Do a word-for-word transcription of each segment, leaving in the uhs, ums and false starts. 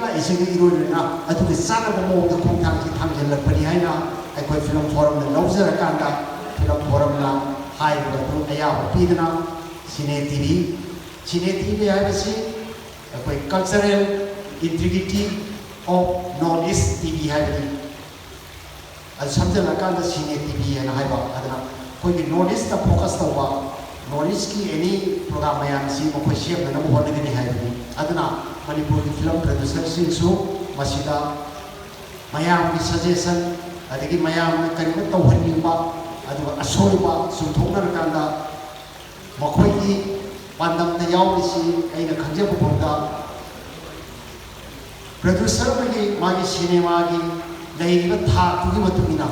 ꯂꯥꯛꯏꯁꯤꯒ ꯏꯔꯣꯏꯅꯅ ꯑꯗꯨꯒꯤ ꯆꯥꯟꯅꯕ ꯃꯑꯣꯡꯗ ꯈꯣꯡꯊꯥꯡꯁꯤ ꯊꯥꯡꯖꯤꯜꯂꯛꯄꯅꯤ ꯍꯥꯏꯅ ꯑꯩꯈꯣꯏ ꯐꯤꯂꯝ ꯐꯣꯔꯝꯅ ꯂꯧꯖꯔꯀꯥꯟꯗ, ꯐꯤꯂꯝ ꯐꯣꯔꯝꯅ ꯍꯥꯏꯔꯤꯕ ꯑꯗꯨ ꯑꯌꯥꯕ ꯄꯤꯗꯨꯅ ꯁꯤꯅꯦ ꯇꯤ ꯚꯤ, ꯁꯤꯅꯦ ꯇꯤ ꯚꯤ ꯍꯥꯏꯕꯁꯤ ꯑꯩꯈꯣꯏ Cultural Integrity of North East T V ꯍꯥꯏꯕꯅꯤ꯫ ꯑꯗꯨ ꯁꯝꯖꯜꯂꯀꯥꯟꯗ ꯁꯤꯅꯦ ꯇꯤ ꯚꯤ ꯍꯥꯏꯅ ꯍꯥꯏꯕ꯫ ꯑꯗꯨꯅ ꯑꯩꯈꯣꯏꯒꯤ North East ꯇ focus ꯇꯧꯕ, North East ꯀꯤ any program ꯃꯌꯥꯝꯁꯤ ꯃꯈꯣꯏ ꯁꯦꯝꯅꯅꯕ ꯍꯣꯠꯅꯒꯅꯤ ꯍꯥꯏꯕꯅꯤ꯫ ꯑꯗꯨꯅ ꯃꯅꯤꯄꯨꯔꯒꯤ ꯐꯤꯂꯝ producer ꯁꯤꯡꯁꯨ ꯃꯁꯤꯗ ꯃꯌꯥꯝꯒꯤ suggestion, ꯑꯗꯒꯤ ꯃꯌꯥꯝꯅ ꯀꯔꯤꯒꯨꯝꯕ ꯇꯧꯍꯟꯅꯤꯡꯕ, ꯑꯗꯨꯒ ꯑꯁꯣꯏꯕ ꯆꯨꯝꯊꯣꯛꯅꯔꯀꯥꯟꯗ ꯃꯈꯣꯏꯒꯤ ꯄꯥꯟꯗꯝꯗ ꯌꯥꯎꯔꯤꯁꯤ ꯑꯩꯅ ꯈꯪꯖꯕ ꯐꯥꯎꯗ producer ꯑꯃꯒꯤ ꯃꯥꯒꯤ ꯁꯤꯅꯦꯃꯥꯒꯤ ꯂꯩꯔꯤꯕ ꯊꯥꯛꯇꯨꯒꯤ ꯃꯇꯨꯡ ꯏꯟꯅ,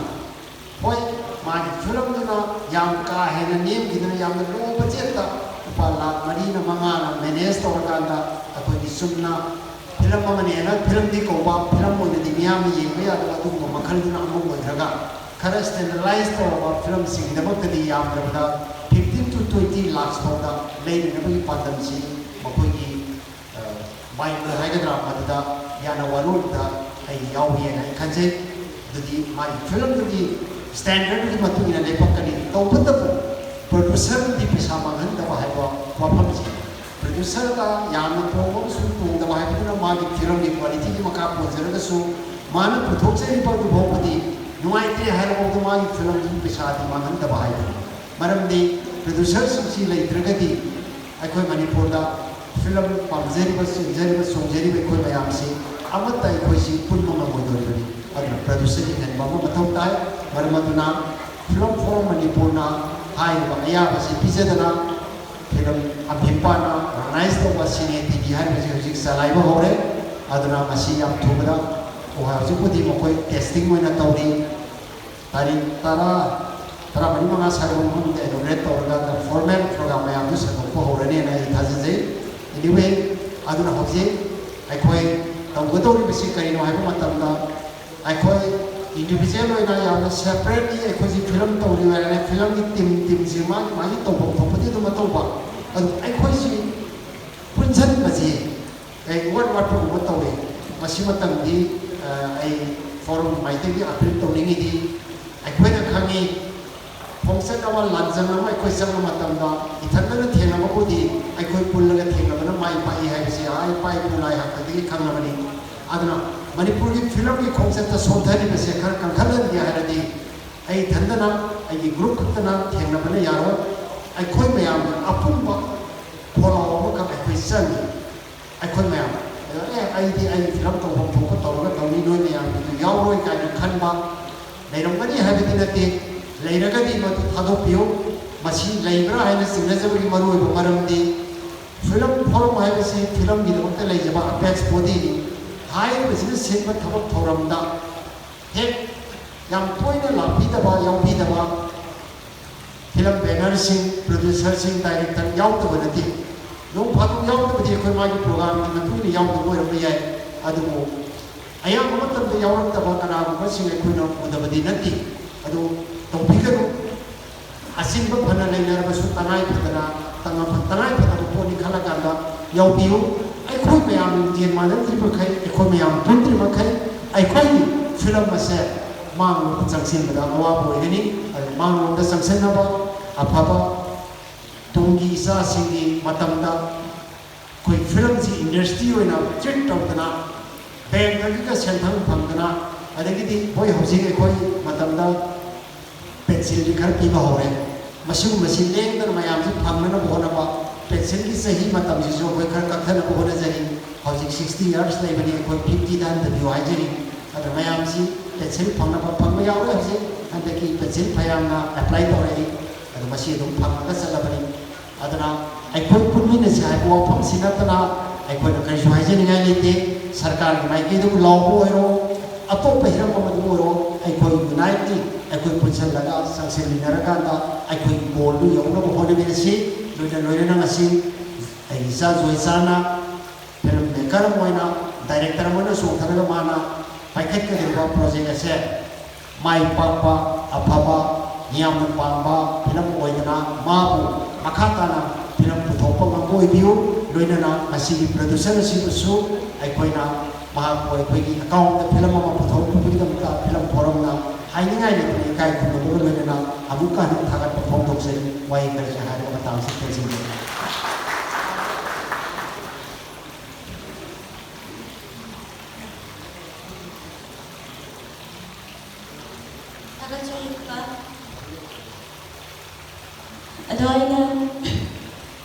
ꯍꯣꯏ, ꯃꯥꯒꯤ ꯐꯤꯂꯝꯗꯨꯅ ꯌꯥꯝ ꯀꯥ ꯍꯦꯟꯅ ꯅꯦꯝꯈꯤꯗꯅ ꯌꯥꯝꯅ low budget ꯇ ꯂꯨꯄꯥ ꯂꯥꯈ ꯃꯔꯤꯅ ꯃꯉꯥꯅ manage ꯇꯧꯔꯀꯥꯟꯗ ꯑꯩꯈꯣꯏꯒꯤ ꯆꯨꯝꯅ ꯐꯤꯂꯝ ꯑꯃꯅꯦꯅ ꯐꯤꯂꯝꯗꯤ ꯀꯧꯕ, ꯐꯤꯂꯝ ꯑꯣꯏꯅꯗꯤ ꯃꯤꯌꯥꯝꯅ ꯌꯦꯡꯕ ꯌꯥꯗꯕ ꯑꯗꯨꯒꯨꯝꯕ ꯃꯈꯜꯗꯨꯅ ꯑꯃ ꯑꯣꯏꯈ꯭ꯔꯒ, ꯈꯔ standardize ꯇꯧꯔꯕ ꯐꯤꯂꯝꯁꯤꯡꯒꯤꯗꯃꯛꯇꯗꯤ ꯌꯥꯝꯗ꯭ꯔꯕꯗ fifteen to twenty lakhs ꯐꯥꯎꯗ ꯂꯩꯅꯅꯕꯒꯤ ꯄꯥꯟꯗꯝꯁꯤ ꯃꯈꯣꯏꯒꯤ, ꯑ, ꯃꯥꯏꯕ ꯍꯥꯏꯒꯗ꯭ꯔꯥ, ꯃꯗꯨꯗ ꯌꯥꯅ ꯋꯥꯅꯣꯗꯨꯗ ꯑꯩ ꯌꯥꯎꯔꯤꯑꯅ ꯑꯩ ꯈꯟꯖꯩ꯫ ꯑꯗꯨꯗꯤ ꯃꯥꯒꯤ ꯐꯤꯂꯝꯗꯨꯒꯤ standard ꯗꯨꯒꯤ ꯃꯇꯨꯡ ꯏꯟꯅ ꯂꯦꯞꯄꯛꯀꯅꯤ꯫ ꯇꯧꯕꯇꯕꯨ producer ꯗꯤ ꯄꯩꯁꯥ ꯃꯥꯡꯍꯟꯗꯕ ꯍꯥꯏꯕ ꯋꯥꯐꯝꯁꯤ, producer ꯗ ꯌꯥꯝꯅ ꯇꯣꯡꯕ ꯑꯃꯁꯨꯡ ꯇꯣꯡꯗꯕ ꯍꯥꯏꯕꯗꯨꯅ ꯃꯥꯒꯤ ꯐꯤꯂꯝꯒꯤ quality ꯒꯤ ꯃꯈꯥ ꯄꯣꯟꯖꯔꯒꯁꯨ, ꯃꯥꯅ ꯄꯨꯊꯣꯛꯆꯔꯤꯕ ꯑꯗꯨ ꯐꯥꯎꯕꯗꯤ ꯅꯨꯡꯉꯥꯏꯇ꯭ꯔꯦ ꯍꯥꯏꯔꯐꯥꯎꯗ ꯃꯥꯒꯤ ꯐꯤꯂꯝꯗꯨꯒꯤ ꯄꯩꯁꯥꯗꯤ ꯃꯥꯡꯍꯟꯗꯕ ꯍꯥꯏꯕꯅꯤ꯫ ꯃꯔꯝꯗꯤ producer ꯁꯤꯡꯁꯤ ꯂꯩꯇ꯭ꯔꯒꯗꯤ ꯑꯩꯈꯣꯏ ꯃꯅꯤꯄꯨꯔꯗ ꯐꯤꯂꯝ ꯄꯥꯝꯖꯔꯤꯕ, ꯆꯦꯟꯖꯔꯤꯕ, ꯆꯣꯡꯖꯔꯤꯕ ꯑꯩꯈꯣꯏ ꯃꯌꯥꯝꯁꯤ ꯑꯃꯠꯇ ꯑꯩꯈꯣꯏꯁꯤ ꯄꯨꯟꯕ ꯉꯝꯃꯣꯏꯗꯧꯔꯤꯕꯅꯤ꯫ ꯑꯗꯨꯅ producer ꯍꯦꯟꯕ ꯑꯃ ꯃꯊꯧ ꯇꯥꯏ꯫ ꯃꯔꯝ ꯑꯗꯨꯅ ꯐꯤꯂꯝ ꯐꯣꯔꯝ ꯃꯅꯤꯄꯨꯔꯅ ꯍꯥꯏꯔꯤꯕ ꯑꯌꯥꯕꯁꯤ ꯄꯤꯖꯗꯅ ꯐꯤꯂꯝ ꯑꯝꯐꯤꯝꯄꯥꯅ organize ꯇꯧꯕ ꯁꯤꯅꯦ ꯇꯤ ꯚꯤ ꯍꯥꯏꯔꯤꯕꯁꯤ ꯍꯧꯖꯤꯛ ꯆꯂꯥꯏꯕ ꯍꯧꯔꯦ꯫ ꯑꯗꯨꯅ ꯃꯁꯤ ꯌꯥꯝ ꯊꯨꯕꯗ, ꯍꯧꯖꯤꯛꯄꯨꯗꯤ ꯃꯈꯣꯏ testing ꯑꯣꯏꯅ ꯇꯧꯔꯤ꯫ ꯇꯥꯔꯤꯛ ꯇꯔꯥ, ꯇꯔꯥꯃꯔꯤ ꯃꯉꯥ ꯁ꯭ꯋꯥꯏꯗ ꯃꯐꯝꯗ inaugurate ꯇꯧꯔꯒ formal program ꯃꯌꯥꯝꯗꯨ ꯁꯟꯗꯣꯛꯄ ꯍꯧꯔꯅꯦꯅ ꯑꯩ ꯊꯥꯖꯖꯩ꯫ Anyway, ꯑꯗꯨꯅ ꯍꯧꯖꯤꯛ ꯑꯩꯈꯣꯏ ꯇꯧꯒꯗꯧꯔꯤꯕꯁꯤ ꯀꯔꯤꯅꯣ ꯍꯥꯏꯕ ꯃꯇꯝꯗ, ꯑꯩꯈꯣꯏ individual ꯑꯣꯏꯅ ꯌꯥꯝꯅ separately ꯑꯩꯈꯣꯏꯁꯤ ꯐꯤꯂꯝ ꯇꯧꯔꯤꯕ ꯍꯥꯏꯔꯦ, ꯐꯤꯂꯝꯒꯤ team, team ꯁꯤ ꯃꯥꯒꯤ, ꯃꯥꯒꯤ ꯇꯧꯐꯝ ꯊꯣꯛꯄꯗꯤ ꯑꯗꯨꯝ ꯇꯧꯕ, ꯑꯗꯨ ꯑꯩꯈꯣꯏꯁꯤ ꯄꯨꯟꯁꯤꯟꯕꯁꯤ, ꯑꯩ ꯋꯥꯔꯠ ꯋꯥꯔꯠ ꯄꯨꯝꯕ ꯇꯧꯏ꯫ ꯃꯁꯤ ꯃꯇꯝꯗꯤ ꯑ, ꯑꯩ ꯐꯣꯔꯝꯒꯤ ꯃꯥꯏꯀꯩꯒꯤ ꯑꯄꯤꯜ ꯇꯧꯅꯤꯡꯉꯤꯗꯤ, ꯑꯩꯈꯣꯏꯅ ꯈꯪꯉꯤ, ꯈꯣꯡꯆꯠ ꯑꯃ, ꯂꯥꯟꯖꯪ ꯑꯃ ꯑꯩꯈꯣꯏ ꯆꯪꯕ ꯃꯇꯝꯗ ꯏꯊꯟꯗꯅ ꯊꯦꯡꯅꯕꯕꯨꯗꯤ ꯑꯩꯈꯣꯏ ꯄꯨꯜꯂꯒ ꯊꯦꯡꯅꯕꯅ ꯃꯥꯏ ꯄꯥꯛꯏ ꯍꯥꯏꯕꯁꯤ ꯑꯥ ꯏꯄꯥ ꯏꯄꯨ ꯂꯥꯏ ꯍꯥꯛꯇꯛꯇꯒꯤ ꯈꯪꯂꯕꯅꯤ꯫ ꯑꯗꯨꯅ ꯃꯅꯤꯄꯨꯔꯒꯤ ꯐꯤꯂꯝꯒꯤ ꯈꯣꯡꯆꯠꯇ ꯁꯣꯟꯊꯔꯤꯕꯁꯦ ꯈꯔ ꯀꯟꯈꯠꯍꯟꯒꯦ ꯍꯥꯏꯔꯗꯤ, ꯑꯩ ꯏꯊꯟꯗꯅ, ꯑꯩꯒꯤ ꯒ꯭ꯔꯨꯞ ꯈꯛꯇꯅ ꯊꯦꯡꯅꯕꯅ ꯌꯥꯔꯣꯏ꯫ ꯑꯩꯈꯣꯏ ꯃꯌꯥꯝꯒꯤ ꯑꯄꯨꯟꯕ ꯈꯣꯜꯂꯥꯎ ꯑꯃꯈꯛ ꯑꯩꯈꯣꯏ ꯆꯪꯉꯤ꯫ ꯑꯩꯈꯣꯏ ꯃꯌꯥꯝ, ꯑꯦ, ꯑꯩꯗꯤ ꯑꯩ ꯐꯤꯂꯝ ꯇꯧꯐꯝ ꯊꯣꯛꯄ ꯇꯧꯔꯒ ꯇꯧꯅꯤ, ꯅꯣꯏ ꯃꯌꯥꯝꯒꯤꯗꯨ ꯌꯥꯎꯔꯣꯏ ꯀꯥꯏꯅ ꯈꯟꯕ ꯂꯩꯔꯝꯒꯅꯤ ꯍꯥꯏꯕꯗꯤ ꯅꯠꯇꯦ꯫ ꯂꯩꯔꯒꯗꯤ ꯃꯗꯨ ꯊꯥꯗꯣꯛꯄꯤꯌꯨ꯫ ꯃꯁꯤ ꯂꯩꯕ꯭ꯔꯥ ꯍꯥꯏꯅ ꯆꯤꯡꯅꯖꯕꯒꯤ ꯃꯔꯨꯑꯣꯏꯕ ꯃꯔꯝꯗꯤ, ꯐꯤꯂꯝ ꯐꯣꯔꯝ ꯍꯥꯏꯕꯁꯤ ꯐꯤꯂꯝꯒꯤꯗꯃꯛꯇ ꯂꯩꯖꯕ ꯑꯄꯦꯛꯁ ꯕꯣꯗꯤꯅꯤ꯫ ꯍꯥꯏꯔꯤꯕꯁꯤꯅ ꯁꯤꯟꯕ ꯊꯕꯛ ꯊꯧꯔꯝꯗ ꯍꯦꯛ ꯌꯥꯝ ꯇꯣꯏꯅ ꯂꯥꯛꯄꯤꯗꯕ, ꯌꯥꯎꯕꯤꯗꯕ ꯐꯤꯂꯝ ꯕꯦꯅꯔꯁꯤꯡ, ꯄ꯭ꯔꯣꯗ꯭ꯌꯨꯁꯔꯁꯤꯡ, ꯗꯥꯏꯔꯦꯛꯇꯔ ꯌꯥꯎꯗꯕ ꯅꯠꯇꯦ꯫ ꯅꯣꯡ ꯐꯥꯗꯣꯛ ꯌꯥꯎꯗꯕꯗꯤ ꯑꯩꯈꯣꯏ ꯃꯥꯒꯤ ꯄ꯭ꯔꯣꯒꯥꯝꯒꯤ ꯃꯇꯨꯡ ꯏꯟꯅ ꯌꯥꯎꯗꯕ ꯑꯣꯏꯔꯝꯕ ꯌꯥꯏ꯫ ꯑꯗꯨꯕꯨ ꯑꯌꯥꯝꯕ ꯃꯇꯝꯗ ꯌꯥꯎꯔꯛꯇꯕ ꯀꯅꯥꯒꯨꯝꯕꯁꯤꯡ ꯑꯩꯈꯣꯏꯅ ꯎꯗꯕꯗꯤ ꯅꯠꯇꯦ꯫ ꯑꯗꯨ ꯇꯧꯕꯤꯒꯅꯨ꯫ ꯑꯆꯤꯟꯕ ꯐꯅ ꯂꯩꯅꯔꯕꯁꯨ ꯇꯉꯥꯏ ꯐꯗꯅ, ꯇꯉꯥꯏ-, ꯇꯉꯥꯏ ꯐꯗꯕ ꯄꯣꯠꯅꯤ ꯈꯜꯂꯀꯥꯟꯗ ꯌꯥꯎꯕꯤꯌꯨ꯫ ꯑꯩꯈꯣꯏ ꯃꯌꯥꯝ ꯂꯤꯡꯖꯦꯜ ꯃꯥꯟꯅꯗ꯭ꯔꯤ ꯃꯈꯩ, ꯑꯩꯈꯣꯏ ꯃꯌꯥꯝ ꯄꯨꯟꯗ꯭ꯔꯤ ꯃꯈꯩ, ꯑꯩꯈꯣꯏꯒꯤ ꯐꯤꯂꯝ ꯑꯁꯦ ꯃꯥꯡꯂꯣꯝꯗ ꯆꯪꯁꯤꯟꯕꯗ ꯑꯋꯥꯕ ꯑꯣꯏꯒꯅꯤ꯫ ꯑꯗꯨꯅ ꯃꯥꯡꯂꯣꯝꯗ ꯆꯪꯁꯤꯟꯅꯕ, ꯑꯐꯕ ꯇꯨꯡꯒꯤ ꯏꯆꯥꯁꯤꯡꯒꯤ ꯃꯇꯝꯗ ꯑꯩꯈꯣꯏ ꯐꯤꯂꯝꯁꯤ ꯏꯟꯗꯁꯇ꯭ꯔꯤ ꯑꯣꯏꯅ ꯇ꯭ꯔꯤꯠ ꯇꯧꯗꯅ, ꯕꯦꯡꯛꯇꯒꯤꯒ ꯁꯦꯟꯊꯪ ꯐꯪꯗꯅ, ꯑꯗꯒꯤꯗꯤ ꯃꯣꯏ ꯍꯧꯖꯤꯛ ꯑꯩꯈꯣꯏ ꯃꯇꯝꯗ ꯄꯦꯟꯁꯤꯜꯗꯤ ꯈꯔ ꯄꯤꯕ ꯍꯧꯔꯦ꯫ ꯃꯁꯤꯒꯨꯝꯕꯁꯤ ꯂꯦꯡꯗꯅ ꯃꯌꯥꯝꯁꯤ ꯐꯪꯅꯅꯕ ꯍꯣꯠꯅꯕ, ꯄꯦꯟꯁꯤꯜꯒꯤ ꯆꯍꯤ ꯃꯇꯝꯁꯤꯁꯨ ꯑꯩꯈꯣꯏ ꯈꯔ ꯀꯛꯊꯅꯕ ꯍꯣꯠꯅꯖꯔꯤ꯫ ꯍꯧꯖꯤꯛ ꯁꯤꯛꯁꯇꯤ ꯌꯔꯁ ꯂꯩꯕꯅꯤ, ꯑꯩꯈꯣꯏ ꯐꯤꯐꯇꯤꯗ ꯍꯟꯊꯕꯤꯌꯨ ꯍꯥꯏꯖꯔꯤ꯫ ꯑꯗ ꯃꯌꯥꯝꯁꯤ ꯄꯦꯟꯁꯤꯜ ꯐꯪꯅꯕ, ꯐꯪꯕ ꯌꯥꯎꯔꯦ ꯍꯧꯖꯤꯛ꯫ ꯍꯟꯗꯛꯀꯤ ꯄꯦꯟꯁꯤꯜ ꯐꯌꯥꯝꯅ ꯑꯦꯄ꯭ꯂꯥꯏ ꯇꯧꯔꯛꯏ꯫ ꯑꯗꯣ ꯃꯁꯤ ꯑꯗꯨꯝ ꯐꯪꯉꯒ ꯆꯠꯂꯕꯅꯤ꯫ ꯑꯗꯨꯅ ꯑꯩꯈꯣꯏ ꯄꯨꯟꯃꯤꯟꯅꯁꯤ ꯍꯥꯏꯕ ꯋꯥꯐꯝꯁꯤ ꯅꯠꯇꯅ ꯑꯩꯈꯣꯏꯅ ꯀꯔꯤꯁꯨ ꯍꯥꯏꯖꯅꯤꯡꯉꯥꯏ ꯂꯩꯇꯦ꯫ ꯁꯔꯀꯥꯔꯒꯤ ꯃꯥꯏꯀꯩꯗꯕꯨ ꯂꯥꯎꯕ ꯑꯣꯏꯔꯣ, ꯑꯇꯣꯞꯄ ꯍꯤꯔꯝ ꯑꯃꯗꯕꯨ ꯑꯣꯏꯔꯣ, ꯑꯩꯈꯣꯏ ꯌꯨꯅꯥꯏꯠꯂꯤ ꯑꯩꯈꯣꯏ ꯄꯨꯟꯁꯤꯜꯂꯒ ꯆꯪꯁꯤꯟꯃꯤꯟꯅꯔꯀꯥꯟꯗ ꯑꯩꯈꯣꯏꯒꯤ ꯒꯣꯜꯗꯨ ꯌꯧꯅꯕ ꯍꯣꯠꯅꯃꯤꯟꯅꯁꯤ꯫ ꯂꯣꯏꯅ ꯂꯣꯏꯅꯅ ꯉꯁꯤ ꯑꯩꯒꯤ ꯏꯆꯥ ꯖꯣꯏꯆꯥꯅ ꯐꯤꯂꯝ ꯃꯦꯀꯔ ꯑꯃ ꯑꯣꯏꯅ, ꯗꯥꯏꯔꯦꯛꯇꯔ ꯑꯃ ꯑꯣꯏꯅ ꯆꯣꯡꯊꯔꯒ ꯃꯥꯅ ꯄꯥꯏꯈꯠꯀꯗꯧꯔꯤꯕ ꯄ꯭ꯔꯣꯖꯦꯛ ꯑꯁꯦ ꯃꯥꯏ ꯄꯥꯛꯄ, ꯑꯐꯕ, ꯃꯤꯌꯥꯝꯅ ꯄꯥꯝꯕ ꯐꯤꯂꯝ ꯑꯣꯏꯗꯅ ꯃꯥꯕꯨ ꯃꯈꯥ ꯇꯥꯅ ꯐꯤꯂꯝ ꯄꯨꯊꯣꯛꯄ ꯉꯝꯕ ꯑꯣꯏꯕꯤꯌꯨ꯫ ꯂꯣꯏꯅꯅ ꯃꯁꯤꯒꯤ ꯄ꯭ꯔꯣꯗ꯭ꯌꯨꯁꯔ ꯑꯁꯤꯕꯨꯁꯨ ꯑꯩꯈꯣꯏꯅ ꯃꯍꯥꯛꯄꯨ ꯑꯩꯈꯣꯏꯒꯤ ꯑꯀꯥꯎꯕꯗ ꯐꯤꯂꯝ ꯑꯃ ꯄꯨꯊꯣꯔꯛꯄꯒꯤꯗꯃꯛꯇ ꯐꯤꯂꯝ ꯐꯣꯔꯝꯅ ꯍꯥꯏꯅꯤꯡꯉꯥꯏ ꯂꯩꯇꯅ ꯏꯀꯥꯏ ꯈꯨꯝꯅꯕꯒ ꯂꯣꯏꯅꯅ ꯑꯃꯨꯛꯀ ꯍꯟꯅ ꯊꯥꯒꯠꯄ ꯐꯣꯡꯗꯣꯛꯆꯔꯤ꯫ ꯋꯥꯍꯩ ꯈꯔꯁꯦ ꯍꯥꯏꯔꯒ ꯃꯇꯥꯡꯁꯤ ꯇꯦꯟꯁꯤꯟꯖꯔꯤ꯫ ꯊꯥꯒꯠꯆꯔꯤ ꯄꯨꯄꯥ꯫ ꯑꯗꯣ ꯑꯩꯅ,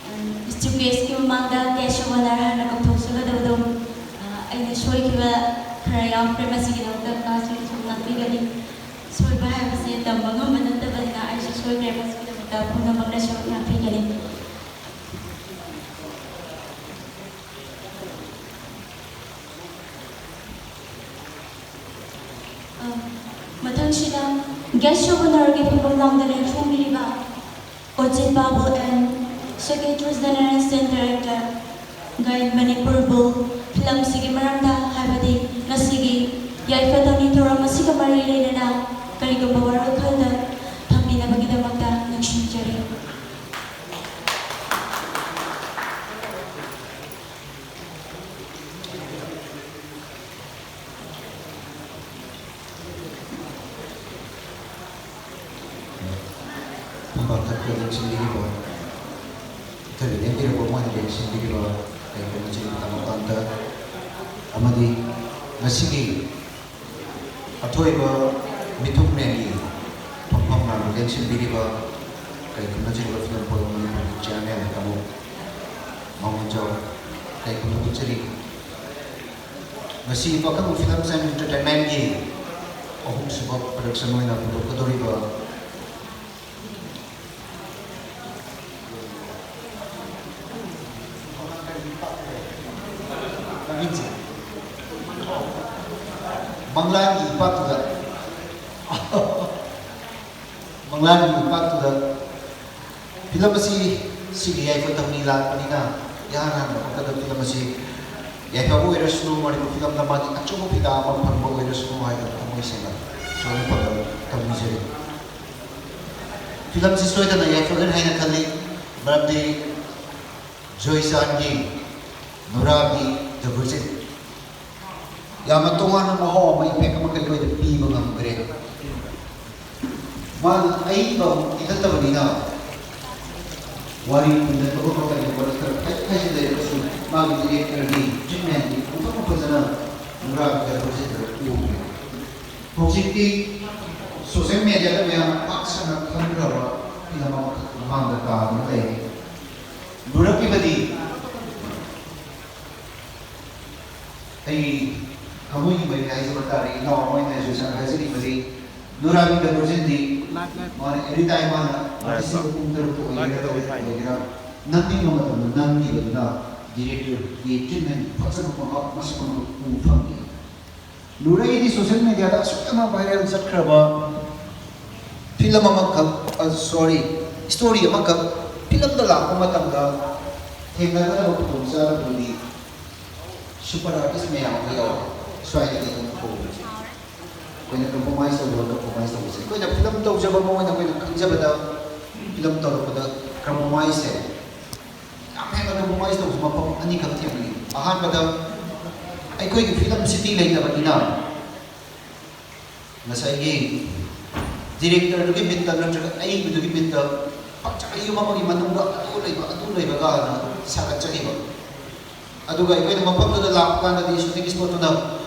ꯎꯝ, ꯆꯤꯐ ꯒꯦꯁꯀꯤ ꯃꯃꯥꯡꯗ ꯒꯦꯁ ꯑꯣꯐ ꯑꯣꯅꯔ ꯍꯥꯟꯅ ꯀꯧꯊꯣꯛꯆꯒꯗꯕꯗꯣ, ꯑ, ꯑꯩꯅ ꯁꯣꯏꯈꯤꯕ ꯈꯔ ꯌꯥꯎꯈ꯭ꯔꯦ꯫ ꯃꯁꯤꯒꯤꯗꯃꯛꯇ ꯀꯥꯁꯤꯡꯁꯨ ꯉꯥꯛꯄꯤꯒꯅꯤ꯫ ꯁꯣꯏꯕ ꯍꯥꯏꯕꯁꯦ ꯇꯝꯕ ꯉꯝꯕ ꯅꯠꯇꯕꯅꯤꯅ ꯑꯩꯁꯨ ꯁꯣꯏꯈ꯭ꯔꯦ꯫ ꯃꯁꯤꯒꯤꯗꯃꯛꯇ ꯄꯨꯝꯅꯃꯛꯅꯁꯨ ꯉꯥꯛꯄꯤꯒꯅꯤ꯫ ꯑ, ꯃꯊꯪꯁꯤꯗ ꯒꯦꯁ ꯑꯣꯐ ꯑꯣꯅꯔꯒꯤ ꯐꯝꯐꯝ ꯂꯥꯡꯗ ꯂꯦꯡꯁꯤꯟꯕꯤꯔꯤꯕ ꯑꯣꯖꯤꯠ ꯕꯥꯕꯨ and Secretary General Assistant Director, Guide ꯃꯅꯤꯄꯨꯔꯕꯨ ꯐꯤꯂꯝꯁꯤꯒꯤ ꯃꯔꯝꯗ, ꯍꯥꯏꯕꯗꯤ ꯉꯁꯤꯒꯤ ꯌꯥꯏꯐ ꯊꯧꯅꯤ ꯊꯧꯔꯝ ꯑꯁꯤꯒ ꯃꯔꯤ ꯂꯩꯅꯅ ꯀꯔꯤꯒꯨꯝꯕ ꯋꯥꯔꯣꯜ ꯈꯔꯗ ꯊꯝꯕꯤꯅꯕꯒꯤꯗꯃꯛꯇ ꯅꯤꯡꯁꯤꯡꯖꯔꯤ꯫ ꯐꯝꯕꯥꯛ ꯊꯛꯇ ꯂꯦꯡꯁꯤꯟꯕꯤꯔꯤꯕ, ꯏꯊꯛꯇ ꯂꯦꯡꯕꯤꯔꯛꯄ ꯃꯣꯏꯅ ꯂꯦꯡꯁꯤꯟꯕꯤꯔꯤꯕ ꯀꯩꯒꯨꯝꯕ ꯆꯤꯡ ꯇꯝꯕ ꯀꯥꯟꯗ ꯑꯃꯗꯤ ꯉꯁꯤꯒꯤ ꯑꯊꯣꯏꯕ ꯃꯤꯊꯨꯡꯂꯦꯟꯒꯤ ꯐꯝꯐꯝ ꯂꯥꯡꯗ ꯂꯦꯡꯁꯤꯟꯕꯤꯔꯤꯕ ꯀꯩꯒꯨꯝꯕ ꯆꯤꯡꯕ ꯐꯤꯂꯝ ꯐꯣꯔꯝ ꯃꯅꯤꯄꯨꯔꯒꯤ ꯆꯤꯌꯥꯔꯃꯦꯟ ꯀꯥꯡꯂꯨꯞ ꯃꯥꯃꯣꯟꯖꯥꯎ ꯀꯩꯒꯨꯝꯕ ꯎꯠꯆꯔꯤ꯫ ꯉꯁꯤ ꯄꯥꯈꯪ ꯐꯤꯂꯝꯁ ꯑꯦꯟ ꯑꯦꯟꯇꯔꯇꯦꯟꯃꯦꯟꯒꯤ ꯑꯍꯨꯝꯁꯨꯕ ꯄ꯭ꯔꯗꯛꯁꯟ ꯑꯣꯏꯅ ꯄꯨꯊꯣꯛꯀꯗꯧꯔꯤꯕ ꯃꯪꯂꯥꯟꯒꯤ ꯏꯄꯥꯛꯇꯨꯗ, ꯃꯪꯂꯥꯟꯒꯤ ꯏꯄꯥꯛꯇꯨꯗ ꯐꯤꯂꯝ ꯑꯁꯤ ꯁꯤꯒꯤ ꯌꯥꯏꯐ ꯊꯧꯅꯤ ꯂꯥꯛꯄꯅꯤꯅ ꯏꯍꯥꯟ ꯍꯥꯟꯕ ꯃꯛꯇꯗ ꯐꯤꯂꯝ ꯑꯁꯤ ꯌꯥꯏꯐꯕ ꯑꯣꯏꯔꯁꯅꯨ, ꯃꯅꯤꯄꯨꯔ ꯐꯤꯂꯝꯗ ꯃꯥꯒꯤ ꯑꯆꯧꯕ ꯐꯤꯗꯥ ꯑꯃ ꯐꯪꯕ ꯑꯣꯏꯔꯁꯅꯨ ꯍꯥꯏꯗꯅ ꯊꯃꯣꯏ ꯁꯦꯡꯅ ꯁꯣꯏꯗꯅ ꯇꯧꯕꯤꯖꯔꯤ꯫ ꯐꯤꯂꯝꯁꯤ ꯁꯣꯏꯗꯅ ꯌꯥꯏꯐꯒꯅꯤ ꯍꯥꯏꯅ ꯈꯜꯂꯤ, ꯃꯔꯝꯗꯤ ꯖꯣꯏꯆꯥꯟꯒꯤ ꯅꯨꯔꯥꯕꯤ The Virgin ꯌꯥꯝꯅ ꯇꯣꯉꯥꯟꯕ ꯃꯍꯥꯎ ꯑꯃ, ꯏꯐꯦꯛ ꯑꯃ ꯀꯩ ꯑꯣꯏꯗ ꯄꯤꯕ ꯉꯝꯈ꯭ꯔꯦ꯫ ꯃꯥꯅ ꯑꯏꯕ ꯏꯈꯠꯇꯕꯅꯤꯅ ꯋꯥꯔꯤ ꯄꯨꯟꯅ ꯊꯣꯛꯂꯛꯄ ꯀꯩꯅꯣ ꯋꯥꯔꯤ ꯈꯔ ꯈꯥꯏ ꯈꯥꯏꯖꯤꯟ ꯂꯩꯔꯒꯁꯨ ꯃꯥꯒꯤ ꯗꯤꯔꯦꯛꯇꯔꯒꯤ ꯇ꯭ꯔꯤꯠꯃꯦꯟꯗꯤ ꯑꯣꯟꯊꯣꯛꯅ ꯐꯖꯅ ꯅꯨꯔꯥꯕꯤꯗ ꯄ꯭ꯔꯣꯖꯦꯛꯇ ꯎꯈ꯭ꯔꯦ꯫ ꯍꯧꯖꯤꯛꯇꯤ ꯁꯣꯁꯦꯜ ꯃꯦꯗꯤꯌꯥꯗ ꯃꯌꯥꯝ ꯄꯥꯛ ꯁꯟꯅ ꯈꯪꯈ꯭ꯔꯕ ꯐꯤꯂꯝ ꯑꯃꯈꯛ ꯃꯃꯥꯡꯗ ꯇꯥꯗꯨꯅ ꯂꯩꯔꯦ꯫ ꯂꯨꯔꯛꯂꯤꯕꯗꯤ ꯑꯩ ꯊꯃꯣꯏꯒꯤ ꯃꯔꯤ ꯍꯥꯏꯖꯕ ꯇꯥꯔꯦ, ꯏꯅꯥꯎ ꯑꯃ ꯑꯣꯏꯅ ꯁꯨꯁꯥꯟ ꯍꯥꯏꯖꯔꯤꯕꯗꯤ ꯅꯨꯔꯥꯕꯤꯗ ꯒꯨꯔꯖꯤꯟꯗꯤ ꯃꯥꯅ ꯑꯦꯅꯤ ꯇꯥꯏꯝ ꯃꯥꯅ ꯑꯥꯔꯇꯤꯁꯁꯤꯡꯕꯨ ꯄꯨꯡ ꯇꯔꯨꯛꯇ ꯑꯣꯏꯒꯦꯔꯥ ꯇꯔꯦꯠꯇ ꯑꯣꯏꯒꯦꯔꯥ ꯅꯝꯅꯤꯡꯕ ꯃꯇꯝꯗ ꯅꯝꯈꯤꯕꯗꯨꯅ ꯗꯤꯔꯦꯛꯇꯔꯒꯤ ꯇ꯭ꯔꯤꯠꯃꯦꯟ ꯐꯖꯕ ꯃꯍꯥꯎ ꯃꯁꯛ ꯑꯃ ꯎꯕ ꯐꯪꯉꯤ꯫ ꯂꯨꯔꯛꯏꯗꯤ ꯁꯣꯁꯦꯜ ꯃꯦꯗꯤꯌꯥꯗ ꯑꯁꯨꯛ ꯌꯥꯝꯅ ꯚꯥꯏꯔꯦꯜ ꯆꯠꯈ꯭ꯔꯕ ꯐꯤꯂꯝ ꯑꯃꯈꯛ, ꯁꯣꯔꯤ, ꯏꯁꯇꯣꯔꯤ ꯑꯃꯈꯛ ꯐꯤꯂꯝꯗ ꯂꯥꯛꯄ ꯃꯇꯝꯗ ꯊꯦꯡꯅꯒꯗꯕ ꯈꯨꯗꯣꯡꯆꯥꯗꯕꯗꯨꯗꯤ ꯁꯨꯄꯔ ꯑꯥꯔꯇꯤꯁ ꯃꯌꯥꯝ ꯑꯃ ꯌꯥꯎꯔꯦ꯫ ꯁ꯭ꯋꯥꯏꯗꯗꯤ ꯑꯗꯨꯝ ꯍꯧꯔꯦ꯫ ꯑꯩꯈꯣꯏꯅ ꯀꯝꯄ꯭ꯔꯣꯃꯥꯏꯁ ꯇꯧꯕ, ꯀꯝꯄ꯭ꯔꯣꯃꯥꯏꯁ ꯇꯧꯕꯁꯦ ꯑꯩꯈꯣꯏꯅ ꯐꯤꯂꯝ ꯇꯧꯖꯕ ꯑꯃ ꯑꯣꯏꯅ ꯑꯩꯈꯣꯏꯅ ꯈꯪꯖꯕꯗ ꯐꯤꯂꯝ ꯇꯧꯔꯛꯄꯗ ꯀꯝꯄ꯭ꯔꯣꯃꯥꯏꯁꯁꯦ ꯌꯥꯝ ꯍꯦꯟꯅ ꯀꯝꯄ꯭ꯔꯣꯃꯥꯏꯁ ꯇꯧꯕꯁꯦ ꯃꯐꯝ ꯑꯅꯤꯈꯛ ꯊꯦꯡꯅꯩ꯫ ꯑꯍꯥꯟꯕꯗ ꯑꯩꯈꯣꯏꯒꯤ ꯐꯤꯂꯝ ꯁꯤꯇꯤ ꯂꯩꯇꯕꯅꯤꯅ ꯉꯁꯥꯏꯒꯤ ꯗꯤꯔꯦꯛꯇꯔꯗꯨꯒꯤ ꯃꯤꯠꯇ ꯅꯠꯇ꯭ꯔꯒ ꯑꯏꯕꯗꯨꯒꯤ ꯃꯤꯠꯇ ꯐꯖꯕ ꯌꯨꯝ ꯑꯃꯒꯤ ꯃꯅꯨꯡꯗ ꯑꯗꯨ ꯂꯩꯕ, ꯑꯗꯨ ꯂꯩꯕꯒꯅ ꯁꯥꯒꯠꯆꯈꯤꯕ꯫ ꯑꯗꯨꯒ ꯑꯩꯈꯣꯏꯅ ꯃꯐꯝꯗꯨꯗ ꯂꯥꯛꯄ ꯀꯥꯟꯗꯗꯤ ꯁꯨꯇꯤꯡ ꯏꯁꯄꯣꯠꯇꯨꯅ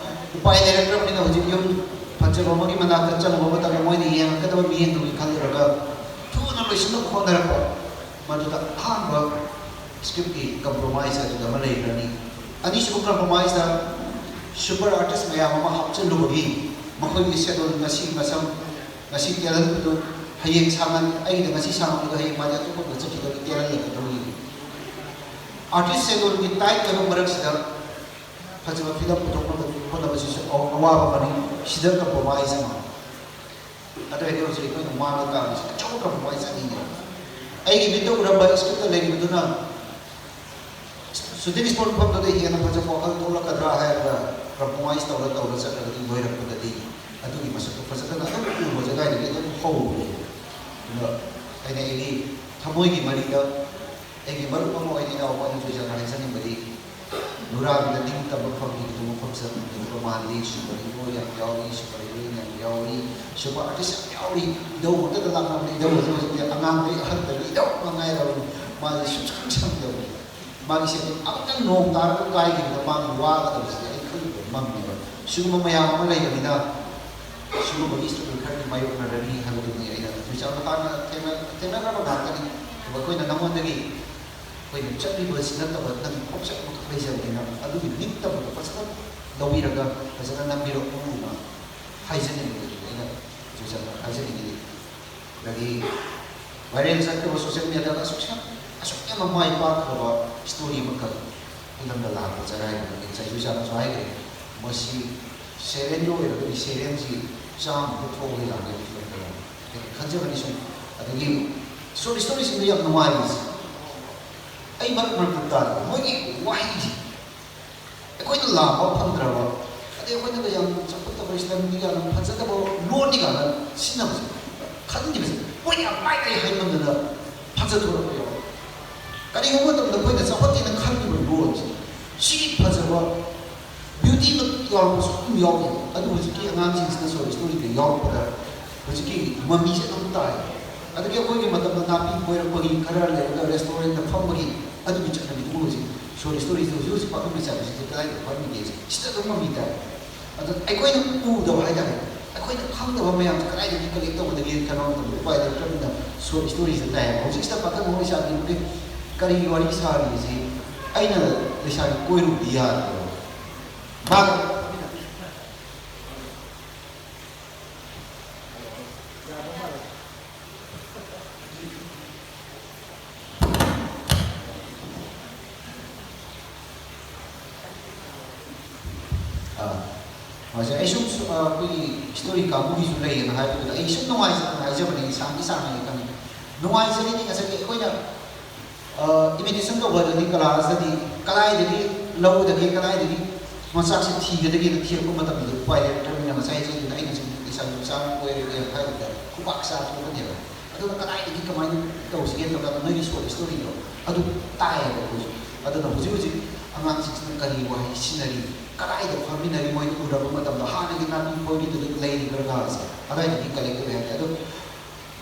ꯎꯄꯥꯏ ꯂꯩꯔꯛꯇ꯭ꯔꯕꯅꯤꯅ ꯍꯧꯖꯤꯛ ꯌꯨꯝ ꯐꯖꯕ ꯑꯃꯒꯤ ꯃꯅꯥꯛꯇ ꯆꯪꯉꯨꯕ ꯃꯇꯝꯗ ꯃꯣꯏꯅ ꯌꯦꯡꯉꯛꯀꯗꯕ ꯃꯤꯠꯌꯦꯡꯗꯨꯒꯤ ꯈꯜꯂꯨꯔꯒ ꯊꯨꯅ ꯂꯣꯏꯁꯤꯟꯅꯕ ꯍꯣꯠꯅꯔꯛꯄ꯫ ꯃꯗꯨꯗ ꯑꯍꯥꯟꯕ ꯁ꯭ꯀ꯭ꯔꯤꯞꯀꯤ ꯀꯝꯄ꯭ꯔꯣꯃꯥꯏꯁ ꯑꯗꯨꯗ ꯑꯃ ꯂꯩꯈ꯭ꯔꯅꯤ꯫ ꯑꯅꯤꯁꯨꯕ ꯀꯝꯄ꯭ꯔꯣꯃꯥꯏꯁꯇ ꯁꯨꯄꯔ ꯑꯥꯔꯇꯤꯁ ꯃꯌꯥꯝ ꯑꯃ ꯍꯥꯞꯆꯤꯜꯂꯨꯕꯒꯤ ꯃꯈꯣꯏꯒꯤ ꯁꯦꯗꯨꯜ ꯉꯁꯤ ꯃꯁꯝ, ꯉꯁꯤ ꯇꯦꯂꯦꯟꯠꯇꯨ ꯍꯌꯦꯡ ꯁꯥꯡꯍꯟ, ꯑꯩꯒꯤꯗ ꯉꯁꯤ ꯁꯥꯡꯍꯟꯕꯗꯣ ꯍꯌꯦꯡ ꯃꯥꯗꯤ ꯑꯇꯣꯞꯄꯗ ꯆꯠꯈꯤꯗꯧꯔꯤ, ꯇꯦꯂꯦꯟꯠ ꯂꯩꯈꯤꯗꯧꯔꯤ꯫ ꯑꯥꯔꯇꯤꯁ ꯁꯦꯗꯨꯜꯒꯤ ꯇꯥꯏꯠ ꯑꯣꯏꯕ ꯃꯔꯛꯁꯤꯗ ꯐꯖꯕ ꯐꯤꯂꯝ ꯄꯨꯊꯣꯛꯅꯕ ꯍꯣꯠꯅꯕꯁꯤꯁꯨ ꯑꯋꯥꯕ ꯑꯃꯅꯤ꯫ ꯁꯤꯗ ꯀꯝꯄ꯭ꯔꯣꯃꯥꯏꯁ ꯑꯃ꯫ ꯑꯗꯨ ꯑꯣꯏꯔꯗꯤ ꯍꯧꯖꯤꯛ ꯑꯩꯈꯣꯏꯅ ꯃꯥꯡꯗ ꯇꯥꯕꯁꯤ ꯑꯆꯧꯕ ꯀꯝꯄ꯭ꯔꯣꯃꯥꯏꯁ ꯑꯅꯤꯅꯦ꯫ ꯑꯩꯒꯤ ꯃꯤꯠꯇ ꯎꯔꯝꯕ ꯁ꯭ꯀ꯭ꯔꯤꯞꯇ ꯂꯩꯔꯤꯕꯗꯨꯅ ꯁꯨꯇꯤꯡ ꯏꯁꯄꯣꯠ ꯃꯐꯝꯗꯨꯗ ꯍꯦꯟꯅ ꯐꯖꯕ ꯋꯥꯈꯜ ꯊꯣꯛꯂꯛꯀꯗ꯭ꯔꯥ ꯍꯥꯏꯔꯒ ꯀꯝꯄ꯭ꯔꯣꯃꯥꯏꯁ ꯇꯧꯔ ꯇꯧꯔ ꯆꯠꯂꯒꯗꯤ ꯂꯣꯏꯔꯛꯄꯗꯗꯤ ꯑꯗꯨꯒꯤ ꯃꯁꯛꯇꯣ ꯐꯖꯅ ꯑꯗꯨꯝ ꯎꯕ ꯖꯒꯥꯗꯒꯤ ꯑꯗꯨꯝ ꯍꯧꯔꯦ꯫ ꯑꯗꯨꯅ ꯑꯩꯅ ꯑꯩꯒꯤ ꯊꯃꯣꯏꯒꯤ ꯃꯔꯤꯗ ꯑꯩꯒꯤ ꯃꯔꯨꯞ ꯑꯃ ꯑꯣꯏꯅ ꯏꯅꯥꯎ ꯑꯃ ꯑꯣꯏꯅ ꯆꯨꯏꯖꯥꯛ ꯍꯥꯏꯖꯅꯤꯡꯕꯗꯤ ꯅꯨꯔꯥꯕꯤꯗ ꯅꯤꯡꯇꯝꯕ ꯐꯪꯈꯤꯕꯗꯨ ꯃꯐꯝ ꯃꯥꯜꯂꯤ, ꯁꯨꯄꯔ ꯍꯤꯔꯣ ꯌꯥꯝ ꯌꯥꯎꯔꯤ, ꯁꯨꯄꯔ ꯍꯤꯔꯣꯏꯟ ꯌꯥꯝ ꯌꯥꯎꯔꯤ, ꯁꯨꯄꯔ ꯑꯥꯔꯇꯤꯁ ꯌꯥꯝ ꯌꯥꯎꯔꯤ꯫ ꯏꯙꯧ ꯈꯛꯇꯗ ꯂꯥꯛꯅꯕꯅꯤ꯫ ꯏꯙꯧ ꯑꯁꯤ ꯍꯧꯖꯤꯛꯇꯤ ꯑꯉꯥꯡꯗꯒꯤ ꯑꯍꯟꯗꯒꯤ ꯏꯙꯧ ꯉꯥꯛ ꯉꯥꯏꯔꯕꯅꯤ꯫ ꯃꯥꯁꯦ ꯁꯨꯡꯁꯪ ꯁꯪꯗꯕꯅꯤ꯫ ꯃꯥꯒꯤ ꯁꯦꯟꯗꯣꯡ ꯑꯃꯇꯪ ꯅꯣꯡ ꯇꯥꯔꯒ ꯀꯥꯏꯈꯤꯕꯗ ꯃꯥꯒꯤ ꯋꯥꯒꯗꯕꯁꯤꯗꯤ ꯑꯩ ꯈꯜꯂꯨꯕ ꯉꯝꯃꯦꯕ꯫ ꯁꯤꯒꯨꯝꯕ ꯃꯌꯥꯝ ꯑꯃ ꯂꯩꯕꯅꯤꯅ ꯁꯤꯒꯨꯝꯕꯒꯤ ꯏꯁꯇ꯭ꯔꯒꯜ ꯈꯔꯗꯤ ꯃꯥꯌꯣꯛꯅꯔꯅꯤ ꯍꯥꯏꯕꯗꯨꯅꯤ꯫ ꯑꯩꯅ ꯍꯧꯖꯤꯛ ꯆꯥꯎꯅ ꯍꯥꯟꯅ ꯊꯦꯡꯅ-, ꯊꯦꯡꯅꯈ꯭ꯔꯕ ꯉꯥꯛꯇꯅꯤ꯫ ꯑꯩꯈꯣꯏꯅ ꯅꯉꯣꯟꯗꯒꯤ ꯑꯩꯈꯣꯏꯅ ꯆꯠꯂꯤꯕꯁꯤ ꯅꯠꯇꯕ ꯅꯪꯒꯤ ꯈꯣꯡꯆꯠ ꯑꯃꯈꯛ ꯂꯩꯖꯕꯅꯤꯅ ꯑꯗꯨꯒꯤ ꯅꯤꯡꯇꯝꯕꯗꯣ ꯐꯖꯅ ꯂꯧꯕꯤꯔꯒ ꯐꯖꯅ ꯅꯝꯕꯤꯔꯛꯎꯅ ꯍꯥꯏꯖꯅꯤꯡꯕꯗꯨꯅꯤ ꯑꯩꯅ ꯍꯧꯖꯤꯛ ꯆꯥꯎꯅ ꯍꯥꯏꯖꯅꯤꯡꯉꯤꯗꯤ꯫ ꯑꯗꯒꯤ ꯚꯥꯏꯔꯦꯜ ꯆꯠꯈ꯭ꯔꯕ ꯁꯣꯁꯤꯌꯦꯜ ꯃꯦꯗꯤꯌꯥꯗ ꯑꯁꯨꯛ ꯌꯥꯝ, ꯑꯁꯨꯛ ꯌꯥꯝꯅ ꯃꯥꯏ ꯄꯥꯛꯈ꯭ꯔꯕ ꯏꯁꯇꯣꯔꯤ ꯑꯃꯈꯛ ꯐꯤꯂꯝꯗ ꯂꯥꯛꯄ ꯆꯔꯥꯏꯕꯗꯒꯤ ꯆꯩꯁꯨ ꯆꯥꯅꯁꯨ ꯍꯥꯏꯈ꯭ꯔꯦ꯫ ꯃꯁꯤ ꯁꯦꯔꯦꯟꯒꯤ ꯑꯣꯏꯔꯒꯗꯤ ꯁꯦꯔꯦꯟꯁꯤ ꯆꯥꯝꯃꯗ ꯊꯣꯛꯑꯒ ꯂꯥꯛꯅꯩ ꯐꯤꯂꯝꯗ꯫ ꯑꯩꯅ ꯈꯟꯖꯕꯅꯤ ꯁꯨꯝ꯫ ꯑꯗꯒꯤ ꯁꯣꯔꯠ ꯏꯁꯇꯣꯔꯤꯁꯤꯡꯗ ꯌꯥꯝ ꯅꯨꯡꯉꯥꯏꯔꯤꯁꯦ ꯑꯩ ꯃꯔꯛ ꯃꯔꯛꯇ ꯇꯥꯏ꯫ ꯃꯣꯏꯒꯤ ꯋꯥꯍꯩꯁꯦ ꯑꯩꯈꯣꯏꯅ ꯂꯥꯝꯕ ꯐꯪꯗ꯭ꯔꯕ, ꯑꯗꯩ ꯑꯩꯈꯣꯏꯅꯒ ꯌꯥꯝ ꯆꯥꯎꯈꯠꯇꯕ ꯏꯁꯂꯝꯒꯤ ꯌꯥꯝꯅ ꯐꯖꯗꯕ ꯂꯣꯟꯅꯤ ꯀꯥꯏꯅ ꯁꯤꯖꯤꯟꯅꯕꯁꯦ, ꯈꯟꯈꯤꯕꯁꯦ, ꯃꯣꯏꯅ ꯌꯥꯝ ꯃꯥꯏ ꯀꯩ ꯍꯥꯏꯃꯟꯗꯅ ꯐꯖꯊꯣꯔꯛꯄ ꯌꯥꯎꯋꯦ꯫ ꯀꯔꯤꯒꯨꯝꯕ ꯃꯇꯝꯗ ꯑꯩꯈꯣꯏꯅ ꯆꯥꯎꯈꯠꯇꯦꯅ ꯈꯟꯈꯤꯕ ꯂꯣꯟꯁꯦ, ꯁꯤꯒꯤ ꯐꯖꯕ ꯕ꯭ꯌꯨꯇꯤ ꯌꯥꯎꯔꯛꯄꯁꯨ ꯑꯗꯨꯝ ꯌꯥꯎꯏ꯫ ꯑꯗꯨ ꯍꯧꯖꯤꯛꯀꯤ ꯑꯉꯥꯡꯁꯤꯡꯁꯤꯅ ꯁꯣꯔꯠ ꯏꯁꯇꯣꯔꯤꯗ ꯌꯥꯎꯔꯛꯄꯗ ꯍꯧꯖꯤꯛꯀꯤ ꯃꯃꯤꯁꯦ ꯑꯗꯨꯝ ꯇꯥꯏ꯫ ꯑꯗꯒꯤ ꯑꯩꯈꯣꯏꯒꯤ ꯃꯇꯝꯗ ꯅꯥꯄꯤ ꯐꯣꯏꯔꯛꯄꯒꯤ, ꯈꯔ ꯂꯩꯔꯒ ꯔꯦꯁꯇꯨꯔꯦꯟꯗ ꯐꯝꯕꯒꯤ ꯑꯗꯨꯒꯤ ꯆꯠꯅꯕꯤꯗꯨ ꯍꯧꯖꯤꯛ ꯁꯣꯔꯠ ꯏꯁꯇꯣꯔꯤꯁꯤꯗ ꯍꯧꯖꯤꯛ ꯍꯧꯖꯤꯛ ꯄꯥꯛꯅꯝ ꯂꯩꯁꯥꯕꯤꯁꯤꯡꯁꯦ ꯀꯗꯥꯏꯗ ꯐꯝꯃꯤꯒꯦ? ꯁꯤꯗ ꯑꯗꯨꯝ ꯃꯃꯤ ꯇꯥꯏ꯫ ꯑꯗꯣ ꯑꯩꯈꯣꯏꯅ ꯎꯗꯕ ꯍꯥꯏꯇꯥꯔꯦ, ꯑꯩꯈꯣꯏꯅ ꯈꯪꯗꯕ ꯃꯌꯥꯝꯁꯦ ꯀꯗꯥꯏꯗꯒꯤ ꯀꯂꯦꯛ ꯇꯧꯒꯗꯒꯦ ꯈꯟꯕ ꯃꯇꯝꯗ ꯎꯄꯥꯏ ꯂꯩꯔꯛꯇ꯭ꯔꯕꯅꯤꯅ ꯁꯣꯔꯠ ꯏꯁꯇꯣꯔꯤꯁꯤꯗ ꯇꯥꯏ꯫ ꯍꯧꯖꯤꯛꯁꯤꯗ ꯄꯥꯈꯪ ꯑꯃ ꯂꯩꯁꯥꯕꯤ ꯑꯃꯒꯤ ꯀꯔꯤ ꯋꯥꯔꯤ ꯁꯥꯔꯤꯁꯤ ꯑꯩꯅ ꯂꯩꯁꯥꯕꯤ ꯀꯣꯏꯔꯨꯕꯗꯤ ꯌꯥꯗ꯭ꯔꯣ? ꯃꯥꯒ ꯑꯥ, ꯍꯣꯏ, ꯁꯦ, ꯑꯩ ꯁꯨꯝ, ꯑꯥ, ꯑꯩꯈꯣꯏꯒꯤ ꯏꯁꯇꯣꯔꯤ ꯀꯥꯡꯕꯨꯒꯤꯁꯨ ꯂꯩꯌꯦꯅ ꯍꯥꯏꯕꯗꯨꯗ ꯑꯩ ꯁꯨꯝ ꯅꯨꯡꯉꯥꯏꯖꯗꯅ ꯍꯥꯏꯖꯕꯅꯦ, ꯁꯥꯡꯗꯤ ꯁꯥꯡꯉꯦ ꯈꯪꯉꯦ꯫ ꯅꯨꯡꯉꯥꯏꯖꯔꯤꯗꯤ ꯉꯁꯥꯏꯒꯤ ꯑꯩꯈꯣꯏꯅ, ꯑꯥ, ꯏꯃꯤꯇꯦꯁꯟ ꯇꯧꯕ ꯑꯗꯨꯗꯤ ꯀꯂꯥꯁꯇꯗꯤ ꯀꯗꯥꯏꯗꯒꯤ ꯂꯧꯒꯗꯒꯦ, ꯀꯗꯥꯏꯗꯒꯤ ꯃꯆꯥꯛꯁꯦ ꯊꯤꯒꯗꯒꯦꯅ ꯊꯤꯔꯛꯄ ꯃꯇꯝꯗ ꯎꯄꯥꯏ ꯂꯩꯔꯛꯇ꯭ꯔꯕꯅꯤꯅ ꯉꯁꯥꯏ ꯑꯩꯅ ꯁꯨꯝ ꯂꯩꯁꯥꯕꯤ ꯃꯆꯥ ꯑꯃ ꯀꯣꯏꯔꯒꯦ ꯍꯥꯏꯕꯗ ꯈꯨꯕꯥꯛ ꯆꯥ ꯊꯣꯛꯀꯅꯦꯕ꯫ ꯑꯗꯨꯅ ꯀꯗꯥꯏꯗꯒꯤ ꯀꯃꯥꯏꯅ ꯇꯧꯁꯤꯒꯦ ꯇꯧꯔꯒ ꯅꯣꯏꯒꯤ ꯁꯣꯔꯠ ꯏꯁꯇꯣꯔꯤꯗꯣ ꯑꯗꯨ ꯇꯥꯏꯌꯦꯕ ꯑꯩꯈꯣꯏꯁꯨ꯫ ꯑꯗꯨꯅ ꯍꯧꯖꯤꯛ ꯍꯧꯖꯤꯛ ꯑꯉꯥꯡꯁꯤꯡꯁꯤꯅ ꯀꯔꯤ ꯋꯥꯍꯩ ꯁꯤꯖꯤꯟꯅꯔꯤ, ꯀꯗꯥꯏꯗ ꯐꯝꯃꯤꯟꯅꯔꯤ, ꯃꯣꯏꯅ ꯎꯔꯕ ꯃꯇꯝꯗ ꯍꯥꯟꯅꯒꯤ ꯅꯥꯄꯤ ꯐꯣꯏꯕꯤꯗꯨꯗ ꯂꯩꯔꯤꯕ꯭ꯔꯥꯒꯁꯦ ꯑꯗꯨꯋꯥꯏꯗꯒꯤ ꯀꯂꯦꯛ ꯇꯧꯋꯦ ꯍꯥꯏꯔꯦ꯫ ꯑꯗꯣ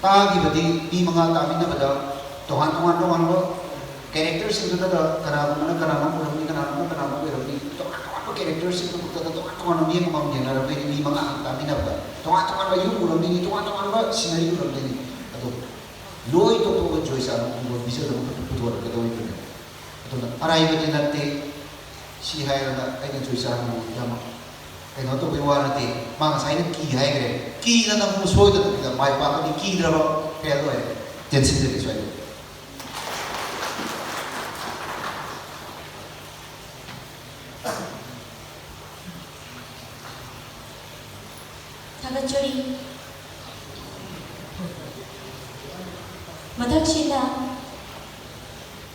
ꯇꯥꯈꯤꯕꯗꯤ ꯃꯤ ꯃꯉꯥ ꯇꯥꯃꯤꯟꯅꯕꯗ ꯇꯣꯉꯥꯟ ꯇꯣꯉꯥꯟ ꯇꯣꯉꯥꯟꯕ ꯀꯦꯔꯦꯛꯇꯔꯁꯤꯡꯗꯨꯗ ꯀꯅꯥꯒꯨꯝꯕꯅ ꯀꯅꯥꯅꯣꯝ ꯎꯔꯝꯅꯤ, ꯀꯅꯥꯒꯨꯝꯕꯅ ꯀꯅꯥꯅꯣꯝ ꯎꯔꯝꯅꯤ, ꯇꯣꯉꯥꯟ ꯇꯣꯉꯥꯟꯕ ꯀꯦꯔꯦꯛꯇꯔꯁꯤꯡꯗꯨ ꯈꯛꯇꯗ ꯇꯣꯉꯥꯟ ꯇꯣꯉꯥꯟꯕ ꯃꯤ ꯑꯃꯃꯝ ꯌꯦꯡꯅꯔꯛꯄꯩꯗꯤ ꯃꯤ ꯃꯉꯥ ꯇꯥꯃꯤꯟꯅꯕꯗ ꯇꯣꯉꯥꯟ ꯇꯣꯉꯥꯟꯕ ꯌꯨꯝ ꯎꯔꯝꯗꯣꯏꯅꯤ, ꯇꯣꯉꯥꯟ ꯇꯣꯉꯥꯟꯕ ꯁꯤꯅꯔꯤ ꯎꯔꯝꯗꯣꯏꯅꯤ꯫ ꯑꯗꯣ ꯂꯣꯏ ꯇꯣꯛꯊꯣꯛꯑꯒ ꯖꯣꯏꯆꯥꯅ ꯈꯨꯡꯒꯣꯜ ꯄꯤꯖꯅꯕ ꯈꯛꯇ ꯄꯨꯊꯣꯔꯛꯀꯗꯧꯔꯤꯕꯅꯦ꯫ ꯑꯗꯨꯅ ꯑꯔꯥꯏꯕꯗꯤ ꯅꯠꯇꯦ꯫ ꯁꯤ ꯍꯥꯏꯔꯒ ꯑꯩꯅ ꯖꯣꯏꯆꯥꯅ ꯌꯥꯝ ꯀꯩꯅꯣ ꯇꯧꯕꯩ ꯋꯥ ꯅꯠꯇꯦ꯫ ꯃꯥ ꯉꯁꯥꯏꯅ ꯀꯤ ꯍꯥꯏꯈ꯭ꯔꯦ꯫ ꯀꯤꯅ ꯅꯪꯕꯨ ꯁꯣꯏꯗꯅ ꯃꯥꯏ ꯄꯥꯛꯀꯅꯤ꯫ ꯀꯤꯗ꯭ꯔꯕ ꯐꯦꯜ ꯑꯣꯏꯔꯦ꯫ ꯆꯦꯟꯁꯤꯟꯖꯒꯦ ꯁ꯭ꯋꯥꯏꯗ꯫ ꯊꯥꯒꯠꯆꯔꯤ꯫ ꯃꯊꯪꯁꯤꯗ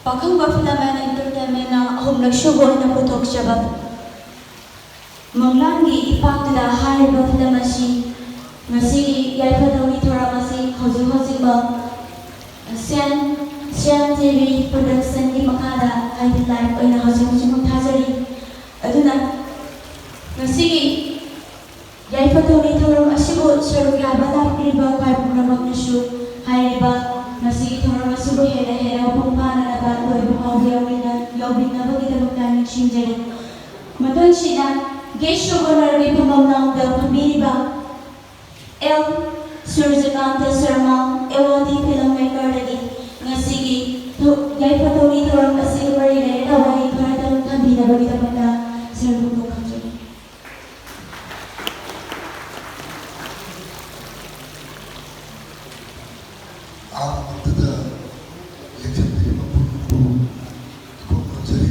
ꯄꯥꯈꯪꯕ Film and Entertainmentꯅ ꯑꯍꯨꯝꯂꯛ ꯁꯨꯕ ꯑꯣꯏꯅ ꯄꯨꯊꯣꯛꯆꯕ ꯃꯪꯂꯥꯟꯒꯤ ꯏꯄꯥꯛꯇꯨꯗ ꯍꯥꯏꯔꯤꯕ film ꯑꯁꯤ ꯉꯁꯤꯒꯤ ꯌꯥꯏꯐ ꯊꯧꯅꯤ ꯊꯧꯔꯝ ꯑꯁꯤ ꯍꯧꯖꯤꯛ ꯍꯧꯖꯤꯛꯃꯛ ꯁ꯭ꯌꯥꯝ, ꯁ꯭ꯌꯥꯝ ꯇꯤ ꯚꯤ productionꯒꯤ ꯃꯈꯥꯗ ꯍꯥꯏꯗꯤ live ꯑꯣꯏꯅ ꯍꯧꯖꯤꯛ ꯍꯧꯖꯤꯛꯃꯛ ꯊꯥꯖꯔꯤ꯫ ꯑꯗꯨꯅ ꯉꯁꯤꯒꯤ ꯌꯥꯏꯐ ꯊꯧꯅꯤ ꯊꯧꯔꯝ ꯑꯁꯤꯕꯨ ꯁꯔꯨꯛ ꯌꯥꯕ ꯂꯥꯛꯄꯤꯔꯤꯕ ꯈ꯭ꯋꯥꯏ ꯄꯨꯝꯅꯃꯛꯅꯁꯨ ꯍꯥꯏꯔꯤꯕ ꯉꯁꯤꯒꯤ ꯊꯧꯔꯝ ꯑꯁꯤꯕꯨ ꯍꯦꯟꯅ ꯍꯦꯟꯅ ꯃꯄꯨꯡ ꯐꯥꯅꯅꯕ ꯂꯣꯏꯕ ꯐꯥꯎꯕ ꯌꯥꯎꯕꯤꯅ-, ꯌꯥꯎꯕꯤꯅꯕꯒꯤꯗꯃꯛꯇ ꯅꯤꯡꯁꯤꯡꯖꯔꯤ꯫ ꯃꯊꯪꯁꯤꯗ guest of honourꯒꯤ ꯐꯝꯐꯝ ꯂꯥꯡꯗ ꯐꯝꯕꯤꯔꯤꯕ ꯑꯦꯜ ꯁꯨꯔꯖꯀꯥꯟꯇ ꯁꯔꯃ, ꯑꯦꯋꯥꯗꯤ film makerꯗꯒꯤ ꯉꯁꯤꯒꯤ ꯊꯧ-, ꯌꯥꯏꯐ ꯊꯧꯅꯤ ꯊꯧꯔꯝ ꯑꯁꯤꯒ ꯃꯔꯤ ꯂꯩꯅꯅ ꯋꯥꯍꯩ ꯈꯔꯇꯪ ꯊꯝꯕꯤꯅꯕꯒꯤꯗꯃꯛꯇ ꯁꯔꯕꯨ ꯈꯪꯖꯔꯤ꯫ ꯑꯍꯥꯟꯕꯗ ꯂꯦꯡꯖꯟꯕꯤꯔꯤꯕ ꯄꯨꯝꯅꯃꯛꯄꯨ ꯏꯀꯣꯛ ꯀꯣꯟꯖꯔꯤ꯫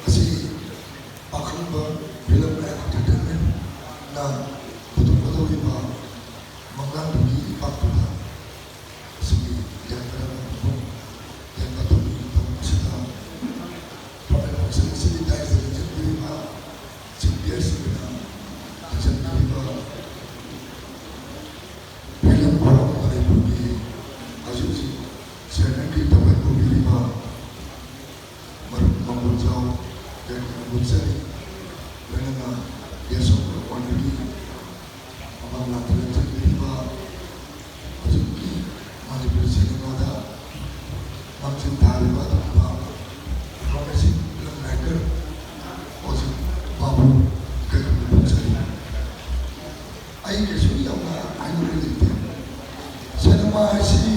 ꯉꯁꯤ ꯄꯥꯈꯪꯕ Film and Entertainmentꯅ ꯄꯨꯊꯣꯛꯀꯗꯧꯔꯤꯕ ꯃꯪꯂꯥꯟꯗꯨꯒꯤ ꯏꯄꯥꯛꯇꯨꯗ ꯉꯁꯤꯒꯤ ꯌꯥꯏꯐꯔꯕ ꯃꯐꯝ ꯌꯥꯏꯐ ꯊꯧꯅꯤ ꯊꯧꯔꯝ ꯑꯁꯤꯗ ꯊꯧꯔꯝ ꯑꯁꯤꯒꯤ ꯗꯥꯏꯁꯇ ꯂꯦꯡꯖꯟꯕꯤꯔꯤꯕ chief guestꯁꯤꯡꯅ ꯂꯦꯡꯖꯟꯕꯤꯔꯤꯕ Film Forum ꯃꯅꯤꯄꯨꯔꯒꯤ ꯍꯧꯖꯤꯛ ꯍꯧꯖꯤꯛ chairmanꯒꯤ ꯊꯧꯒꯜ ꯄꯨꯕꯤꯔꯤꯕ ꯃꯔꯨꯞ ꯃꯪꯒꯣꯜꯖꯥꯎ ꯐꯣꯡꯗꯣꯛꯆꯔꯤ꯫ ꯂꯣꯏꯅꯅ guest of honorꯒꯤ ꯃꯃꯥꯡ ꯂꯥꯛꯇꯨꯅ ꯆꯠꯄꯤꯔꯤꯕ ꯍꯧꯖꯤꯛꯀꯤ ꯃꯅꯤꯄꯨꯔ ꯁꯤꯅꯦꯃꯥꯗ ꯃꯥꯡꯖꯤꯜ ꯊꯥꯔꯤꯕ ꯑꯗꯨꯒꯨꯝꯕ promising film maker ꯑꯣꯖꯤꯠ ꯕꯥꯕꯨ ꯀꯩꯒꯨꯝꯕ ꯐꯣꯡꯖꯔꯤ꯫ ꯑꯩ ꯀꯩꯁꯨ ꯌꯥꯝꯅ ꯍꯥꯏꯅꯤꯡꯕ ꯂꯩꯇꯦ꯫ ꯁꯤꯅꯦꯃꯥ ꯍꯥꯏꯁꯤ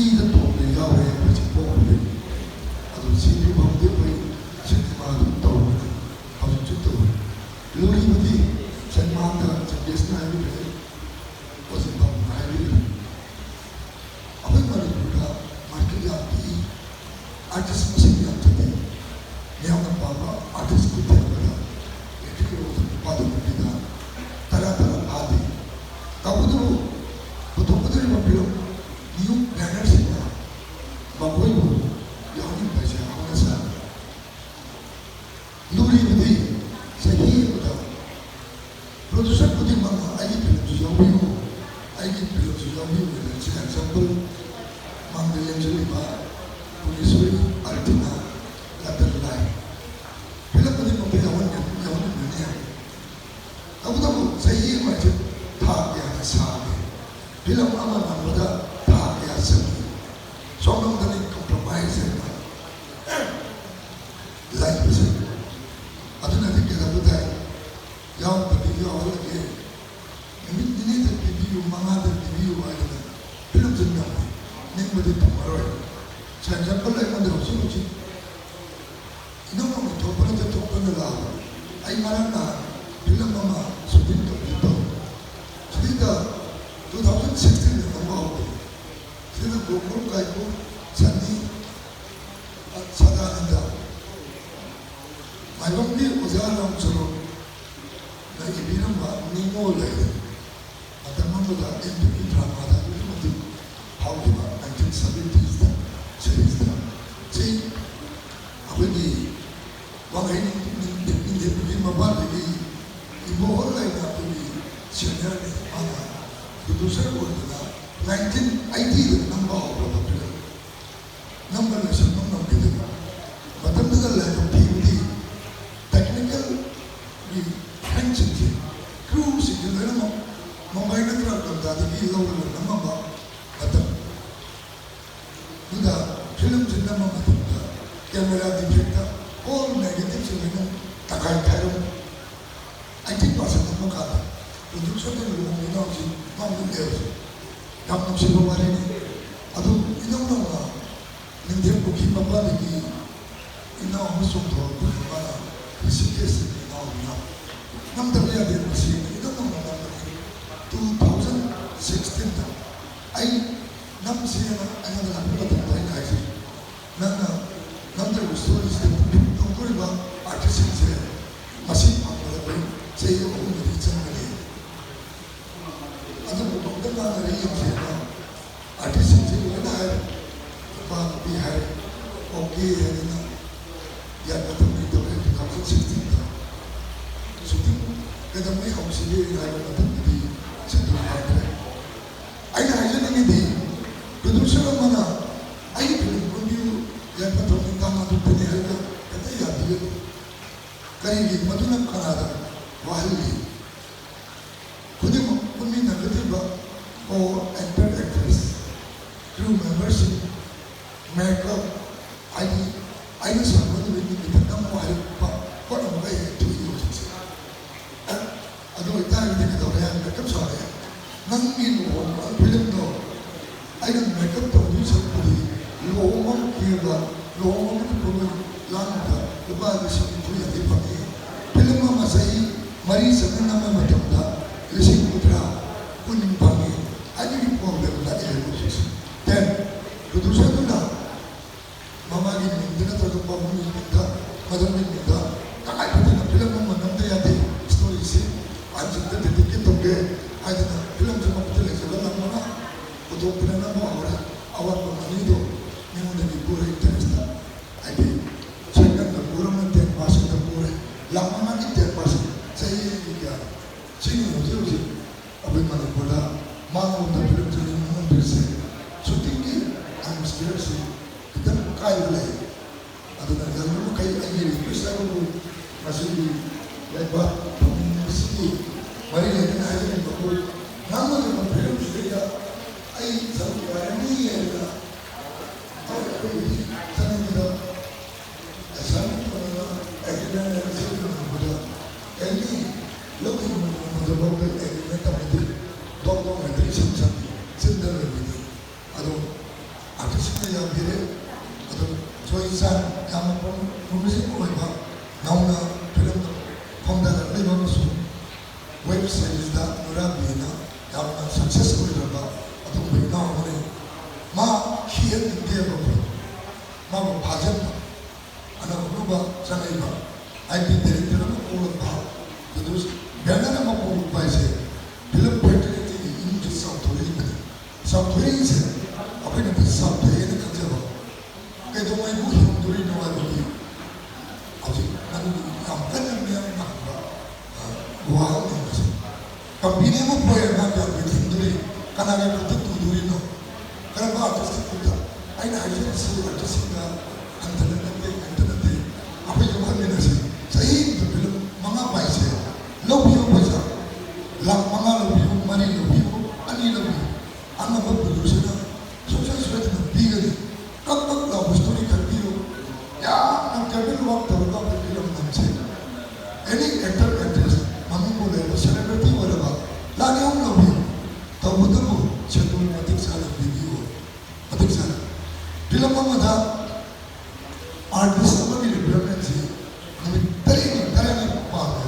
ꯏꯗ ꯇꯣꯡꯅ ꯌꯥꯎꯔꯦ ꯑꯩꯈꯣꯏꯁꯦ ꯄꯣꯛꯄꯗꯒꯤ꯫ ꯑꯗꯨ ꯁꯤꯗ꯭ꯔꯤ ꯐꯥꯎꯗꯤ ꯑꯩꯈꯣꯏ ꯁꯤꯅꯦꯃꯥ ꯑꯗꯨꯝ ꯇꯧꯔꯒꯅꯤ꯫ ꯍꯧꯖꯤꯛꯁꯨ ꯇꯧꯔꯤ꯫ ꯂꯨꯔꯤꯕꯗꯤ ꯁꯤꯅꯦꯃꯥꯗ ꯖꯒꯦꯁꯅ ꯍꯥꯏꯕꯤꯈ꯭ꯔꯦ, ꯑꯣꯖꯤꯠ ꯕꯥꯕꯨꯅ ꯍꯥꯏꯕꯤꯈ꯭ꯔꯦ꯫ ꯑꯩꯈꯣꯏ ꯃꯅꯤꯄꯨꯔꯗ market ꯌꯥꯝ ꯄꯤꯛꯏ, artist ꯃꯁꯤꯡ ꯌꯥꯝꯖꯗꯦ꯫ ꯃꯤꯌꯥꯝꯅ ꯄꯥꯝꯕ artist ꯈꯨꯊꯦꯡꯕꯗ ꯂꯩꯀꯥꯏ ꯂꯨꯄꯥꯗ ꯅꯨꯄꯤꯗ ꯇꯔꯥ ꯇꯔꯥ ꯐꯥꯗꯦ꯫ ꯇꯧꯕꯇꯕꯨ ꯄꯨꯊꯣꯛꯀꯗꯧꯔꯤꯕ film new bannerꯁꯤꯡꯅ ꯃꯈꯣꯏꯕꯨ ꯌꯥꯎꯅꯤꯡꯕ ꯍꯥꯏꯁꯦ ꯍꯧꯅ ꯁꯥꯅꯤ꯫ ꯂꯨꯔꯤꯕꯗꯤ ꯆꯍꯤ ꯑꯃꯗ producer ꯈꯨꯗꯤꯡꯃꯛꯅ "ꯑꯩꯒꯤ filmꯁꯨ ꯌꯥꯎꯕꯤꯌꯨ, ꯑꯩꯒꯤ filmꯁꯨ ꯌꯥꯎꯕꯤꯌꯨ" ꯍꯥꯏꯅ, ꯁꯤꯗ example ꯃꯥꯡꯗ ꯂꯦꯡꯁꯤꯜꯂꯤꯕ ꯄꯨꯔꯅꯤꯁꯣꯔꯤ, ꯑꯜꯇꯤꯅꯥ, ꯂꯇꯟ ꯂꯥꯏ, film ꯈꯨꯗꯤꯡꯃꯛꯇ ꯌꯥꯎꯍꯟꯒꯅꯤ, ꯌꯥꯎꯍꯟꯅꯤꯡꯒꯅꯤ ꯍꯥꯏ꯫ ꯇꯧꯕꯇꯕꯨ ꯆꯍꯤ ꯑꯃ ꯍꯥꯏꯁꯦ ꯊꯥ ꯀꯌꯥꯅ ꯁꯥꯒꯦ? Film ꯑꯃ ꯅꯝꯕꯗ ꯊꯥ ꯀꯌꯥ ꯆꯪꯏ? ꯁꯣꯝꯂꯣꯝꯗꯅꯤ compromise ꯍꯥꯏꯕ ꯂꯩꯕꯁꯦ꯫ ꯑꯗꯨꯅꯗꯤ ꯀꯩꯗꯧꯕ ꯇꯥꯏ? ꯌꯥꯎꯗ꯭ꯔꯗꯤ ꯌꯥꯎꯍꯜꯂꯒꯦ, ꯅꯨꯃꯤꯠ ꯅꯤꯅꯤꯗ ꯄꯤꯕꯤꯌꯨ, ꯃꯉꯥꯗ ꯄꯤꯕꯤꯌꯨ ꯍꯥꯏꯗꯅ filmꯁꯦ ꯅꯝꯃꯤ, ꯅꯤꯡꯕꯗꯤ ꯊꯨꯡꯉꯔꯣꯏ꯫ ꯁꯦꯟ ꯆꯠꯄ ꯂꯩꯉꯣꯟꯗ ꯍꯧꯖꯤꯛ ꯍꯧꯖꯤꯛ ꯏꯅꯧ ꯅꯧꯅ ꯊꯣꯛꯄ ꯅꯠꯇꯦ, ꯊꯣꯛꯄꯅ ꯂꯥꯛꯑꯕ꯫ ꯑꯩ ꯉꯔꯥꯡ ꯅꯍꯥꯟ film ꯑꯃ shooting ꯇꯧꯒꯦ ꯇꯧ꯫ ꯁꯤꯗꯩꯗ two thousand sixteenꯗ ꯅꯝꯕ ꯍꯧꯕꯅꯤ꯫ ꯁꯤꯗ ꯒꯣꯀꯨꯜ ꯀꯥꯏꯀꯨ, ꯁꯟꯅꯤ, ꯑ, ꯁꯗꯥꯅꯟꯗ, ꯃꯥꯏꯕꯝꯒꯤ ꯑꯣꯖꯥ ꯔꯥꯝꯆꯔꯣꯟꯅ ꯏꯕꯤꯔꯝꯕ ꯅꯤꯉꯣꯜ ꯍꯥꯏꯗꯅ ꯃꯇꯝ ꯑꯃꯗ ꯑꯦꯝ ꯇꯤ ꯚꯤ dramaꯗ ꯑꯗꯨꯛꯀꯤ ꯃꯇꯤꯛ ꯐꯥꯎꯈꯤꯕ nineteen seventiesꯇ, seriesꯇ꯫ ꯁꯤ ꯑꯩꯈꯣꯏꯒꯤ ꯋꯥꯡꯈꯩ ꯅꯤꯡꯊꯦꯝꯕꯒꯤ ꯃꯄꯥꯟꯗꯒꯤ ꯏꯕꯣꯍꯜ ꯍꯥꯏꯅ ꯑꯩꯈꯣꯏꯒꯤ seniorꯅꯤ, ꯃꯥꯅ producer ꯑꯣꯏꯗꯅ nineteen eightyꯗ ꯅꯝꯕ ꯍꯧꯔꯕ film꯫ ꯅꯝꯕ ꯂꯣꯏꯁꯟꯕ ꯉꯝꯈꯤꯗꯦ꯫ ꯃꯇꯝꯗꯨꯗ ꯂꯥꯏꯕꯛ ꯊꯤꯕꯗꯤ Camera defect ꯇ all negative ꯁꯤꯡ ꯂꯣꯏꯅ ꯇꯪꯈꯥꯏ ꯈꯥꯏꯔꯝꯃꯤ꯫ Eighty percent ꯑꯃ ꯀꯥꯟꯗ producer ꯗ ꯂꯨꯍꯣꯡꯕ ꯏꯅꯥꯎꯁꯤ ꯉꯝꯗꯦ ꯍꯧꯖꯤꯛ꯫ ꯌꯥꯝ ꯅꯨꯡꯁꯤꯕ ꯋꯥꯔꯤꯅꯤ꯫ ꯑꯗꯨ ꯏꯅꯧ ꯅꯧꯅ ꯅꯤꯡꯊꯦꯝ ꯄꯨꯈ꯭ꯔꯤ ꯃꯄꯥꯗꯒꯤ ꯏꯅꯥꯎ ꯑꯃ ꯆꯣꯡꯊꯣꯔꯛꯄꯅꯤ꯫ ꯃꯥꯅ ꯔꯤꯁꯤꯀꯦꯁꯇꯒꯤ ꯏꯅꯥꯎꯗꯨꯅ ꯅꯝꯗꯕ ꯌꯥꯗꯦ꯫ ꯃꯁꯤ ꯏꯅꯧ ꯅꯧꯅ ꯅꯝꯕꯅꯤ꯫ Two thousand sixteen ꯗ ꯑꯩ ꯅꯝꯁꯦꯅ ꯑꯩꯉꯣꯟꯗ ꯂꯥꯛꯄ ꯃꯇꯝꯗ ꯑꯩꯅ ꯍꯥꯏꯖꯩ, "ꯅꯪꯅ ꯅꯝꯗꯧꯔꯤꯕ story ꯁꯤꯗ ꯇꯧꯗꯣꯔꯤꯕ artist ꯁꯤꯡꯁꯦ ꯃꯁꯤꯡ ꯐꯪꯕꯗ ꯑꯩꯈꯣꯏ ꯆꯍꯤ ꯑꯍꯨꯝ ꯃꯔꯤ ꯆꯪꯒꯅꯤ꯫ ꯑꯗꯨꯕꯨ ꯀꯧꯗ ꯉꯥꯡꯅꯔꯦ ꯌꯦꯡꯁꯦꯅ ꯑꯥꯔꯇꯤꯁꯁꯤꯡꯁꯦ ꯂꯣꯏꯅ ꯍꯥꯏꯔꯦ꯫ ꯅꯨꯄꯥ ꯅꯨꯄꯤ ꯍꯥꯏꯔꯦ꯫ ꯑꯣꯀꯦ ꯍꯥꯏꯗꯅ ꯌꯥꯏꯐ ꯃꯇꯝ ꯀꯩ ꯇꯧꯔꯦ꯫ Two thousand sixteen ꯗ shooting ꯀꯩꯗꯧꯉꯩ ꯍꯧꯁꯤꯒꯦ ꯍꯥꯏꯕ ꯃꯇꯝꯗꯗꯤ ꯁꯦꯗꯨꯜ ꯐꯪꯗ꯭ꯔꯦ꯫ ꯑꯩꯅ ꯍꯥꯏꯖꯅꯤꯡꯉꯤꯗꯤ, producer ꯑꯃꯅ ꯑꯩꯒꯤ film ꯀꯨꯝꯕꯤꯌꯨ, ꯌꯥꯏꯐ ꯊꯧꯅꯤꯡ ꯇꯥꯡ ꯑꯗꯨ ꯐꯅꯤ ꯍꯥꯏꯕ ꯍꯦꯛꯇ ꯌꯥꯕꯤꯒꯅꯨ꯫ ꯀꯔꯤꯒꯤ? ꯃꯗꯨꯅ ꯀꯅꯥꯗ ꯋꯥꯍꯜꯂꯤ? ꯈꯨꯗꯤꯡꯃꯛ ꯄꯨꯟꯃꯤꯟꯅꯒꯗꯧꯔꯤꯕ co actor, actress, crew member ꯁꯤꯡ, makeup, ꯍꯥꯏꯗꯤ ꯑꯩꯅ ꯁꯥꯟꯅꯕ ꯅꯨꯃꯤꯠ ꯅꯨꯃꯤꯠꯇ ꯅꯝꯃꯣ ꯍꯥꯏꯔꯛꯄ ꯄꯣꯠ ꯑꯃꯒ ꯍꯦꯛ ꯊꯣꯛꯏ ꯍꯧꯖꯤꯛꯁꯦ꯫ ꯑꯗꯨ ꯑꯣꯏꯇꯥꯔꯒꯗꯤ ꯀꯩꯗꯧꯔꯦ? Makeup ꯁꯥꯔꯦ꯫ ꯅꯪꯒꯤ ꯂꯨꯍꯣꯡꯕ film ꯗꯣ ꯑꯩꯅ makeup ꯇꯧꯗꯣꯏ ꯁꯔꯨꯛꯄꯨꯗꯤ ꯂꯨꯍꯣꯡꯕ ꯀꯦꯕ, ꯂꯨꯍꯣꯡꯕꯒꯤ ꯄꯣꯠꯂꯣꯏ ꯂꯥꯡꯕꯗ ꯂꯨꯄꯥ ꯂꯤꯁꯤꯡ ꯅꯤꯐꯨ ꯌꯥꯡꯈꯩ ꯐꯪꯉꯤ꯫ Film ꯑꯃ ꯆꯍꯤ ꯃꯔꯤ ꯆꯪꯅ ꯅꯝꯕ ꯃꯇꯝꯗ ꯂꯤꯁꯤꯡ ꯀꯨꯟꯊ꯭ꯔꯥ, ꯀꯨꯟ ꯐꯪꯉꯤ꯫ ꯑꯗꯨꯒꯤ problem ꯂꯥꯛꯑꯦ ꯍꯧꯖꯤꯛꯁꯦ꯫ Then producer ꯗꯨꯅ ꯃꯃꯥꯒꯤ ꯃꯤꯡꯗ ꯅꯠꯇ꯭ꯔꯒ ꯄꯥꯕꯨꯡꯒꯤ ꯃꯤꯡꯗ, ꯃꯗꯨꯒꯤ ꯃꯤꯡꯗ ꯇꯉꯥꯏ ꯐꯗꯅ film ꯑꯃ ꯅꯝꯗ ꯌꯥꯗꯦ꯫ Story ꯁꯤ ꯑꯍꯟꯁꯤꯡꯗ dedicate ꯇꯧꯒꯦ ꯍꯥꯏꯗꯅ film ꯁꯤ ꯃꯈꯨꯠꯇ ꯂꯩꯖꯕ ꯂꯥꯛ ꯃꯉꯥ ꯄꯨꯊꯣꯛꯇꯅ ꯅꯝꯕ ꯍꯧꯔꯦ꯫ ꯑꯋꯥꯠꯄ money ꯗꯣ ꯃꯤꯉꯣꯟꯗꯒꯤ ꯄꯨꯔꯦ, interest ꯇ꯫ ꯍꯥꯏꯗꯤ ꯁꯦꯀꯟꯗ ꯄꯨꯔ ꯑꯃ ten percent ꯇ ꯄꯨꯔꯦ꯫ ꯂꯥꯛ ꯃꯉꯥꯒꯤ ten percent ꯆꯍꯤ ꯑꯅꯤꯒꯤ ꯀꯌꯥꯅꯣ? ꯁꯤꯅꯤ ꯍꯧꯖꯤꯛ ꯍꯧꯖꯤꯛ ꯑꯩꯈꯣꯏ ꯃꯅꯤꯄꯨꯔꯗ ꯃꯥꯡꯂꯣꯝꯗ film ꯁꯤ ꯌꯦꯡꯕ ꯉꯝꯗ꯭ꯔꯤꯁꯦ꯫ Shooting ꯒꯤ atmosphere ꯁꯤ ꯈꯤꯇꯪ ꯑꯀꯥꯏꯕ ꯂꯩ꯫ ꯑꯗꯨꯅ ꯌꯥꯔꯤꯕ ꯃꯈꯩ ꯑꯩꯒꯤ request ꯍꯥꯏꯕꯕꯨ ꯃꯁꯤꯒꯤ ꯂꯩꯕꯥꯛ ꯐꯝꯃꯤꯟꯅꯕꯁꯤꯒꯤ ꯃꯔꯤ ꯂꯩꯅꯅ ꯍꯥꯏꯖꯅꯤꯡꯕꯕꯨ, ꯉꯥꯡꯅꯔꯤꯕ film ꯁꯤꯗꯩꯗ ꯑꯩ ꯁꯔꯨꯛ ꯌꯥꯔꯅꯤ ꯍꯥꯏꯗꯅ ꯑꯩꯈꯣꯏꯒꯤ ꯆꯠꯅꯕꯤꯗ ꯁꯦꯔꯤꯁꯇ ꯅꯨꯔꯥꯕꯤꯅ ꯌꯥꯝꯅ ꯁꯛꯁꯦꯁ ꯑꯣꯏꯔꯕ ꯑꯗꯨꯒꯨꯝꯕ ꯏꯅꯥꯎ ꯑꯃꯅꯤ꯫ ꯃꯥ ꯈꯤꯍꯟꯅꯤꯡꯗꯦꯕ ꯑꯩꯈꯣꯏ꯫ ꯃꯥꯕꯨ ꯐꯥꯖꯟꯕ, ꯑꯅꯧ ꯑꯅꯧꯕ ꯆꯪꯉꯛꯏꯕ, ꯍꯥꯏꯗꯤ ꯗꯥꯏꯔꯦꯛꯇꯔ ꯑꯃ ꯀꯧꯔꯛꯄ, ꯄ꯭ꯔꯣꯗ꯭ꯌꯨꯁ, ꯕꯦꯅꯔ ꯑꯃ ꯀꯧꯔꯛꯄ ꯍꯥꯏꯁꯦ ꯐꯤꯂꯝ ꯐꯦꯇꯔꯅꯤꯇꯤꯒꯤ ꯏꯃꯨꯡꯁꯦ ꯆꯥꯎꯊꯣꯔꯛꯏꯕꯅꯤ꯫ ꯆꯥꯎꯊꯣꯔꯛꯏꯁꯦ ꯑꯩꯈꯣꯏꯅꯗꯤ ꯆꯥꯎꯊꯣꯛꯑꯦꯅ ꯈꯟꯖꯕ꯫ ꯀꯩꯗꯧꯉꯩꯕꯨ ꯍꯤꯡꯗꯣꯔꯤꯅꯣ ꯍꯥꯏꯕꯒꯤ ꯍꯧꯖꯤꯛ ꯃꯗꯨꯒꯤ ꯌꯥꯝ ꯀꯟꯅ ꯃꯤꯌꯥꯝ ꯅꯥꯕ, ꯑ, ꯋꯥ ꯑꯃꯅꯤ ꯃꯁꯤ꯫ ꯀꯝꯄꯦꯅꯤ ꯑꯃ ꯄꯣꯛꯑꯦ, ꯃꯥ ꯀꯌꯥꯝ ꯀꯨꯏꯅ ꯍꯤꯡꯗꯣꯔꯤ? ꯀꯅꯥꯒꯤ ꯈꯨꯠꯇ ꯇꯨꯗꯣꯔꯤꯅꯣ? ꯀꯔꯝꯕ ꯑꯥꯔꯇꯤꯁꯀꯤ ꯈꯨꯠꯇ? ꯑꯩꯅ ꯍꯥꯏꯖꯔꯤꯁꯤ ꯑꯥꯔꯇꯤꯁꯁꯤꯡꯗ ꯍꯟꯊꯅ ꯅꯠꯇꯦ, ꯍꯟꯊꯅ ꯅꯠꯇꯦ꯫ ꯑꯩꯈꯣꯏꯁꯨ ꯈꯟꯃꯤꯟꯅꯁꯤ꯫ ꯆꯍꯤ ꯑꯃꯗ ꯐꯤꯂꯝ ꯃꯉꯥ ꯄꯥꯏꯁꯦ꯫ ꯂꯧꯕꯤꯌꯨ ꯄꯩꯁꯥ꯫ ꯂꯥꯛ ꯃꯉꯥ ꯂꯧꯕꯤꯌꯨ, ꯃꯔꯤ ꯂꯧꯕꯤꯌꯨ, ꯑꯅꯤ ꯂꯧꯕꯤꯌꯨ꯫ ꯑꯉꯝꯕ ꯄ꯭ꯔꯣꯗ꯭ꯌꯨꯁꯔꯅ ꯁꯨꯡꯁꯣꯏ ꯁꯣꯏꯗꯅ ꯄꯤꯒꯅꯤ꯫ ꯀꯛ ꯀꯛ ꯂꯥꯎꯕ ꯁ꯭ꯇꯣꯔꯤ ꯈꯛ ꯄꯤꯌꯨ꯫ ꯌꯥꯝꯅ ꯀꯦꯕꯤꯟ ꯋꯥꯛ ꯇꯧꯔꯒ ꯑꯩꯈꯣꯏ ꯐꯤꯂꯝ ꯅꯝꯁꯦ꯫ ꯑꯦꯅꯤ ꯑꯦꯛꯇꯔ, ꯑꯦꯛꯇ꯭ꯔꯦꯁ, ꯃꯃꯤꯡꯕꯨ ꯂꯩꯔꯕ, ꯁꯦꯂꯦꯕ꯭ꯔꯤꯇꯤ ꯑꯣꯏꯔꯕ, ꯂꯥꯛ ꯑꯍꯨꯝ ꯂꯧꯕꯤꯌꯨ꯫ ꯇꯧꯕꯇꯕꯨ ꯁꯦꯟꯗꯣꯡ ꯃꯇꯤꯛ ꯆꯥꯅ ꯄꯤꯕꯤꯌꯨ꯫ ꯃꯇꯤꯛ ꯆꯥꯅ꯫ ꯐꯤꯂꯝ ꯑꯃꯗ ꯑꯥꯔꯇꯤꯁ ꯑꯃꯒꯤ ꯔꯤꯀ꯭ꯋꯥꯏꯔꯃꯦꯟꯁꯤ ꯅꯨꯃꯤꯠ ꯇꯔꯦꯠꯅꯤ, ꯇꯔꯥꯅꯤ ꯄꯥꯝꯃꯦ꯫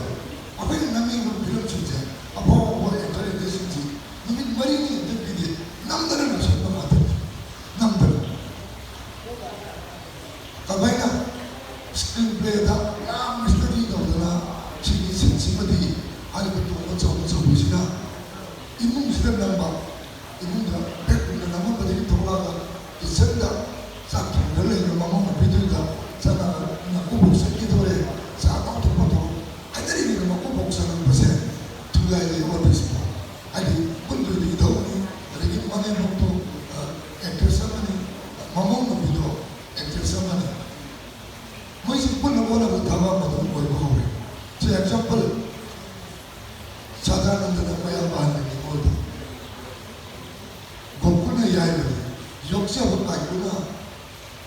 ꯑꯩꯈꯣꯏꯅ ꯅꯝꯅꯤꯡꯕ ꯐꯤꯂꯝꯁꯤꯡꯁꯦ ꯑꯐꯥꯎ ꯑꯐꯥꯎꯕ ꯑꯦꯛꯇꯔ, ꯑꯦꯛꯇ꯭ꯔꯦꯁꯁꯤꯡꯁꯤ ꯅꯨꯃꯤꯠ ꯃꯔꯤꯅꯤ ꯑꯦꯛꯇꯔ ꯄꯤꯗꯦ, ꯅꯝꯗꯅ ꯂꯣꯏꯁꯤꯟꯕ ꯉꯥꯛꯇꯅꯤ꯫ ꯅꯝꯗꯅ꯫ ꯀꯃꯥꯏꯅ ꯁ꯭ꯀ꯭ꯔꯤꯟ ꯄ꯭ꯂꯦꯗ ꯌꯥꯝ ꯁ꯭ꯇꯗꯤ ꯇꯧꯗꯅ ꯁꯤꯒꯤ ꯁꯤꯟꯁꯤꯃꯗꯤ ꯍꯥꯏꯔꯤꯕ ꯇꯣꯡꯕ ꯆꯥꯎꯕ ꯆꯥꯎꯕꯤꯁꯤꯅ ꯏꯃꯨꯡꯁꯤꯗ ꯅꯝꯕ, ꯏꯃꯨꯡꯗ ꯕꯦꯠꯔꯨꯝꯗ ꯅꯝꯃꯝꯕꯗꯒꯤ ꯊꯣꯛꯂꯛꯑꯒ ꯀꯤꯠꯆꯟꯗ ꯆꯥꯛ ꯊꯣꯡꯗꯨꯅ ꯂꯩꯕ ꯃꯃꯧ ꯅꯨꯄꯤꯗꯨꯗ ꯆꯪꯉꯒ "ꯅꯀꯨꯕꯣꯛ ꯆꯠꯈꯤꯗꯣꯔꯦ, ꯆꯥ ꯀꯥꯎꯊꯣꯛꯄꯗꯣ" ꯍꯥꯏꯅꯔꯤꯉꯩꯗ ꯃꯀꯨꯕꯣꯛ ꯆꯪꯉꯛꯄꯁꯦ ꯊꯨꯒꯥꯏꯔꯦ ꯑꯣꯐꯤꯁꯄꯨ꯫ ꯍꯥꯏꯗꯤ ꯄꯨꯟꯗꯣꯏꯗꯨꯒꯤ ꯏꯙꯧꯅꯤ, ꯑꯗꯒꯤ ꯃꯅꯦꯝꯕꯣꯛꯇꯣ, ꯑ, ꯑꯦꯛꯇ꯭ꯔꯦꯁ ꯑꯃꯅꯤ, ꯃꯃꯧ ꯅꯨꯄꯤꯗꯣ ꯑꯦꯛꯇ꯭ꯔꯦꯁ ꯑꯃꯅꯤ꯫ ꯃꯣꯏꯁꯤ ꯄꯨꯟꯅ ꯑꯣꯟꯅꯕ ꯊꯕꯛ ꯑꯃ ꯑꯗꯨꯝ ꯑꯣꯏꯕ ꯍꯧꯔꯦ꯫ ꯁꯤ ꯑꯦꯛꯖꯥꯝꯄꯜ, ꯁꯗꯥꯅꯟꯗꯅ ꯃꯌꯥꯝ ꯄꯥꯍꯟꯕ ꯅꯤꯉꯣꯜꯗ ꯒꯣꯀꯨꯜꯅ ꯌꯥꯏꯕꯅꯤ, ꯌꯣꯛꯆꯕ ꯀꯥꯏꯀꯨꯅ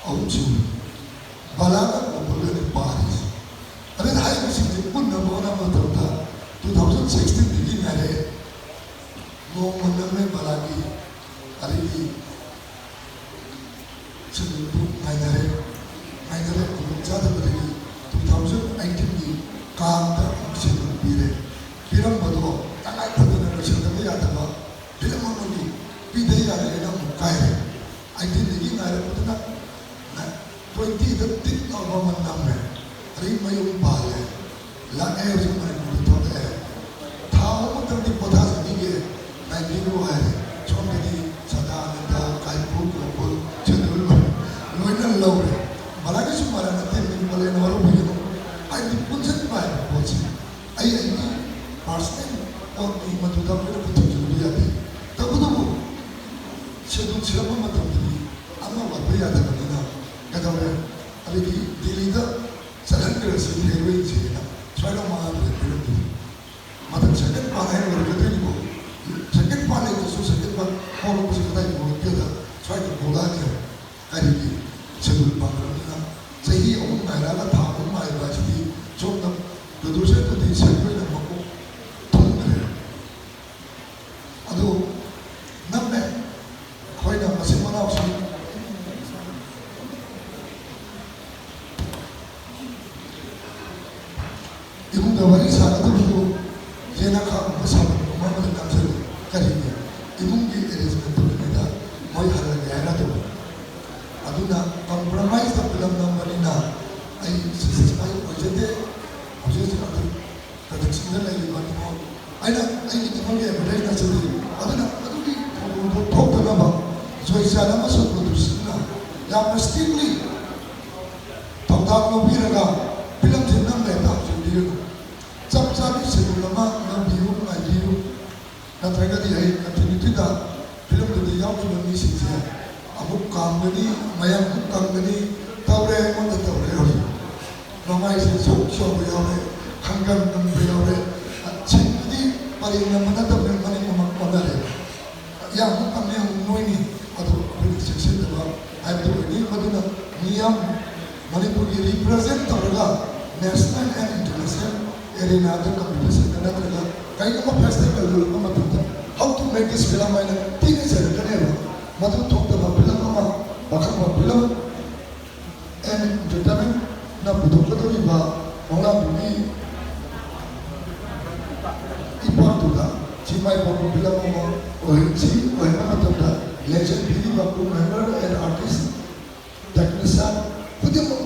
ꯑꯍꯨꯝ ꯁꯨꯕꯅꯤ, ꯕꯂꯥꯒ ꯒꯣꯀꯨꯜꯒꯅꯤ ꯄꯥꯔꯤꯁꯤ꯫ ꯑꯗꯨꯅ ꯍꯥꯏꯔꯤꯕꯁꯤꯡꯁꯦ ꯄꯨꯟꯅ ꯍꯣꯠꯅꯕ ꯃꯇꯝꯗ two thousand sixteen ꯗꯒꯤ ꯉꯥꯏꯔꯦ꯫ ꯅꯣꯡꯃ ꯅꯝꯃꯦ ꯕꯂꯥꯒꯤ, ꯑꯗꯒꯤ ꯁꯦꯗꯨꯜꯗꯨ ꯉꯥꯏꯅꯔꯦ꯫ ꯉꯥꯏꯅꯔꯦ, ꯈꯨꯗꯣꯡ ꯆꯥꯗꯕꯗꯒꯤ two thousand eighteen ꯒꯤ ꯀꯥꯡꯗ ꯑꯃꯨꯛ ꯁꯦꯗꯨꯜ ꯄꯤꯔꯦ꯫ ꯄꯤꯔꯝꯕꯗꯣ ꯑꯩ ꯃꯌꯨꯝ ꯄꯥꯜꯂꯦ, ꯂꯥꯛꯑꯦ, ꯍꯧꯖꯤꯛ ꯃꯅꯤꯄꯨꯔꯗ ꯊꯣꯛꯂꯛꯑꯦ꯫ ꯊꯥ ꯑꯍꯨꯝ ꯃꯇꯝꯗꯤ ꯄꯣꯊꯥꯖꯅꯤꯡꯉꯦ, ꯉꯥꯏꯕꯤꯌꯨ ꯍꯥꯏꯔꯦ꯫ ꯁꯣꯝꯗꯗꯤ ꯁꯗꯥꯅꯟꯗ, ꯀꯥꯏꯀꯨ, ꯒꯣꯀꯨꯜ, ꯆꯦꯟꯗꯨꯜ ꯂꯣꯏꯅ ꯂꯧꯔꯦ꯫ ꯃꯂꯥꯒꯤꯁꯨ ꯃꯔꯥ ꯅꯠꯇꯦ, ꯃꯤꯡ ꯄꯜꯂꯦꯅ ꯋꯥꯔꯧꯕꯤꯒꯅꯨ꯫ ꯍꯥꯏꯗꯤ ꯄꯨꯟꯁꯤꯟꯕ ꯍꯥꯏꯕ ꯄꯣꯠꯁꯤ ꯑꯩ ꯑꯩꯒꯤ ꯄꯥꯔꯁꯅꯦꯜ ꯄꯣꯠꯅꯤ, ꯃꯗꯨꯗ ꯑꯩꯈꯣꯏꯅ ꯄꯨꯊꯣꯛꯆꯕ ꯌꯥꯗꯦ꯫ ꯇꯧꯕꯇꯕꯨ ꯁꯦꯗꯨꯜ ꯁꯤꯜꯂꯛꯄ ꯃꯇꯝꯗꯗꯤ ꯑꯃ ꯋꯥꯠꯄ ꯌꯥꯗꯕꯅꯤꯅ ꯀꯩꯗꯧꯔꯦ? ꯑꯗꯒꯤ ꯗꯤꯜꯂꯤꯗ ꯆꯠꯍꯟꯈ꯭ꯔꯁꯤ ꯔꯦꯜꯋꯦꯁꯤꯅ ꯁ꯭ꯋꯥꯏꯗ ꯃꯥ ꯂꯩꯔꯝꯗꯦ꯫ ꯃꯊꯪ ꯁꯦꯀꯦꯟ ꯄꯥꯟ ꯍꯥꯏꯅ ꯑꯣꯏꯔꯛꯀꯗꯣꯏꯅꯤꯀꯣ꯫ ꯁꯦꯀꯦꯟ ꯄꯥꯟ ꯂꯩꯇ꯭ꯔꯁꯨ ꯁꯦꯀꯦꯟ ꯄꯥꯟ ꯍꯧꯔꯛꯄꯁꯤ ꯀꯗꯥꯏꯗ ꯍꯧꯔꯛꯀꯦꯗ ꯁ꯭ꯋꯥꯏꯗ ꯍꯧꯔꯛꯑꯅꯤ꯫ ꯀꯔꯤꯒꯤ? ꯁꯦꯗꯨꯜ ꯄꯥꯟꯗ꯭ꯔꯕꯅꯤꯅ ꯆꯍꯤ ꯑꯍꯨꯝ ꯉꯥꯏꯔꯛꯑꯒ ꯊꯥ ꯑꯍꯨꯝ ꯉꯥꯏꯕ ꯍꯥꯏꯁꯤꯗꯤ ꯁꯣꯝꯗ ꯄ꯭ꯔꯣꯗ꯭ꯌꯨꯁꯔꯗꯨꯗꯤ ꯁꯦꯟꯗꯣꯏꯅ ꯃꯀꯣꯛ ꯊꯨꯝꯈ꯭ꯔꯦ꯫ ꯑꯗꯨ ꯅꯝꯃꯦ꯫ ꯑꯩꯈꯣꯏꯅ ꯃꯆꯤꯟ ꯃꯅꯥꯎꯁꯤꯡ ꯏꯃꯨꯡꯗ ꯋꯥꯔꯤ ꯁꯥꯒꯗꯕꯗꯨ ꯌꯦꯅꯈꯥꯒꯨꯝꯕ ꯁꯥꯐꯝꯒꯨꯝꯕ ꯑꯃꯗ ꯅꯝꯁꯤꯜꯂꯤ꯫ ꯀꯔꯤꯒꯤ? ꯏꯃꯨꯡꯒꯤ ꯑꯦꯔꯦꯟꯖꯃꯦꯟ ꯇꯧꯔꯤꯉꯩꯗ ꯃꯣꯏ ꯍꯜꯂꯒꯦ ꯍꯥꯏꯅ ꯇꯧꯕ꯫ ꯑꯗꯨꯅ ꯀꯝꯄ꯭ꯔꯣꯃꯥꯏꯁꯇ ꯐꯤꯂꯝ ꯅꯝꯕꯅꯤꯅ ꯑꯩ ꯁꯛꯁꯦꯁ ꯑꯣꯏꯖꯗꯦ꯫ ꯍꯧꯖꯤꯛ ꯍꯧꯖꯤꯛ ꯑꯗꯨ ꯄ꯭ꯔꯗꯛꯁꯟꯗ ꯂꯩꯔꯤꯕ ꯅꯤꯉꯣꯜ ꯑꯩꯅ ꯑꯩꯒꯤ ꯅꯤꯉꯣꯜꯒꯤ ꯑꯦꯗꯚꯔꯇꯥꯏꯁ ꯅꯠꯆꯗꯦ꯫ ꯑꯗꯨꯅ ꯑꯗꯨꯒꯤ ꯊꯧꯑꯣꯡꯗꯣ ꯊꯣꯛꯇꯅꯕ ꯖꯣꯏꯆꯥꯟ ꯑꯃꯁꯨꯡ ꯄ꯭ꯔꯣꯗ꯭ꯌꯨꯁꯔꯅ ꯌꯥꯝꯅ ꯁ꯭ꯇꯔꯤꯛꯂꯤ ꯊꯧꯗꯥꯡ ꯂꯧꯕꯤꯔꯒ ꯐꯤꯂꯝꯁꯤ ꯅꯝꯕ ꯍꯦꯛꯇ ꯍꯧꯖꯤꯟꯕꯤꯒꯅꯨ꯫ ꯆꯞ ꯆꯥꯕꯤ ꯁꯦꯗꯨꯜ ꯑꯃ ꯅꯝꯕꯤꯌꯨ, ꯉꯥꯏꯕꯤꯌꯨ꯫ ꯅꯠꯇ꯭ꯔꯒꯗꯤ ꯍꯌꯦꯡ ꯀꯟꯇꯤꯅ꯭ꯌꯨꯇꯤꯗ ꯐꯤꯂꯝꯗꯨꯗ ꯌꯥꯎꯈꯤꯕ ꯃꯤꯁꯤꯡꯁꯦ ꯑꯃꯨꯛ ꯀꯥꯝꯒꯅꯤ, ꯃꯌꯥꯝ ꯑꯃꯨꯛ ꯀꯪꯒꯅꯤ, ꯇꯧꯔꯦ, ꯑꯩꯉꯣꯟꯗ ꯇꯧꯔꯦ ꯍꯧꯖꯤꯛ꯫ ꯃꯃꯥꯏꯁꯦ ꯁꯨꯛ ꯆꯥꯎꯕ ꯌꯥꯎꯔꯦ, ꯈꯪꯒꯟ ꯀꯪꯕ ꯌꯥꯎꯔꯦ꯫ ꯁꯤꯡꯗꯨꯗꯤ ꯄꯔꯦꯡ ꯅꯝꯕ ꯅꯠꯇꯕꯅꯤꯅ ꯃꯅꯤꯡ ꯃꯃꯥꯡ ꯑꯣꯟꯅꯔꯦ꯫ ꯌꯥꯝ ꯑꯃꯨꯛ ꯀꯪꯉꯦ, ꯑꯃꯨꯛ ꯅꯣꯏꯅꯤ꯫ ꯑꯗꯨ ꯑꯩꯈꯣꯏꯅ ꯆꯦꯛꯁꯤꯟꯗꯕ ꯍꯥꯏꯕꯗꯨ ꯑꯣꯏꯅꯤ꯫ ꯃꯗꯨꯅ ꯃꯤꯌꯥꯝ ꯃꯅꯤꯄꯨꯔꯒꯤ ꯔꯤꯄ꯭ꯔꯖꯦꯟ ꯇꯧꯔꯒ ꯅꯦꯁꯅꯦꯜ ꯑꯦꯟ ꯏꯟꯇꯔꯅꯦꯁꯅꯦꯜ ꯑꯦꯔꯦꯅꯥꯗ ꯀꯝꯄꯤꯇꯤꯁꯟꯗ ꯅꯠꯇ꯭ꯔꯒ ꯀꯔꯤꯒꯨꯝꯕ ꯐꯦꯁꯇꯤꯚꯦꯜ ꯂꯣꯏꯔꯛꯄ ꯃꯇꯝꯗ "How to make this film" ꯍꯥꯏꯅ ꯊꯤꯅ ꯆꯩꯔꯛꯀꯅꯦꯕ꯫ ꯃꯗꯨ ꯊꯣꯛꯇꯕ ꯐꯤꯂꯝ ꯑꯃ, ꯄꯥꯈꯪꯕ ꯐꯤꯂꯝ ꯑꯦꯟ ꯏꯟꯇꯔꯇꯦꯟꯃꯦꯟꯅ ꯄꯨꯊꯣꯛꯀꯗꯧꯔꯤꯕ ꯃꯧꯂꯥꯕꯤꯒꯤ ꯏꯄꯥꯛꯇꯨꯗ ꯁꯤ ꯃꯥꯏ ꯄꯥꯛꯄ ꯐꯤꯂꯝ ꯑꯃ ꯑꯣꯏꯍꯟꯁꯤ꯫ ꯑꯣꯏꯍꯟꯕ ꯃꯇꯝꯗ ꯂꯦꯖꯦꯟ ꯄꯤꯔꯤꯕ crew member and artists, technician ꯈꯨꯗꯤꯡꯃꯛ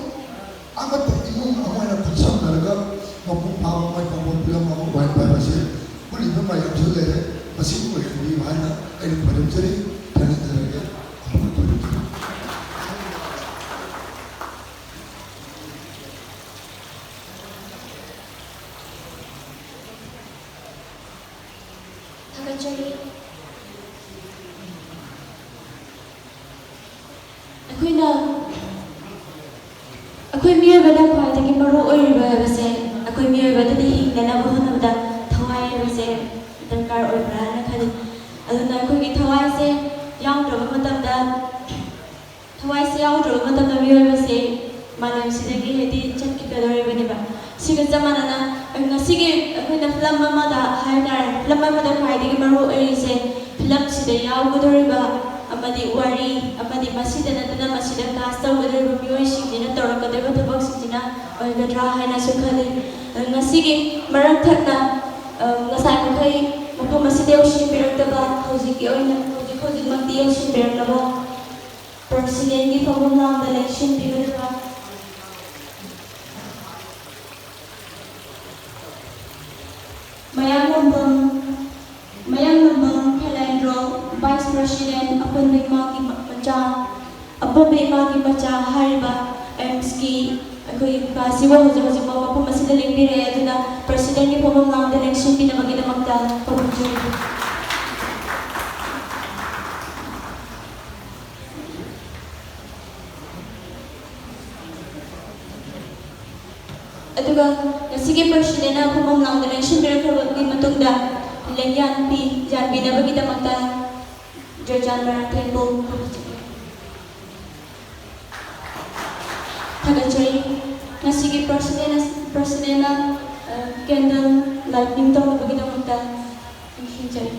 ꯑꯃꯠꯇ ꯏꯃꯨꯡ ꯑꯃ ꯑꯣꯏꯅ ꯁꯤ ꯑꯣꯏꯍꯟꯕꯤꯌꯨ ꯍꯥꯏꯅ ꯑꯩꯅ ꯈꯣꯏꯔꯝꯖꯔꯤ꯫ ꯊꯥꯒꯠꯆꯔꯒꯦ꯫ ꯑꯃꯨꯛꯀ ꯈꯣꯏꯔꯝꯖꯔꯤ꯫ ꯊꯥꯒꯠꯆꯔꯤ꯫ ꯑꯩꯈꯣꯏꯅ, ꯑꯩꯈꯣꯏ ꯃꯤꯑꯣꯏꯕꯗ ꯈ꯭ꯋꯥꯏꯗꯒꯤ ꯃꯔꯨ ꯑꯣꯏꯔꯤꯕ ꯍꯥꯏꯕꯁꯦ, ꯑꯩꯈꯣꯏ ꯃꯤꯑꯣꯏꯕꯗꯗꯤ ꯍꯤꯡꯅꯅꯕ ꯍꯣꯠꯅꯕꯗ ꯊꯋꯥꯏ ꯍꯥꯏꯕꯁꯦ ꯗꯔꯀꯥꯔ ꯑꯣꯏꯕ꯭ꯔꯥ ꯍꯥꯏꯅ ꯈꯜꯂꯤ꯫ ꯑꯗꯨꯅ ꯑꯩꯈꯣꯏꯒꯤ ꯊꯋꯥꯏꯁꯦ ꯌꯥꯎꯗ꯭ꯔꯕ ꯃꯇꯝꯗ, ꯊꯋꯥꯏꯁꯦ ꯌꯥꯎꯗ꯭ꯔꯕ ꯃꯇꯝꯗ ꯃꯤꯑꯣꯏꯕꯁꯦ ꯃꯥꯂꯦꯝꯁꯤꯗꯒꯤ ꯍꯥꯏꯗꯤ ꯆꯠꯈꯤꯒꯗꯧꯔꯤꯕꯅꯦꯕ꯫ ꯁꯤꯒ ꯆꯞ ꯃꯥꯟꯅꯅ ꯉꯁꯤꯒꯤ ꯑꯩꯈꯣꯏꯅ ꯐꯤꯂꯝ ꯑꯃꯗ ꯍꯥꯏꯇꯥꯔꯦ, ꯐꯤꯂꯝ ꯑꯃꯗ ꯈ꯭ꯋꯥꯏꯗꯒꯤ ꯃꯔꯨ ꯑꯣꯏꯔꯤꯁꯦ ꯐꯤꯂꯝꯁꯤꯗ ꯌꯥꯎꯒꯗꯧꯔꯤꯕ ꯑꯃꯗꯤ ꯋꯥꯔꯤ ꯑꯃꯗꯤ ꯃꯁꯤꯗ ꯅꯠꯇꯅ ꯃꯁꯤꯗ ꯀꯥꯁ ꯇꯧꯒꯗꯧꯔꯤꯕ ꯃꯤꯑꯣꯏꯁꯤꯡꯁꯤꯅ ꯇꯧꯔꯛꯀꯗꯧꯔꯤꯕ ꯊꯕꯛꯁꯤꯡꯁꯤꯅ ꯑꯣꯏꯒꯗ꯭ꯔꯥ ꯍꯥꯏꯅꯁꯨ ꯈꯜꯂꯤ꯫ ꯉꯁꯤꯒꯤ ꯃꯔꯛ ꯊꯠꯅ, ꯑ, ꯉꯁꯥꯏ ꯃꯈꯩ ꯃꯐꯝ ꯑꯁꯤꯗ ꯌꯧꯁꯤꯟꯕꯤꯔꯛꯇꯕ, ꯍꯧꯖꯤꯛꯀꯤ ꯑꯣꯏꯅ, ꯍꯧꯖꯤꯛ ꯍꯧꯖꯤꯛꯃꯛꯇꯤ ꯌꯧꯁꯤꯟꯕꯤꯔꯛꯂꯕ ꯄ꯭ꯔꯁꯤꯗꯦꯟꯒꯤ ꯐꯝꯐꯝ ꯂꯥꯡꯗ ꯂꯦꯡꯁꯤꯟꯕꯤꯒꯗꯕ ꯃꯌꯥꯡꯂꯝꯕꯝ, ꯃꯌꯥꯡꯂꯝꯕꯝ ꯈꯦꯂꯦꯟꯗ꯭ꯔꯣ, ꯚꯥꯏꯁ ꯄ꯭ꯔꯁꯤꯗꯦꯟ, ꯑꯄꯨꯟꯕ ꯏꯃꯥꯒꯤ ꯃ-, ꯃꯆꯥ, ꯑꯄꯨꯟꯕ ꯏꯃꯥꯒꯤ ꯃꯆꯥ ꯍꯥꯏꯔꯤꯕ ꯑꯦꯝꯁꯀꯤ ꯑꯩꯈꯣꯏꯒꯤ ꯀꯀꯥꯁꯤꯕꯨ ꯍꯧꯖꯤꯛ ꯍꯧꯖꯤꯛꯃꯛ ꯃꯐꯝ ꯑꯁꯤꯗ ꯂꯦꯡꯕꯤꯔꯛꯑꯦ꯫ ꯑꯗꯨꯅ ꯄ꯭ꯔꯁꯤꯗꯦꯟꯒꯤ ꯐꯝꯐꯝ ꯂꯥꯡꯗ ꯂꯦꯡꯁꯤꯟꯕꯤꯅꯕꯒꯤꯗꯃꯛꯇ ꯈꯨꯔꯨꯝꯖꯔꯤ꯫ ꯑꯗꯨꯒ ꯉꯁꯤꯒꯤ ꯄ꯭ꯔꯁꯤꯗꯦꯟꯅ ꯐꯝꯐꯝ ꯂꯥꯡꯗ ꯂꯦꯡꯁꯤꯟꯕꯤꯔꯛꯈ꯭ꯔꯕꯒꯤ ꯃꯇꯨꯡꯗ ꯂꯦꯡꯌꯥꯟ ꯄꯤ ꯌꯥꯟꯕꯤꯅꯕꯒꯤꯗꯃꯛꯇ ꯖꯣꯏꯆꯥꯟ ꯃꯔꯥꯡꯊꯦꯝꯕꯨ ꯊꯥꯒꯠꯆꯔꯤ꯫ ꯉꯁꯤꯒꯤ ꯄ꯭ꯔꯁꯤꯗꯦꯟꯅ, ꯄ꯭ꯔꯁꯤꯗꯦꯟꯅ, ꯑ, ꯀꯦꯟꯗꯜ ꯂꯥꯏꯠꯅꯤꯡ ꯇꯧꯅꯕꯒꯤꯗꯃꯛꯇ ꯅꯤꯡꯁꯤꯡꯖꯔꯤ꯫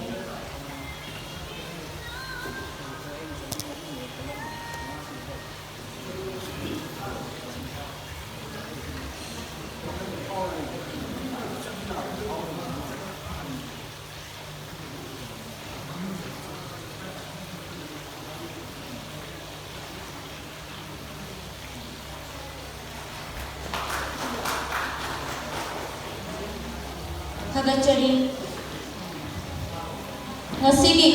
ꯊꯥꯒꯠꯆꯔꯤ꯫ ꯉꯁꯤꯒꯤ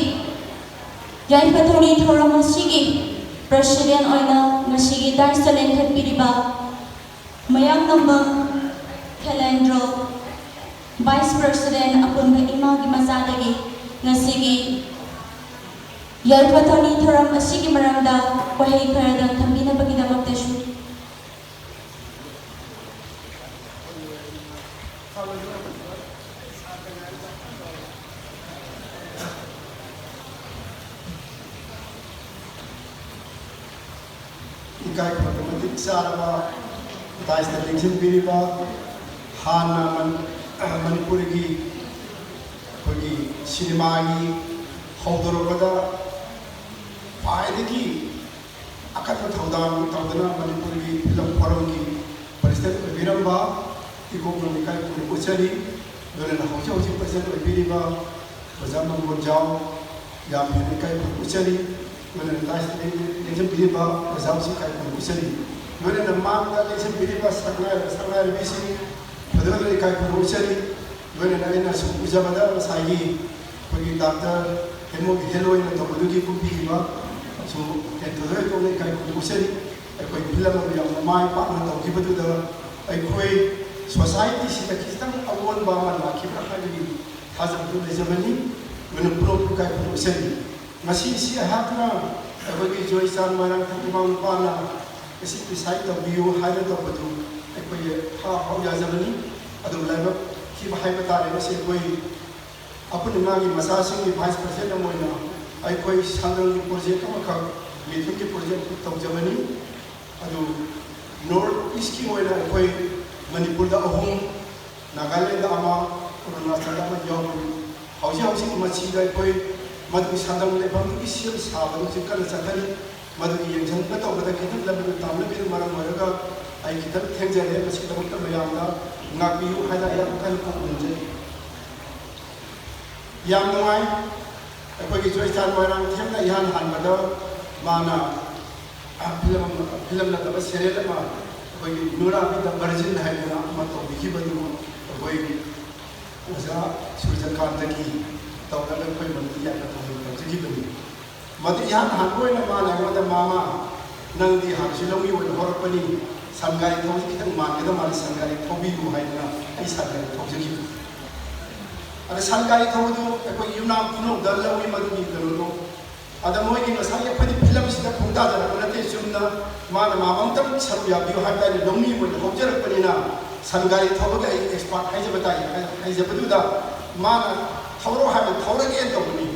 ꯌꯥꯏꯐ ꯊꯧꯅꯤ ꯊꯧꯔꯝ ꯑꯁꯤꯒꯤ ꯄ꯭ꯔꯁꯤꯗꯦꯟ ꯑꯣꯏꯅ ꯉꯁꯤꯒꯤ ꯗꯥꯏꯁꯇ ꯂꯦꯡꯈꯠꯄꯤꯔꯤꯕ ꯃꯌꯥꯡ ꯅꯝꯕꯝ ꯈꯦꯂꯦꯟꯗ꯭ꯔꯣ, ꯚꯥꯏꯁ ꯄ꯭ꯔꯁꯤꯗꯦꯟ ꯑꯄꯨꯟꯕ ꯏꯃꯥꯒꯤ ꯃꯆꯥꯗꯒꯤ ꯉꯁꯤꯒꯤ ꯌꯥꯏꯐ ꯊꯧꯅꯤ ꯊꯧꯔꯝ ꯑꯁꯤꯒꯤ ꯃꯔꯝꯗ ꯋꯥꯍꯩ ꯈꯔꯗꯪ ꯊꯝꯕꯤꯅꯕꯒꯤꯗꯃꯛꯇꯁꯨ ꯏꯀꯥꯏ ꯈꯨꯝꯅꯕ ꯃꯇꯤꯛ ꯆꯥꯔꯕ ꯗꯥꯏꯁꯇ ꯂꯦꯡꯁꯤꯟꯕꯤꯔꯤꯕ ꯍꯥꯟꯅ ꯃꯅꯤꯄꯨꯔꯒꯤ ꯑꯩꯈꯣꯏꯒꯤ ꯁꯤꯅꯦꯃꯥꯒꯤ ꯍꯧꯗꯣꯔꯛꯄꯗ ꯈ꯭ꯋꯥꯏꯗꯒꯤ ꯑꯀꯟꯕ ꯊꯧꯗꯥꯡ ꯇꯧꯗꯨꯅ ꯃꯅꯤꯄꯨꯔꯒꯤ ꯐꯤꯂꯝ ꯐꯣꯔꯝꯒꯤ ꯄ꯭ꯔꯁꯤꯗꯦꯟ ꯑꯣꯏꯕꯤꯔꯝꯕ ꯏꯀꯣꯛꯅ ꯏꯀꯥꯏ ꯈꯨꯝꯅꯕ ꯎꯠꯆꯔꯤ꯫ ꯂꯣꯏꯅꯅ ꯍꯧꯖꯤꯛ ꯍꯧꯖꯤꯛ ꯄ꯭ꯔꯁꯤꯗꯦꯟ ꯑꯣꯏꯕꯤꯔꯤꯕ ꯑꯣꯖꯥ ꯃꯪꯒꯣꯟꯖꯥꯎ ꯌꯥꯝ ꯍꯦꯟꯅ ꯏꯀꯥꯏ ꯈꯨꯝꯅꯕ ꯎꯠꯆꯔꯤ꯫ ꯂꯣꯏꯅꯅ ꯗꯥꯏꯁꯇ ꯂꯦꯡꯁꯤꯟꯕꯤꯔꯤꯕ ꯑꯣꯖꯥ ꯍꯧꯖꯤꯛ ꯏꯀꯥꯏ ꯈꯨꯝꯅꯕ ꯎꯠꯆꯔꯤ꯫ ꯂꯣꯏꯅꯅ ꯃꯥꯡꯗ ꯂꯦꯡꯁꯤꯟꯕꯤꯔꯤꯕ ꯁꯛꯅꯥꯏꯔꯕ ꯁꯛꯅꯥꯏꯔꯕꯤꯁꯤꯡ ꯐꯖꯅ ꯏꯀꯥꯏ ꯈꯨꯝꯅꯕ ꯎꯠꯆꯔꯤ꯫ ꯂꯣꯏꯅꯅ ꯑꯩꯅ ꯁꯨꯝ ꯎꯖꯕꯗ ꯉꯁꯥꯏꯒꯤ ꯑꯩꯈꯣꯏꯒꯤ ꯗꯥꯛꯇꯔ ꯍꯦꯃꯣꯒꯤ ꯍꯦꯜ ꯑꯣꯏꯅ ꯇꯧꯕꯗꯨꯒꯤ ꯀꯨꯝꯕꯤꯈꯤꯕ ꯁꯨ ꯍꯦꯟꯊꯣꯏꯗꯣꯛ ꯍꯦꯟꯗꯣꯛꯅ ꯏꯀꯥꯏ ꯈꯨꯝꯅꯕ ꯎꯠꯆꯔꯤ꯫ ꯑꯩꯈꯣꯏ ꯐꯤꯂꯝ ꯑꯃ ꯌꯥꯝꯅ ꯃꯥꯏ ꯄꯥꯛꯅ ꯇꯧꯈꯤꯕꯗꯨꯗ ꯑꯩꯈꯣꯏ ꯁꯣꯁꯥꯏꯇꯤꯁꯤꯗ ꯈꯤꯇꯪ ꯑꯑꯣꯟꯕ ꯑꯃ ꯂꯥꯛꯈꯤꯕ꯭ꯔꯥ ꯍꯥꯏꯕꯒꯤ ꯊꯥꯖꯕꯗꯨ ꯂꯩꯖꯕꯅꯤ꯫ ꯂꯣꯏꯅ ꯄꯨꯂꯞ ꯏꯀꯥꯏ ꯈꯨꯝꯅꯕ ꯎꯠꯆꯔꯤ꯫ ꯉꯁꯤꯁꯤ ꯑꯩꯍꯥꯛꯅ ꯑꯩꯈꯣꯏꯒꯤ ꯖꯣꯏꯆꯥꯟ ꯃꯣꯏꯔꯥꯡꯊꯦꯝ ꯏꯃꯥ ꯅꯨꯄꯥꯅ ꯑꯁꯤ ꯗꯤꯁꯥꯏꯠ ꯇꯧꯕꯤꯌꯨ ꯍꯥꯏꯅ ꯇꯧꯕꯗꯨ ꯑꯩꯈꯣꯏ ꯊꯥ ꯐꯥꯎ ꯌꯥꯖꯕꯅꯤ꯫ ꯑꯗꯨ ꯂꯥꯏꯕꯛ ꯊꯤꯕ ꯍꯥꯏꯕ ꯇꯥꯔꯦ, ꯉꯁꯤ ꯑꯩꯈꯣꯏ ꯑꯄꯨꯟ ꯏꯃꯥꯒꯤ ꯃꯆꯥꯁꯤꯡꯒꯤ ꯚꯥꯏꯁ ꯄ꯭ꯔꯁꯤꯗꯦꯟ ꯑꯃ ꯑꯣꯏꯅ ꯑꯩꯈꯣꯏ ꯁꯪꯒꯝꯒꯤ ꯄ꯭ꯔꯣꯖꯦꯛ ꯑꯃꯈꯛ, ꯃꯤꯊꯨꯡꯒꯤ ꯄ꯭ꯔꯣꯖꯦꯛ ꯑꯃꯈꯛ ꯇꯧꯖꯕꯅꯤ꯫ ꯑꯗꯨ ꯅꯣꯔꯠ ꯏꯁꯀꯤ ꯑꯣꯏꯅ ꯑꯩꯈꯣꯏ ꯃꯅꯤꯄꯨꯔꯗ ꯑꯍꯨꯝ, ꯅꯥꯒꯥꯂꯦꯟꯗ ꯑꯃ, ꯑꯔꯨꯅꯥꯆꯜꯗ ꯑꯃ ꯌꯥꯎꯔꯤ꯫ ꯍꯧꯖꯤꯛ ꯍꯧꯖꯤꯛ ꯃꯁꯤꯗ ꯑꯩꯈꯣꯏ ꯃꯗꯨꯒꯤ ꯁꯪꯒꯝ ꯂꯩꯐꯝꯗꯨꯒꯤ ꯁꯦꯝ ꯁꯥꯕꯗꯨ ꯍꯧꯖꯤꯛ ꯀꯟꯅ ꯆꯠꯊꯔꯤ꯫ ꯃꯗꯨꯒꯤ ꯌꯦꯡꯁꯤꯟꯕ ꯇꯧꯕꯗ ꯈꯤꯇꯪ ꯂꯝꯕꯤꯗꯨ ꯇꯥꯝꯂꯝꯕꯅ ꯃꯔꯝ ꯑꯣꯏꯔꯒ ꯑꯩ ꯈꯤꯇꯪ ꯊꯦꯡꯖꯔꯦ꯫ ꯃꯁꯤꯒꯤꯗꯃꯛꯇ ꯃꯌꯥꯝꯅ ꯉꯥꯛꯄꯤꯌꯨ ꯍꯥꯏꯅ ꯑꯩ ꯑꯃꯨꯛ ꯍꯟꯅ ꯈꯪꯍꯟꯖꯔꯤ꯫ ꯌꯥꯝ ꯅꯨꯡꯉꯥꯏ꯫ ꯑꯩꯈꯣꯏꯒꯤ ꯖꯣꯏꯆꯥꯟ ꯃꯣꯏꯔꯥꯡꯊꯦꯝꯅ ꯏꯍꯥꯟ ꯍꯥꯟꯕꯗ ꯃꯥꯅ ꯐꯤꯂꯝ, ꯐꯤꯂꯝ ꯅꯠꯇꯕ ꯁꯦꯔꯤꯌꯦꯜ ꯑꯃ, ꯑꯩꯈꯣꯏꯒꯤ ꯅꯨꯔꯥꯕꯤ ꯗ ꯚꯔꯖꯤꯟ ꯍꯥꯏꯗꯅ ꯑꯃ ꯇꯧꯕꯤꯈꯤꯕꯗꯨ ꯑꯩꯈꯣꯏ ꯑꯣꯖꯥ ꯁꯨꯔꯖꯀꯥꯟꯇꯒꯤ ꯇꯧꯔꯒ ꯑꯩꯈꯣꯏ ꯃꯅꯤꯄꯨꯔ ꯌꯥꯝꯅ ꯊꯧꯒꯜ ꯇꯧꯖꯈꯤꯕꯅꯤ꯫ ꯃꯗꯨ ꯏꯍꯥꯟ ꯍꯥꯟꯕ ꯑꯣꯏꯅ ꯃꯥꯅ ꯑꯩꯉꯣꯟꯗ, "ꯃꯥꯃ, ꯅꯪꯗꯤ ꯍꯥꯟꯅꯁꯨ ꯂꯧꯃꯤ ꯑꯣꯏꯅ ꯍꯧꯔꯛꯄꯅꯤ, ꯁꯟ ꯒꯥꯔꯤ ꯊꯧꯕꯁꯤ ꯈꯤꯇꯪ ꯃꯥꯟꯒꯗꯕ ꯃꯥꯜꯂꯤ, ꯁꯟ ꯒꯥꯔꯤ ꯊꯧꯕꯤꯌꯨ" ꯍꯥꯏꯗꯅ ꯑꯩ ꯁꯟ ꯒꯥꯔꯤ ꯊꯧꯖꯈꯤꯕꯅꯤ꯫ ꯑꯗ ꯁꯟ ꯒꯥꯔꯤ ꯊꯧꯕꯗꯨ ꯑꯩꯈꯣꯏ ꯌꯨꯝꯅꯥꯝ ꯈꯨꯅꯧꯗ ꯂꯧꯏ ꯃꯗꯨꯒꯤ ꯀꯩꯅꯣꯗꯣ꯫ ꯑꯗ ꯃꯣꯏꯒꯤ ꯉꯁꯥꯏꯒꯤ ꯑꯩꯈꯣꯏꯗꯤ ꯐꯤꯂꯝꯁꯤꯗ ꯈꯣꯡꯗꯥꯖꯔꯛꯄ ꯅꯠꯇꯦ, ꯆꯨꯝꯅ ꯃꯥꯅ ꯃꯥ ꯑꯃꯨꯛꯇꯪ ꯁꯔꯨꯛ ꯌꯥꯕꯤꯌꯨ ꯍꯥꯏꯕ ꯇꯥꯔꯦ, ꯂꯧꯃꯤ ꯑꯣꯏꯅ ꯍꯧꯖꯔꯛꯄꯅꯤꯅ ꯁꯟ ꯒꯥꯔꯤ ꯊꯧꯕꯒꯤ ꯑꯩ ꯑꯦꯛꯁꯄꯥꯔꯠ ꯍꯥꯏꯖꯕ ꯇꯥꯏ꯫ ꯍꯥꯏꯖꯕꯗꯨꯗ ꯃꯥꯅ ꯊꯧꯔꯣ ꯍꯥꯏꯕ ꯊꯧꯔꯒꯦꯅ ꯇꯧꯕꯅꯤ꯫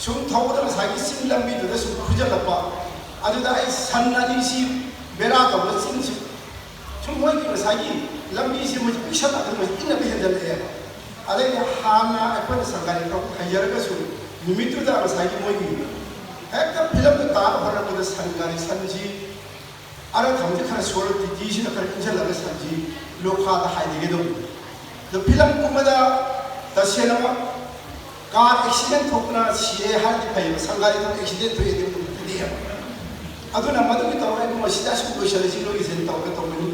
ꯁꯨꯝ ꯊꯧꯕꯗ ꯉꯁꯥꯏꯒꯤ ꯆꯤꯡ ꯂꯝꯕꯤꯗꯨꯗ ꯁꯨꯝ ꯈꯨꯖꯜꯂꯛꯄ꯫ ꯑꯗꯨꯗ ꯑꯩ ꯁꯟ ꯑꯅꯤꯁꯤ ꯕꯦꯔꯥ ꯇꯧꯕ ꯆꯤꯡꯁꯤ ꯁꯨꯝ ꯃꯣꯏꯒꯤ ꯉꯁꯥꯏꯒꯤ ꯂꯝꯕꯤꯁꯤ ꯃꯣꯏ ꯄꯤꯛꯁꯜꯂꯛꯑꯒ ꯃꯣꯏ ꯏꯟꯅꯕ ꯍꯦꯟꯖꯜꯂꯛꯑꯦ꯫ ꯑꯗꯩꯗꯤ ꯍꯥꯟꯅ ꯑꯩꯈꯣꯏꯅ ꯁꯟ ꯒꯥꯔꯤ ꯊꯧꯕ ꯍꯩꯖꯔꯒꯁꯨ ꯅꯨꯃꯤꯠꯇꯨꯗ ꯉꯁꯥꯏꯒꯤ ꯃꯣꯏꯒꯤ ꯍꯦꯛꯇ ꯐꯤꯂꯝꯗꯨ ꯇꯥꯕ ꯍꯧꯔꯛꯄꯗ ꯁꯟ ꯒꯥꯔꯤ ꯁꯟꯁꯤ ꯑꯔ ꯊꯝꯁꯦ ꯈꯔ ꯁꯣꯜꯂ ꯇꯤꯇꯤꯁꯤꯅ ꯈꯔ ꯏꯟꯁꯤꯜꯂꯒ ꯁꯟꯁꯤ ꯂꯣꯈꯥꯗ ꯍꯥꯏꯗꯒꯦ ꯇꯧꯕꯅꯤ꯫ ꯑꯗꯣ ꯐꯤꯂꯝ ꯀꯨꯝꯕꯗ ꯇꯁꯦꯡꯅꯃꯛ ꯀꯥꯔ ꯑꯦꯛꯁꯤꯗꯦꯟ ꯊꯣꯛꯇꯅ ꯁꯤꯔꯦ ꯍꯥꯏꯔꯗꯤ ꯐꯩꯌꯦꯕ, ꯁꯟ ꯒꯥꯔꯤ ꯊꯧꯕ ꯑꯦꯛꯁꯤꯗꯦꯟ ꯊꯣꯛꯑꯦ ꯑꯗꯨꯝ ꯀꯤꯗꯦꯕ꯫ ꯑꯗꯨꯅ ꯃꯗꯨꯒꯤ ꯇꯧꯔꯒ ꯑꯩꯕꯨ ꯃꯁꯤꯗ ꯑꯁꯨꯝ ꯂꯣꯏꯁꯤꯜꯂꯁꯤ ꯅꯣꯏꯒꯤꯁꯦ ꯇꯧꯔꯒ ꯇꯧꯕꯅꯤ꯫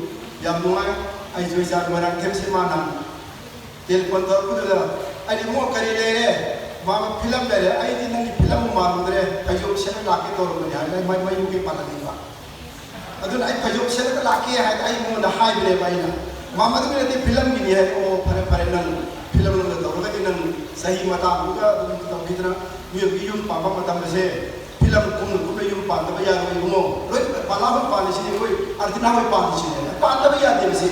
ꯌꯥꯝ ꯅꯨꯡꯉꯥꯏ꯫ ꯑꯩ ꯖꯣꯏꯆꯥꯟ ꯃꯣꯏꯔꯥꯡꯊꯦꯝꯁꯦ ꯃꯥꯅ ꯇꯦꯂꯤꯐꯣꯟ ꯇꯧꯔꯛꯄꯗꯨꯗ ꯑꯩꯅ, "ꯏꯕꯨꯡꯉꯣ, ꯀꯔꯤ ꯂꯩꯔꯦ?" ꯃꯥꯃ, "ꯐꯤꯂꯝ ꯂꯩꯔꯦ, ꯑꯩꯗꯤ ꯅꯪꯒꯤ ꯐꯤꯂꯝꯕꯨ ꯃꯥꯜꯂꯨꯗ꯭ꯔꯦ, ꯐꯩꯖꯣꯝ ꯁꯦꯠꯂ ꯂꯥꯛꯀꯦ ꯇꯧꯔꯝꯕꯅꯤ" ꯍꯥꯏꯔꯒ ꯑꯩ ꯃꯩ ꯃꯌꯨꯝꯒꯤ ꯄꯥꯜꯍꯟꯅꯤꯡꯕ꯫ ꯑꯗꯨꯅ ꯑꯩ ꯐꯩꯖꯣꯝ ꯁꯦꯠꯂꯒ ꯂꯥꯛꯀꯦ ꯍꯥꯏꯅ ꯑꯩ ꯃꯉꯣꯟꯗ ꯍꯥꯏꯕꯅꯦꯕ ꯑꯩꯅ꯫ "ꯃꯥꯃ, ꯑꯗꯨꯒꯤ ꯅꯠꯇꯦ, ꯐꯤꯂꯝꯒꯤꯅꯤ" ꯍꯥꯏ꯫ "ꯑꯣ, ꯐꯔꯦ ꯐꯔꯦ, ꯅꯪ ꯐꯤꯂꯝ ꯂꯝꯗ ꯇꯧꯔꯒꯗꯤ ꯅꯪ ꯆꯍꯤ ꯃꯇꯥꯡꯗꯨꯒ ꯑꯗꯨꯝ ꯇꯧꯈꯤꯗꯅ ꯃꯤꯑꯣꯏꯕꯒꯤ ꯌꯨꯝ ꯄꯥꯟꯕ ꯃꯇꯝꯗꯁꯦ ꯐꯤꯂꯝ ꯀꯨꯝꯅ ꯀꯨꯝꯅ ꯌꯨꯝ ꯄꯥꯟꯗꯕ ꯌꯥꯔꯣꯏ ꯏꯕꯨꯡꯉꯣ꯫ ꯂꯣꯏ ꯕꯂꯥ ꯍꯣꯏ ꯄꯥꯜꯂꯤꯁꯤꯅꯦ, ꯑꯩꯈꯣꯏ ꯑꯥꯔꯇꯤꯅꯥ ꯍꯣꯏ ꯄꯥꯜꯂꯤꯁꯤꯅꯦ, ꯄꯥꯟꯗꯕ ꯌꯥꯗꯦꯕꯁꯦ꯫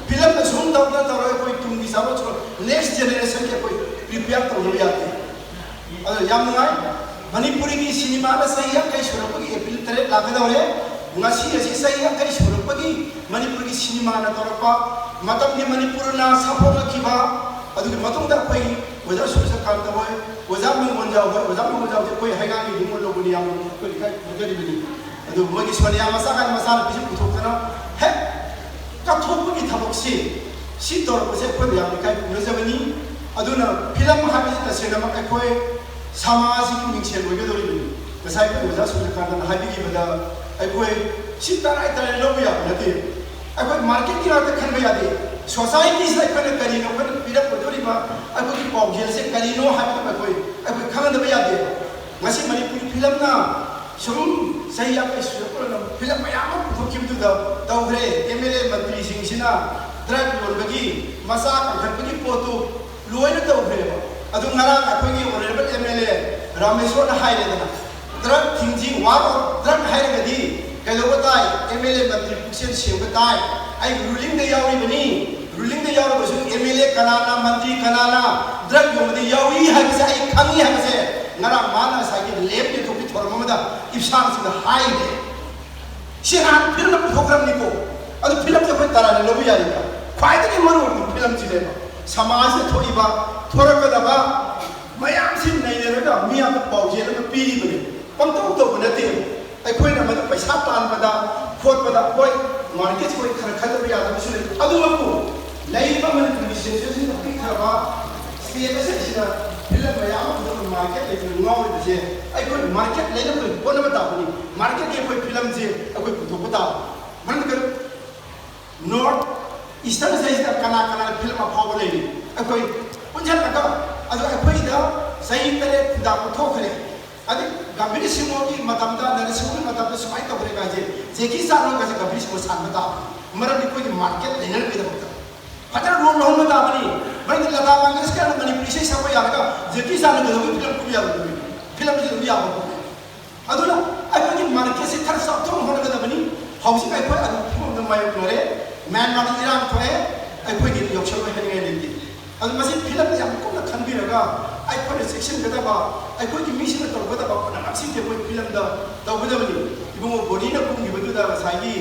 ꯐꯤꯂꯝꯗ ꯁꯨꯝ ꯇꯧꯗꯅ ꯇꯧꯔꯒ ꯑꯩꯈꯣꯏ ꯇꯨꯡꯒꯤ ꯆꯥꯔꯣꯟ ꯁꯨꯔꯣꯟ, ꯅꯦꯛꯁ ꯖꯦꯅꯦꯔꯦꯁꯟꯒꯤ ꯑꯩꯈꯣꯏ ꯄ꯭ꯔꯤꯄꯦꯌꯔ ꯇꯧꯗꯕ ꯌꯥꯗꯦ꯫ ꯑꯗꯣ ꯌꯥꯝ ꯅꯨꯡꯉꯥꯏ꯫ ꯃꯅꯤꯄꯨꯔꯤꯒꯤ ꯁꯤꯅꯦꯃꯥꯗ ꯆꯍꯤ ꯌꯥꯡꯈꯩ ꯁꯨꯔꯛꯄꯒꯤ ꯑꯦꯄ꯭ꯔꯤꯜ ꯇꯔꯦꯠ ꯂꯥꯛꯀꯗꯧꯔꯦ꯫ ꯉꯁꯤ ꯑꯁꯤ ꯆꯍꯤ ꯌꯥꯡꯈꯩ ꯁꯨꯔꯛꯄꯒꯤ ꯃꯅꯤꯄꯨꯔꯒꯤ ꯁꯤꯅꯦꯃꯥꯅ ꯇꯧꯔꯛꯄ, ꯃꯇꯝꯒꯤ ꯃꯅꯤꯄꯨꯔꯅ ꯁꯥꯐꯣꯡꯂꯛꯈꯤꯕ, ꯑꯗꯨꯒꯤ ꯃꯇꯨꯡꯗ ꯑꯩꯈꯣꯏ ꯑꯣꯖꯥ ꯁꯨꯔꯖꯀꯥꯟꯇ ꯍꯣꯏ, ꯑꯣꯖꯥ ꯃꯪꯒꯣꯟꯖꯥꯎ ꯍꯣꯏ, ꯑꯣꯖꯥ ꯃꯪꯒꯣꯟꯖꯥꯎꯗꯤ ꯑꯩꯈꯣꯏ ꯍꯩꯉꯥꯡꯒꯤ ꯅꯤꯉꯣꯜ ꯂꯧꯕꯅꯤ, ꯌꯥꯝ ꯑꯩꯈꯣꯏ ꯏꯀꯥꯏ ꯈꯨꯝꯅꯖꯔꯤꯕꯅꯤ꯫ ꯑꯗꯨ ꯃꯣꯏꯒꯤ ꯁꯣꯅꯤꯌꯥ ꯃꯆꯥ ꯀꯥꯏꯅ ꯃꯆꯥꯅꯨꯄꯤꯁꯨ ꯄꯨꯊꯣꯛꯇꯅ ꯍꯦꯛ ꯀꯠꯊꯣꯛꯄꯒꯤ ꯊꯕꯛꯁꯤ ꯁꯤ ꯇꯧꯔꯛꯄꯁꯦ ꯑꯩꯈꯣꯏꯕꯨ ꯌꯥꯝ ꯏꯀꯥꯏ ꯈꯨꯝꯅꯖꯕꯅꯤ꯫ ꯑꯗꯨꯅ ꯐꯤꯂꯝ ꯍꯥꯏꯕꯁꯤ ꯇꯁꯦꯡꯅꯃꯛ ꯑꯩꯈꯣꯏ ꯁꯃꯥꯖꯒꯤ ꯃꯤꯡꯁꯦꯜ ꯑꯣꯏꯒꯗꯧꯔꯤꯕꯅꯤ꯫ ꯉꯁꯥꯏ ꯑꯩꯈꯣꯏ ꯑꯣꯖꯥ ꯁꯨꯔꯖꯀꯥꯟꯇꯅ ꯍꯥꯏꯕꯤꯈꯤꯕꯗ ꯑꯩꯈꯣꯏ ꯁꯤ ꯇꯔꯥꯏ ꯇꯔꯥꯏ ꯂꯧꯕ ꯌꯥꯕ ꯅꯠꯇꯦ꯫ ꯑꯩꯈꯣꯏ ꯃꯥꯔꯀꯦꯠꯀꯤ ꯉꯥꯛꯇ ꯈꯟꯕ ꯌꯥꯗꯦ꯫ ꯁꯣꯁꯥꯏꯇꯤꯁꯤꯗ ꯑꯩꯈꯣꯏꯅ ꯀꯔꯤꯅꯣ ꯑꯩꯈꯣꯏꯅ ꯄꯤꯔꯛꯀꯗꯧꯔꯤꯕ ꯑꯩꯈꯣꯏꯒꯤ ꯄꯥꯎꯖꯦꯜꯁꯦ ꯀꯔꯤꯅꯣ ꯍꯥꯏꯕꯗꯨ ꯑꯩꯈꯣꯏ ꯑꯩꯈꯣꯏ ꯈꯪꯒꯗꯕ ꯌꯥꯗꯦ꯫ ꯉꯁꯤ ꯃꯅꯤꯄꯨꯔꯤ ꯐꯤꯂꯝꯅ ꯁꯨꯝ ꯆꯍꯤ ꯌꯥꯡꯈꯩ ꯁꯨꯔꯛꯄ ꯐꯤꯂꯝ ꯃꯌꯥꯝ ꯑꯃ ꯄꯨꯊꯣꯛꯈꯤꯕꯗꯨꯗ ꯇꯧꯈ꯭ꯔꯦ꯫ ꯑꯦꯝ ꯑꯦꯜ ꯑꯦ ꯃꯟꯇ꯭ꯔꯤꯁꯤꯡꯁꯤꯅ ꯗ꯭ꯔꯒ ꯌꯣꯟꯕꯒꯤ ꯃꯆꯥ ꯀꯟꯈꯠꯄꯒꯤ ꯄꯣꯠꯇꯨ ꯂꯣꯏꯅ ꯇꯧꯈ꯭ꯔꯦꯕ꯫ ꯑꯗꯨ ꯉꯔꯥꯡ ꯑꯩꯈꯣꯏꯒꯤ ꯑꯣꯅꯔꯦꯕꯜ ꯑꯦꯝ ꯑꯦꯜ ꯑꯦ ꯔꯥꯃꯦꯁꯣꯔꯅ ꯍꯥꯏꯔꯦꯗꯅ, ꯗ꯭ꯔꯒ ꯊꯤꯡꯖꯤ, ꯋꯥꯔ ꯑꯣꯐ ꯗ꯭ꯔꯒ ꯍꯥꯏꯔꯒꯗꯤ ꯀꯩꯗꯧꯕ ꯇꯥꯏ? ꯑꯦꯝ ꯑꯦꯜ ꯑꯦ ꯃꯟꯇ꯭ꯔꯤ ꯄꯨꯛꯆꯦꯜ ꯁꯦꯡꯕ ꯇꯥꯏ꯫ ꯑꯩ ꯔꯨꯂꯤꯡꯗ ꯌꯥꯎꯔꯤꯕꯅꯤ, ꯔꯨꯂꯤꯡꯗ ꯌꯥꯎꯔꯒꯁꯨ ꯑꯦꯝ ꯑꯦꯜ ꯑꯦ ꯀꯅꯥꯅ, ꯃꯟꯇ꯭ꯔꯤ ꯀꯅꯥꯅ ꯗ꯭ꯔꯒ ꯌꯣꯟꯕꯗ ꯌꯥꯎꯏ ꯍꯥꯏꯕꯁꯦ ꯑꯩ ꯈꯪꯏ ꯍꯥꯏꯕꯁꯦ ꯉꯔꯥꯡ ꯃꯥꯅ ꯉꯁꯥꯏꯒꯤ ꯂꯦꯞ ꯌꯦꯟꯊꯣꯛꯄꯤ ꯊꯧꯔꯝ ꯑꯃꯗ ꯏꯞꯁꯥꯡꯁꯤꯡꯗ ꯍꯥꯏꯔꯦ꯫ ꯁꯤ ꯅꯍꯥꯟ ꯐꯤꯂꯝ ꯑꯃ ꯄꯨꯊꯣꯛꯈ꯭ꯔꯕꯅꯤꯀꯣ꯫ ꯑꯗꯨ ꯐꯤꯂꯝꯁꯦ ꯑꯩꯈꯣꯏ ꯇꯔꯥꯅ ꯂꯧꯕ ꯌꯥꯔꯤꯕ꯭ꯔꯥ? ꯈ꯭ꯋꯥꯏꯗꯒꯤ ꯃꯔꯨ ꯑꯣꯏꯕ ꯐꯤꯂꯝꯁꯤꯅꯦꯕ ꯁꯃꯥꯖꯇ ꯊꯣꯛꯏꯕ, ꯊꯣꯔꯛꯀꯗꯕ ꯃꯌꯥꯝꯁꯤ ꯅꯩꯅꯔꯒ ꯃꯤꯌꯥꯝꯗ ꯄꯥꯎꯖꯦꯜ ꯑꯃ ꯄꯤꯔꯤꯕꯅꯤ꯫ ꯄꯪꯇꯧ ꯇꯧꯕ ꯅꯠꯇꯦ꯫ ꯑꯩꯈꯣꯏꯅ ꯃꯗꯨ ꯄꯩꯁꯥ ꯇꯥꯟꯕꯗ ꯈꯣꯠꯄꯗ ꯍꯣꯏ ꯃꯥꯔꯀꯦꯠꯁꯤ ꯍꯣꯏ ꯈꯔ ꯈꯟꯗꯕ ꯌꯥꯗꯕꯁꯨ ꯂꯩ꯫ ꯑꯗꯨꯃꯛꯄꯨ ꯂꯩꯔꯤꯕ ꯃꯅꯤꯄꯨꯔꯒꯤ ꯁꯤꯆꯨꯋꯦꯁꯟ ꯄꯤꯛꯈ꯭ꯔꯕ ꯁ꯭ꯇꯦꯠ ꯑꯁꯤꯗ ꯐꯤꯂꯝ ꯃꯌꯥꯝ ꯑꯃ ꯄꯨꯊꯣꯛꯇꯨꯅ ꯃꯥꯔꯀꯦꯠ ꯂꯩꯇꯅ ꯉꯥꯎꯔꯤꯕꯁꯦ ꯑꯩꯈꯣꯏ ꯃꯥꯔꯀꯦꯠ ꯂꯩꯅꯕ ꯍꯣꯠꯅꯕ ꯇꯥꯕꯅꯤ꯫ ꯃꯥꯔꯀꯦꯠꯀꯤ ꯑꯩꯈꯣꯏ ꯐꯤꯂꯝꯁꯦ ꯑꯩꯈꯣꯏ ꯄꯨꯊꯣꯛꯄ ꯇꯥꯕꯅꯤ꯫ ꯃꯔꯝꯗꯤ ꯀꯔꯤ? ꯅꯣꯔꯠ ꯏꯁꯇꯔꯟ ꯁꯤꯗꯩꯁꯤꯗ ꯀꯅꯥ ꯀꯅꯥꯅ ꯐꯤꯂꯝ ꯑꯐꯥꯎꯕ ꯂꯩꯔꯤ? ꯑꯩꯈꯣꯏ ꯄꯨꯟꯁꯤꯜꯂꯒ ꯑꯗꯣ ꯑꯩꯈꯣꯏꯗ ꯆꯍꯤ ꯇꯔꯦꯠ ꯈꯨꯟꯗꯥ ꯄꯨꯊꯣꯛꯈ꯭ꯔꯦ꯫ ꯑꯗꯩ ꯒꯝꯚꯤꯔ ꯁꯤꯡꯍꯒꯤ ꯃꯇꯝꯗ, ꯅꯔꯁꯤꯡꯍꯒꯤ ꯃꯇꯝꯗ ꯁꯨꯃꯥꯏꯅ ꯇꯧꯈ꯭ꯔꯦ ꯍꯥꯏꯁꯦ, ꯖꯦꯀꯤ ꯆꯥꯟ ꯍꯣꯏꯒꯁꯦ ꯒꯝꯚꯤꯔ ꯁꯤꯡꯍ ꯁꯥꯟꯕ ꯇꯥꯕ꯫ ꯃꯔꯝꯗꯤ ꯑꯩꯈꯣꯏꯒꯤ ꯃꯥꯔꯀꯦꯠ ꯂꯩꯅꯔꯝꯒꯗꯕꯗ ꯐꯖꯅ ꯔꯣꯜ ꯂꯧꯍꯟꯕ ꯇꯥꯕꯅꯤ꯫ ꯃꯔꯝꯗꯤ ꯂꯇꯥ ꯃꯪꯒꯦꯁꯀꯔꯅ ꯃꯅꯤꯄꯨꯔꯤ ꯏꯁꯩ ꯁꯛꯄ ꯌꯥꯔꯒ ꯖꯦꯀꯤ ꯆꯥꯟꯅ ꯀꯩꯗꯧꯕꯒꯤ ꯐꯤꯂꯝ ꯀꯨꯝ ꯌꯥꯔꯣꯏꯗꯣꯏꯅꯣ? ꯐꯤꯂꯝꯁꯤ ꯑꯗꯨꯝ ꯌꯥꯕ ꯄꯣꯠꯅꯤ꯫ ꯑꯗꯨꯅ ꯑꯩꯈꯣꯏꯒꯤ ꯃꯥꯔꯀꯦꯠꯁꯦ ꯈꯔ ꯆꯥꯎꯊꯣꯛꯅ ꯍꯣꯠꯅꯒꯗꯕꯅꯤ꯫ ꯍꯧꯖꯤꯛ ꯑꯩꯈꯣꯏ ꯑꯗꯨꯝ ꯐꯤꯕꯝꯗ ꯃꯥꯌꯣꯛꯅꯔꯦ꯫ ꯃ꯭ꯌꯥꯟꯃꯥꯔꯗ ꯏꯔꯥꯡ ꯊꯣꯛꯑꯦ, ꯑꯩꯈꯣꯏꯒꯤꯗꯤ ꯌꯧꯁꯜꯂꯣꯏ ꯍꯥꯏꯅꯤꯡꯉꯥꯏ ꯂꯩꯇꯦ꯫ ꯑꯗꯨ ꯃꯁꯤ ꯐꯤꯂꯝꯗ ꯌꯥꯝ ꯀꯨꯞꯅ ꯈꯟꯕꯤꯔꯒ ꯑꯩꯈꯣꯏꯅ ꯆꯦꯛꯁꯤꯟꯒꯗꯕ, ꯑꯩꯈꯣꯏꯒꯤ ꯃꯤꯁꯤꯡꯅ ꯇꯧꯒꯗꯕ ꯄꯨꯝꯅꯃꯛꯁꯤꯡꯁꯦ ꯑꯩꯈꯣꯏ ꯐꯤꯂꯝꯗ ꯇꯧꯒꯗꯕꯅꯤ꯫ ꯏꯕꯨꯡꯉꯣ ꯕꯣꯅꯤꯅ ꯀꯨꯝꯈꯤꯕꯗꯨꯗ ꯉꯁꯥꯏꯒꯤ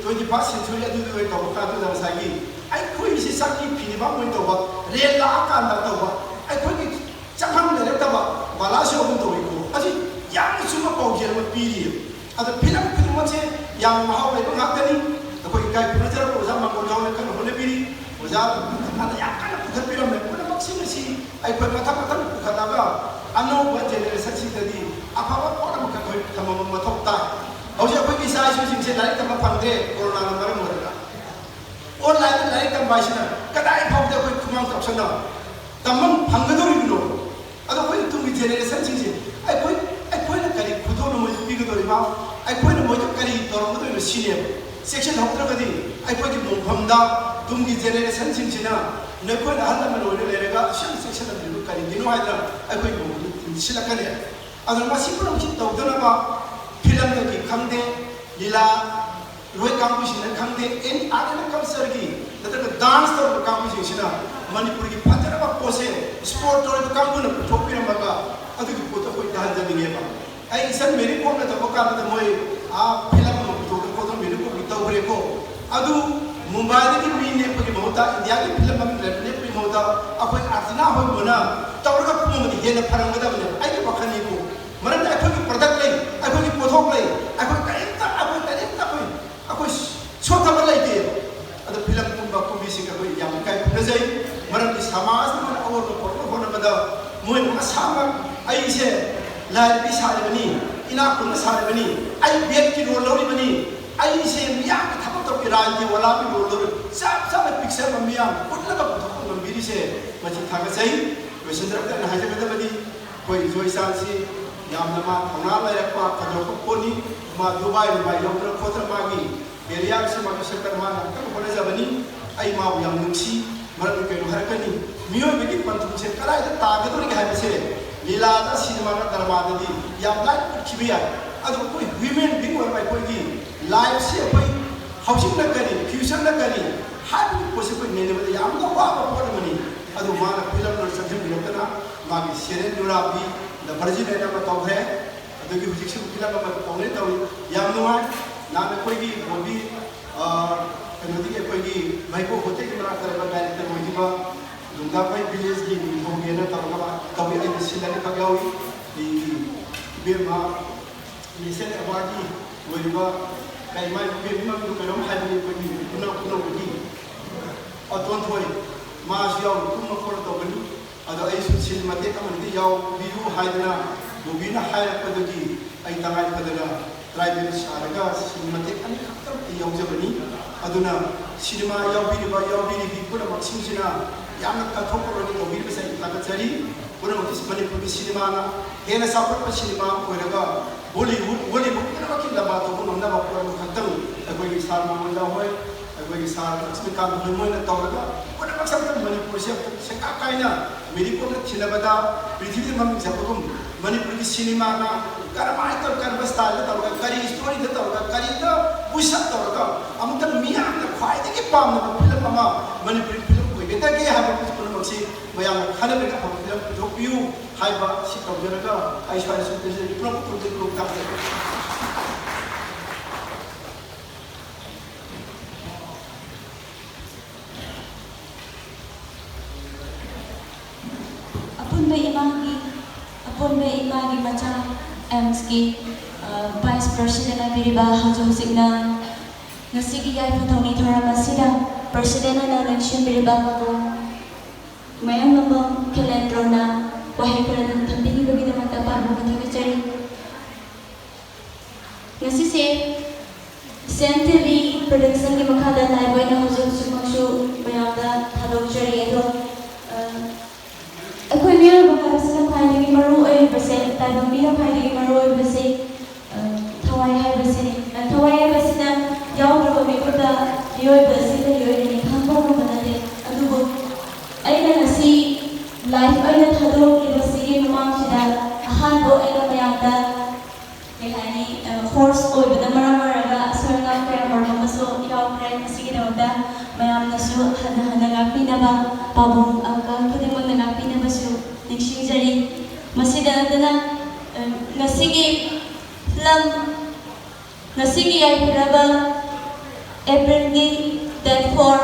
twenty first century ꯑꯗꯨꯗ ꯑꯣꯏꯅ ꯇꯧꯕ ꯀꯥꯟꯗꯨꯗ ꯉꯁꯥꯏꯒꯤ ꯑꯩꯈꯣꯏꯁꯤ ꯆꯥꯛꯀꯤ ꯐꯤꯅꯤꯕꯥ ꯑꯣꯏꯅ ꯇꯧꯕ, ꯔꯦꯜ ꯂꯥꯛꯑꯀꯥꯟꯗ ꯇꯧꯕ, ꯑꯩꯈꯣꯏꯒꯤ ꯆꯪꯐꯝ ꯂꯩꯔꯛꯇꯕ ꯕꯂꯥꯁꯨ ꯑꯗꯨꯝ ꯇꯧꯏꯀꯣ꯫ ꯑꯁꯤ ꯌꯥꯝꯅ ꯆꯨꯝꯕ ꯄꯥꯎꯖꯦꯜ ꯑꯃ ꯄꯤꯔꯤꯌꯦ꯫ ꯑꯗꯣ ꯐꯤꯂꯝ ꯈꯨꯗꯤꯡꯃꯛꯁꯦ ꯌꯥꯝ ꯃꯍꯥꯎ ꯂꯩꯕ ꯉꯥꯛꯇꯅꯤ꯫ ꯑꯩꯈꯣꯏ ꯏꯀꯥꯏ ꯈꯨꯝꯅꯖꯔꯕ ꯑꯣꯖꯥ ꯃꯪꯒꯣꯜ ꯌꯥꯎꯅ ꯀꯟꯅ ꯍꯣꯠꯅꯕꯤꯔꯤ꯫ ꯑꯣꯖꯥ ꯃꯊꯪ ꯃꯊꯪ ꯌꯥꯝ ꯀꯟꯅ ꯄꯨꯊꯠꯄꯤꯔꯝꯃꯦ꯫ ꯄꯨꯝꯅꯃꯛꯁꯤꯡ ꯑꯁꯤ ꯑꯩꯈꯣꯏ ꯃꯊꯪ ꯃꯊꯪ ꯄꯨꯈꯠꯂꯒ ꯑꯅꯧꯕ ꯖꯦꯅꯦꯔꯦꯁꯟꯁꯤꯡꯗꯗꯤ ꯑꯐꯕ ꯄꯣꯠ ꯑꯃꯈꯛ ꯑꯩꯈꯣꯏ ꯊꯝꯃꯝꯕ ꯃꯊꯧ ꯇꯥꯏ꯫ ꯍꯧꯖꯤꯛ ꯑꯩꯈꯣꯏꯒꯤ ꯏꯆꯥ ꯏꯁꯨꯁꯤꯡꯁꯦ ꯂꯥꯏꯔꯤꯛ ꯇꯝꯕ ꯐꯪꯗ꯭ꯔꯦ ꯀꯣꯔꯣꯅꯥꯅ ꯃꯔꯝ ꯑꯣꯏꯔꯒ꯫ ꯑꯣꯟꯂꯥꯏꯟꯗ ꯂꯥꯏꯔꯤꯛ ꯇꯝꯕ ꯍꯥꯏꯁꯤꯅ ꯀꯗꯥꯏ ꯐꯥꯎꯕꯗ ꯑꯩꯈꯣꯏ ꯈꯨꯃꯥꯡ ꯆꯥꯎꯁꯟꯅ ꯇꯝꯕ ꯐꯪꯒꯗꯧꯔꯤꯕꯅꯣ? ꯑꯗꯣ ꯑꯩꯈꯣꯏꯒꯤ ꯇꯨꯡꯒꯤ ꯖꯦꯅꯦꯔꯦꯁꯟꯁꯤꯡꯁꯦ ꯑꯩꯈꯣꯏ ꯑꯩꯈꯣꯏꯅ ꯀꯔꯤ ꯈꯨꯗꯣꯜ ꯑꯃ ꯄꯤꯒꯗꯧꯔꯤꯕ, ꯑꯩꯈꯣꯏꯅ ꯃꯣꯏꯗ ꯀꯔꯤ ꯇꯧꯔꯝꯒꯗꯧꯔꯤꯕ ꯁꯤꯅꯦꯕ꯫ ꯆꯦꯛꯁꯤꯜꯍꯧꯗ꯭ꯔꯒꯗꯤ ꯑꯩꯈꯣꯏꯒꯤ ꯃꯣꯡꯐꯝꯗ ꯇꯨꯡꯒꯤ ꯖꯦꯅꯦꯔꯦꯁꯟꯁꯤꯡꯁꯤꯅ ꯅꯈꯣꯏꯅ ꯑꯍꯜ ꯂꯃꯟ ꯑꯣꯏꯅ ꯂꯩꯔꯒ ꯑꯁꯨꯝ ꯆꯦꯛꯁꯤꯜꯍꯟꯗ꯭ꯔꯤꯕ ꯀꯔꯤꯒꯤꯅꯣ ꯍꯥꯏꯗꯅ ꯑꯩꯈꯣꯏ ꯃꯣꯡꯐꯝꯗ ꯇꯨꯡꯁꯤꯜꯂꯛꯀꯅꯤ꯫ ꯑꯗꯨꯅ ꯃꯁꯤ ꯄꯨꯝꯅꯃꯛꯁꯤ ꯇꯧꯗꯅꯕ ꯐꯤꯂꯝꯗꯒꯤ ꯈꯪꯗꯦ, ꯂꯤꯂꯥ ꯂꯣꯏ ꯀꯥꯡꯕꯨꯁꯤꯡꯅ ꯈꯪꯗꯦ, ꯑꯦꯅꯤ ꯑꯥꯔꯠ ꯑꯦꯟ ꯀꯜꯆꯔꯒꯤ ꯅꯠꯇ꯭ꯔꯒ ꯗꯥꯟꯁ ꯇꯧꯔꯤꯕ ꯀꯥꯡꯕꯨꯁꯤꯡꯁꯤꯅ ꯃꯅꯤꯄꯨꯔꯒꯤ ꯐꯖꯔꯕ ꯄꯣꯠꯁꯦ ꯁ꯭ꯄꯣꯔꯠ ꯇꯧꯔꯤꯕ ꯀꯥꯡꯕꯨꯅ ꯄꯨꯊꯣꯛꯄꯤꯔꯝꯃꯒ ꯑꯗꯨꯒꯤ ꯄꯣꯠꯇꯣ ꯑꯩꯈꯣꯏ ꯇꯥꯍꯟꯖꯅꯤꯡꯉꯦꯕ꯫ ꯑꯩ ꯏꯆꯟ ꯃꯦꯔꯤ ꯀꯣꯝꯅ ꯇꯧꯕ ꯀꯥꯟꯗ ꯃꯣꯏ ꯑꯥ ꯐꯤꯂꯝ ꯑꯃ ꯄꯨꯊꯣꯛꯇꯅ ꯈꯣꯠꯇꯅ ꯃꯦꯔꯤ ꯀꯣꯝꯒꯤ ꯇꯧꯈ꯭ꯔꯦꯀꯣ꯫ ꯑꯗꯨ ꯃꯨꯝꯕꯥꯏꯗꯒꯤ ꯃꯤ ꯅꯦꯛꯄꯒꯤ ꯃꯍꯨꯠꯇ, ꯏꯟꯗꯤꯌꯥꯒꯤ ꯐꯤꯂꯝ ꯑꯃ ꯅꯦꯛꯄꯒꯤ ꯃꯍꯨꯠꯇ ꯑꯩꯈꯣꯏ ꯑꯥꯔꯇꯤꯅꯥ ꯍꯣꯏꯒꯨꯝꯕꯅ ꯇꯧꯔꯒ ꯀꯨꯝꯃꯗꯤ ꯍꯦꯟꯅ ꯐꯔꯝꯒꯗꯕꯅꯦꯕ, ꯑꯩꯒꯤ ꯋꯥꯈꯜꯅꯤꯀꯣ꯫ ꯃꯔꯝꯗꯤ ꯑꯩꯈꯣꯏꯒꯤ ꯄ꯭ꯔꯗꯛ ꯂꯩ, ꯑꯩꯈꯣꯏꯒꯤ ꯄꯣꯠꯊꯣꯛ ꯂꯩ, ꯑꯩꯈꯣꯏ ꯀꯔꯤꯝꯇ, ꯑꯩꯈꯣꯏ ꯀꯔꯤꯝꯇ ꯑꯩꯈꯣꯏ ꯑꯩꯈꯣꯏ ꯁꯣꯠꯊꯕ ꯂꯩꯇꯦꯕ꯫ ꯑꯗꯣ ꯐꯤꯂꯝꯒꯨꯝꯕ ꯀꯨꯝꯕꯤꯁꯤꯡ ꯑꯩꯈꯣꯏ ꯌꯥꯝ ꯏꯀꯥꯏ ꯈꯨꯝꯅꯖꯩ꯫ ꯃꯔꯝꯗꯤ ꯁꯃꯥꯖ ꯑꯃꯅ ꯑꯑꯣꯟꯕ ꯄꯨꯔꯛꯅꯕ ꯍꯣꯠꯅꯕꯗ ꯃꯣꯏꯅ ꯃꯁꯥꯃꯛ ꯑꯩꯁꯦ ꯂꯥꯏꯔꯕꯤ ꯁꯥꯔꯤꯕꯅꯤ, ꯏꯅꯥꯛ ꯈꯨꯟꯕ ꯁꯥꯔꯤꯕꯅꯤ, ꯑꯩ ꯕꯦꯠꯀꯤ ꯔꯣꯜ ꯂꯧꯔꯤꯕꯅꯤ, ꯑꯩꯁꯦ ꯃꯤꯌꯥꯝꯒꯤ ꯊꯕꯛ ꯇꯧꯕꯤ ꯔꯥꯖꯅꯤꯇꯤ ꯋꯥꯂꯥꯒꯤ ꯔꯣꯜ ꯂꯧꯔꯤ, ꯆꯞ ꯆꯥꯕ ꯄꯤꯛꯆꯔ ꯑꯃ ꯃꯤꯌꯥꯝ ꯎꯠꯅꯕ ꯄꯨꯊꯣꯛꯄ ꯉꯝꯕꯤꯔꯤꯁꯦ ꯃꯁꯤ ꯊꯥꯒꯠꯆꯩ꯫ ꯂꯣꯏꯁꯤꯟꯖꯔꯛꯄꯗ ꯑꯩꯅ ꯍꯥꯏꯖꯒꯗꯕꯗꯤ ꯑꯩꯈꯣꯏ ꯏꯖꯣꯏ ꯏꯆꯥꯁꯤ ꯌꯥꯝꯅ ꯃꯥ ꯊꯧꯅꯥ ꯂꯩꯔꯛꯄ ꯐꯖꯔꯛꯄ ꯄꯣꯠꯅꯤ꯫ ꯃꯥ ꯗꯨꯕꯥꯏ ꯅꯨꯕꯥꯏ ꯌꯧꯗꯅ ꯈꯣꯠꯇꯅ ꯃꯥꯒꯤ ꯀꯦꯔꯤꯌꯔꯁꯤ ꯃꯥꯒꯤ ꯁꯦꯛꯇꯔ ꯃꯥꯅ ꯌꯥꯝ ꯀꯟꯅ ꯍꯣꯠꯅꯖꯕꯅꯤ꯫ ꯑꯩ ꯃꯥꯕꯨ ꯌꯥꯝ ꯅꯨꯡꯁꯤ꯫ ꯃꯔꯝꯗꯤ ꯀꯩꯅꯣ ꯍꯥꯏꯔꯛꯀꯅꯤ, ꯃꯤꯑꯣꯏꯕꯒꯤ ꯄꯟꯊꯨꯡꯁꯦ ꯀꯗꯥꯏꯗ ꯇꯥꯒꯗꯧꯔꯤꯒꯦ ꯍꯥꯏꯕꯁꯦ ꯂꯤꯂꯥꯗ, ꯁꯤꯅꯦꯃꯥꯗ, ꯗ꯭ꯔꯃꯥꯗꯗꯤ ꯌꯥꯝ ꯂꯥꯏꯅ ꯎꯠꯈꯤꯕ ꯌꯥꯏ꯫ ꯑꯗꯣ ꯑꯩꯈꯣꯏ ꯍ꯭ꯌꯨꯃꯦꯟ ꯕꯤꯡ ꯑꯣꯏꯕ ꯑꯩꯈꯣꯏꯒꯤ ꯂꯥꯏꯐꯁꯤ ꯑꯩꯈꯣꯏ ꯍꯧꯖꯤꯛꯅ ꯀꯔꯤ, ꯐ꯭ꯌꯨꯆꯔꯅ ꯀꯔꯤ ꯍꯥꯏꯕꯒꯤ ꯄꯣꯠꯁꯤ ꯑꯩꯈꯣꯏ ꯅꯩꯅꯕꯗ ꯌꯥꯝꯅ ꯋꯥꯕ ꯄꯣꯠ ꯑꯃꯅꯤ꯫ ꯑꯗꯨ ꯃꯥꯅ ꯐꯤꯂꯝꯗ ꯆꯪꯁꯤꯟꯕꯤꯔꯛꯇꯅ ꯃꯥꯒꯤ ꯁꯦꯔꯦꯟ ꯅꯨꯔꯥꯕꯤ ꯗ ꯚꯔꯖꯤꯟ ꯍꯥꯏꯅ ꯑꯃ ꯇꯧꯈ꯭ꯔꯦ꯫ ꯑꯗꯨꯒꯤ ꯍꯧꯖꯤꯛꯁꯨ ꯐꯤꯂꯝ ꯑꯃ ꯇꯧꯅꯦ ꯇꯧꯔꯤ꯫ ꯌꯥꯝ ꯅꯨꯡꯉꯥꯏ꯫ ꯅꯍꯥꯟ ꯑꯩꯈꯣꯏꯒꯤ ꯕꯣꯕꯤ, ꯑ, ꯀꯩꯅꯣꯗꯒꯤ ꯑꯩꯈꯣꯏꯒꯤ ꯃꯩꯀꯣꯛ ꯍꯣꯇꯦꯜꯒꯤ ꯃꯅꯥꯛꯇ ꯂꯩꯕ ꯗꯥꯏꯔꯦꯛꯇꯔ ꯑꯣꯏꯈꯤꯕ ꯂꯨꯝꯗꯥꯡꯈꯣꯏ ꯚꯤꯂꯦꯖꯀꯤ ꯅꯤꯡꯊꯧꯅꯦꯅ ꯇꯧꯔꯒ ꯇꯧꯏ꯫ ꯑꯩꯒꯤ ꯁꯤꯟꯅꯔꯤ ꯈꯛ ꯌꯥꯎꯏ꯫ ꯑꯩꯒꯤ ꯏꯕꯦꯝꯃ ꯅꯦꯁꯅꯦꯜ ꯑꯦꯋꯥꯔꯗꯀꯤ ꯑꯣꯏꯔꯤꯕ ꯀꯩ ꯃꯥꯏ ꯏꯕꯦꯝꯃ ꯃꯃꯤꯡꯗꯣ ꯀꯩꯅꯣꯝ ꯍꯥꯏꯕꯅꯤ ꯑꯩꯈꯣꯏꯒꯤ ꯈꯨꯅꯧ-, ꯈꯨꯅꯧꯗꯒꯤ, ꯑ, ꯇꯣꯟꯊꯣꯏ꯫ ꯃꯥꯁꯨ ꯌꯥꯎꯅ ꯀꯨꯝꯃ ꯈꯣꯠꯂ ꯇꯧꯒꯅꯤ꯫ ꯑꯗꯣ ꯑꯩꯁꯨ ꯁꯤꯟ ꯃꯇꯦꯛ ꯑꯃꯅꯤꯗ ꯌꯥꯎꯕꯤꯌꯨ ꯍꯥꯏꯗꯅ ꯕꯣꯕꯤꯅ ꯍꯥꯏꯔꯛꯄꯗꯒꯤ ꯑꯩ ꯇꯉꯥꯏ ꯐꯗꯅ ꯇ꯭ꯔꯥꯏꯕꯦꯜ ꯁꯥꯔꯒ ꯁꯤꯟ ꯃꯇꯦꯛ ꯑꯅꯤꯈꯛꯇꯪ ꯑꯩ ꯌꯥꯎꯖꯕꯅꯤ꯫ ꯑꯗꯨꯅ ꯁꯤꯅꯦꯃꯥ ꯌꯥꯎꯕꯤꯔꯤꯕ, ꯌꯥꯎꯕꯤꯔꯤꯕꯤ ꯄꯨꯝꯅꯃꯛꯁꯤꯡꯁꯤꯅ ꯌꯥꯝꯅ ꯀꯠꯊꯣꯛꯄ ꯑꯣꯏꯅ ꯇꯧꯕꯤꯔꯤꯕꯁꯦ ꯑꯩ ꯊꯥꯒꯠꯆꯔꯤ꯫ ꯄꯨꯝꯅꯃꯛꯀꯤ ꯃꯅꯤꯄꯨꯔꯒꯤ ꯁꯤꯅꯦꯃꯥꯅ ꯍꯦꯟꯅ ꯆꯥꯎꯈꯠꯄ ꯁꯤꯅꯦꯃꯥ ꯑꯃ ꯑꯣꯏꯔꯒ ꯕꯣꯂꯤꯋꯨꯗ, ꯍꯣꯂꯤꯋꯨꯗ ꯄꯨꯝꯅꯃꯛꯀꯤ ꯂꯝꯕꯥ ꯇꯧꯕ ꯉꯝꯅꯕ ꯄꯣꯠ ꯑꯃꯈꯛꯇꯪ ꯑꯩꯈꯣꯏꯒꯤ ꯁꯥꯔ ꯃꯥꯃꯣꯟꯗꯥ ꯍꯣꯏ, ꯑꯩꯈꯣꯏꯒꯤ ꯁꯥꯔ ꯂꯛꯁꯃꯤꯀꯥꯟꯇ ꯍꯣꯏ ꯃꯣꯏꯅ ꯇꯧꯔꯒ ꯄꯨꯝꯅꯃꯛꯁꯦ ꯑꯝꯇꯪ ꯃꯅꯤꯄꯨꯔꯁꯦ ꯑꯝꯇꯪ ꯁꯦꯀꯥ ꯀꯥꯏꯅ ꯃꯦꯔꯤ ꯀꯣꯝꯅ ꯊꯤꯅꯕꯗ ꯄ꯭ꯔꯤꯊꯤꯕꯤꯗ ꯃꯃꯤꯡ ꯆꯠꯄꯒꯨꯝ ꯃꯅꯤꯄꯨꯔꯒꯤ ꯁꯤꯅꯦꯃꯥꯅ ꯀꯔꯝꯍꯥꯏꯅ ꯇꯧꯔꯒ, ꯀꯔꯝꯕ ꯁ꯭ꯇꯥꯏꯜꯗ ꯇꯧꯔꯒ, ꯀꯔꯤ ꯁ꯭ꯇꯣꯔꯤꯗ ꯇꯧꯔꯒ, ꯀꯔꯤꯗ ꯄꯨꯁ ꯑꯞ ꯇꯧꯔꯒ ꯑꯃꯨꯛꯇꯪ ꯃꯤꯌꯥꯝꯅ ꯈ꯭ꯋꯥꯏꯗꯒꯤ ꯄꯥꯝꯅꯕ ꯐꯤꯂꯝ ꯑꯃ ꯃꯅꯤꯄꯨꯔꯤ ꯐꯤꯂꯝ ꯑꯣꯏꯒꯗꯒꯦ ꯍꯥꯏꯕ ꯄꯨꯝꯅꯃꯛꯁꯤ ꯃꯌꯥꯝꯅ ꯈꯟꯅꯗꯨꯅ ꯑꯐꯕ ꯐꯤꯂꯝ ꯄꯨꯊꯣꯛꯄꯤꯌꯨ ꯍꯥꯏꯕ ꯁꯤ ꯇꯧꯖꯔꯒ ꯑꯩ ꯁ꯭ꯋꯥꯏꯗ ꯁꯨꯝ ꯇꯦꯟꯖꯔꯤ꯫ ꯄꯨꯝꯅꯃꯛꯄꯨ ꯈꯨꯔꯨꯝꯖꯔꯤ, ꯈꯨꯔꯨꯝ ꯊꯝꯖꯔꯤ꯫ ꯑꯄꯨꯟꯕ ꯏꯃꯥꯒꯤ, ꯑꯄꯨꯟꯕ ꯏꯃꯥꯒꯤ ꯃꯆꯥ ꯑꯦꯝꯁꯀꯤ, ꯑ, ꯚꯥꯏꯁ ꯄ꯭ꯔꯁꯤꯗꯦꯟ ꯑꯣꯏꯕꯤꯔꯤꯕ ꯍꯧꯖꯤꯛ ꯍꯧꯖꯤꯛꯅ ꯉꯁꯤꯒꯤ ꯌꯥꯏꯐ ꯊꯧꯅꯤ ꯊꯧꯔꯝ ꯑꯁꯤꯗ ꯄ꯭ꯔꯁꯤꯗꯦꯟ ꯑꯣꯏꯅ ꯂꯦꯡꯁꯤꯟꯕꯤꯔꯤꯕ ꯃꯕꯨꯡ ꯃꯌꯥꯡꯂꯝꯕꯝ ꯈꯦꯂꯦꯟꯗ꯭ꯔꯣꯅ ꯋꯥꯍꯩ ꯈꯔꯗꯪ ꯊꯝꯕꯤꯈꯤꯕꯒꯤꯗꯃꯛꯇ ꯄꯥꯕꯨꯡꯕꯨ ꯊꯥꯒꯠꯆꯔꯤ꯫ ꯉꯁꯤꯁꯦ ꯁꯦꯟ ꯇꯤ ꯚꯤ ꯄ꯭ꯔꯗꯛꯁꯟꯒꯤ ꯃꯈꯥꯗ ꯂꯥꯏꯕ ꯑꯣꯏꯅ ꯍꯧꯖꯤꯛ ꯍꯧꯖꯤꯛꯃꯛꯁꯨ ꯃꯌꯥꯝꯗ ꯊꯥꯗꯣꯛꯆꯔꯤ꯫ ꯑꯗꯣ, ꯑ, ꯑꯩꯈꯣꯏ ꯃꯤꯑꯣꯏꯕ ꯍꯥꯏꯕꯁꯤꯅ ꯈ꯭ꯋꯥꯏꯗꯒꯤ ꯃꯔꯨ ꯑꯣꯏꯔꯤꯕꯁꯦ, ꯇꯥꯏꯕꯪ ꯃꯤꯅ ꯈ꯭ꯋꯥꯏꯗꯒꯤ ꯃꯔꯨ ꯑꯣꯏꯕꯁꯦ, ꯑ, ꯊꯋꯥꯏ ꯍꯥꯏꯕꯁꯤꯅꯤ꯫ ꯑ, ꯊꯋꯥꯏ ꯍꯥꯏꯕꯁꯤꯅ ꯌꯥꯎꯗ꯭ꯔꯕ ꯃꯤꯀꯨꯞꯇ ꯃꯤꯑꯣꯏꯕ ꯑꯁꯤ ꯀꯔꯤ ꯑꯣꯏꯒꯅꯤ ꯈꯪꯕ ꯉꯝꯕ ꯅꯠꯇꯦ꯫ ꯑꯗꯨꯕꯨ ꯑꯩꯅ ꯉꯁꯤ ꯂꯥꯏꯐ ꯑꯣꯏꯅ ꯊꯥꯗꯣꯛꯂꯤꯕꯁꯤꯒꯤ ꯃꯃꯥꯡꯁꯤꯗ ꯑꯍꯥꯟꯕ ꯑꯣꯏꯅ ꯃꯌꯥꯝꯗ ꯀꯩ ꯍꯥꯏꯅꯤ, ꯑ, ꯍꯣꯔꯁ ꯑꯣꯏꯕꯅ ꯃꯔꯝ ꯑꯣꯏꯔꯒ ꯑꯁꯣꯏ ꯑꯉꯥꯝ ꯀꯌꯥ ꯃꯔꯨꯝ ꯑꯃꯁꯨ ꯌꯥꯎꯈ꯭ꯔꯦ꯫ ꯃꯁꯤꯒꯤꯗꯃꯛꯇ ꯃꯌꯥꯝꯅꯁꯨ ꯍꯟꯅ ꯍꯟꯅ ꯉꯥꯛꯄꯤꯅꯕ, ꯄꯥꯕꯨꯡ uncle ꯈꯨꯗꯤꯡꯃꯛꯅ ꯉꯥꯛꯄꯤꯅꯕꯁꯨ ꯅꯤꯡꯁꯤꯡꯖꯔꯤ꯫ ꯃꯁꯤꯗ ꯅꯠꯇꯅ, ꯑ, ꯉꯁꯤꯒꯤ ꯐꯤꯂꯝ, ꯉꯁꯤꯒꯤ ꯌꯥꯏꯐꯔꯕ ꯑꯦꯄ꯭ꯔꯤꯜꯒꯤ date four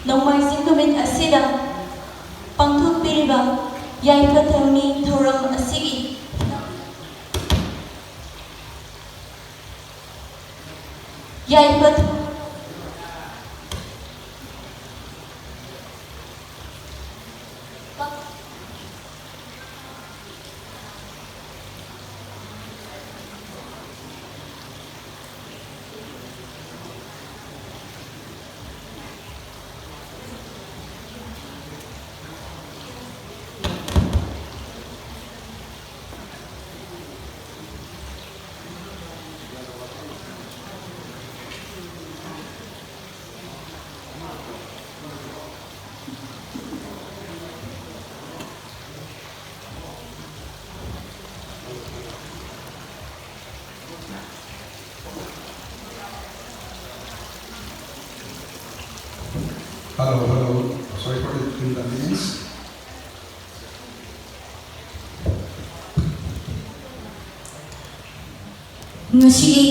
ꯅꯣꯡꯃꯥꯏꯖꯤꯡ ꯅꯨꯃꯤꯠ ꯑꯁꯤꯗ ꯄꯥꯡꯊꯣꯛꯄꯤꯔꯤꯕ ꯌꯥꯏꯐ ꯊꯧꯅꯤ ꯊꯧꯔꯝ ꯑꯁꯤꯒꯤ ꯌꯥꯏꯐ Hello, sorry for the inconvenience. ꯉꯁꯤꯒꯤ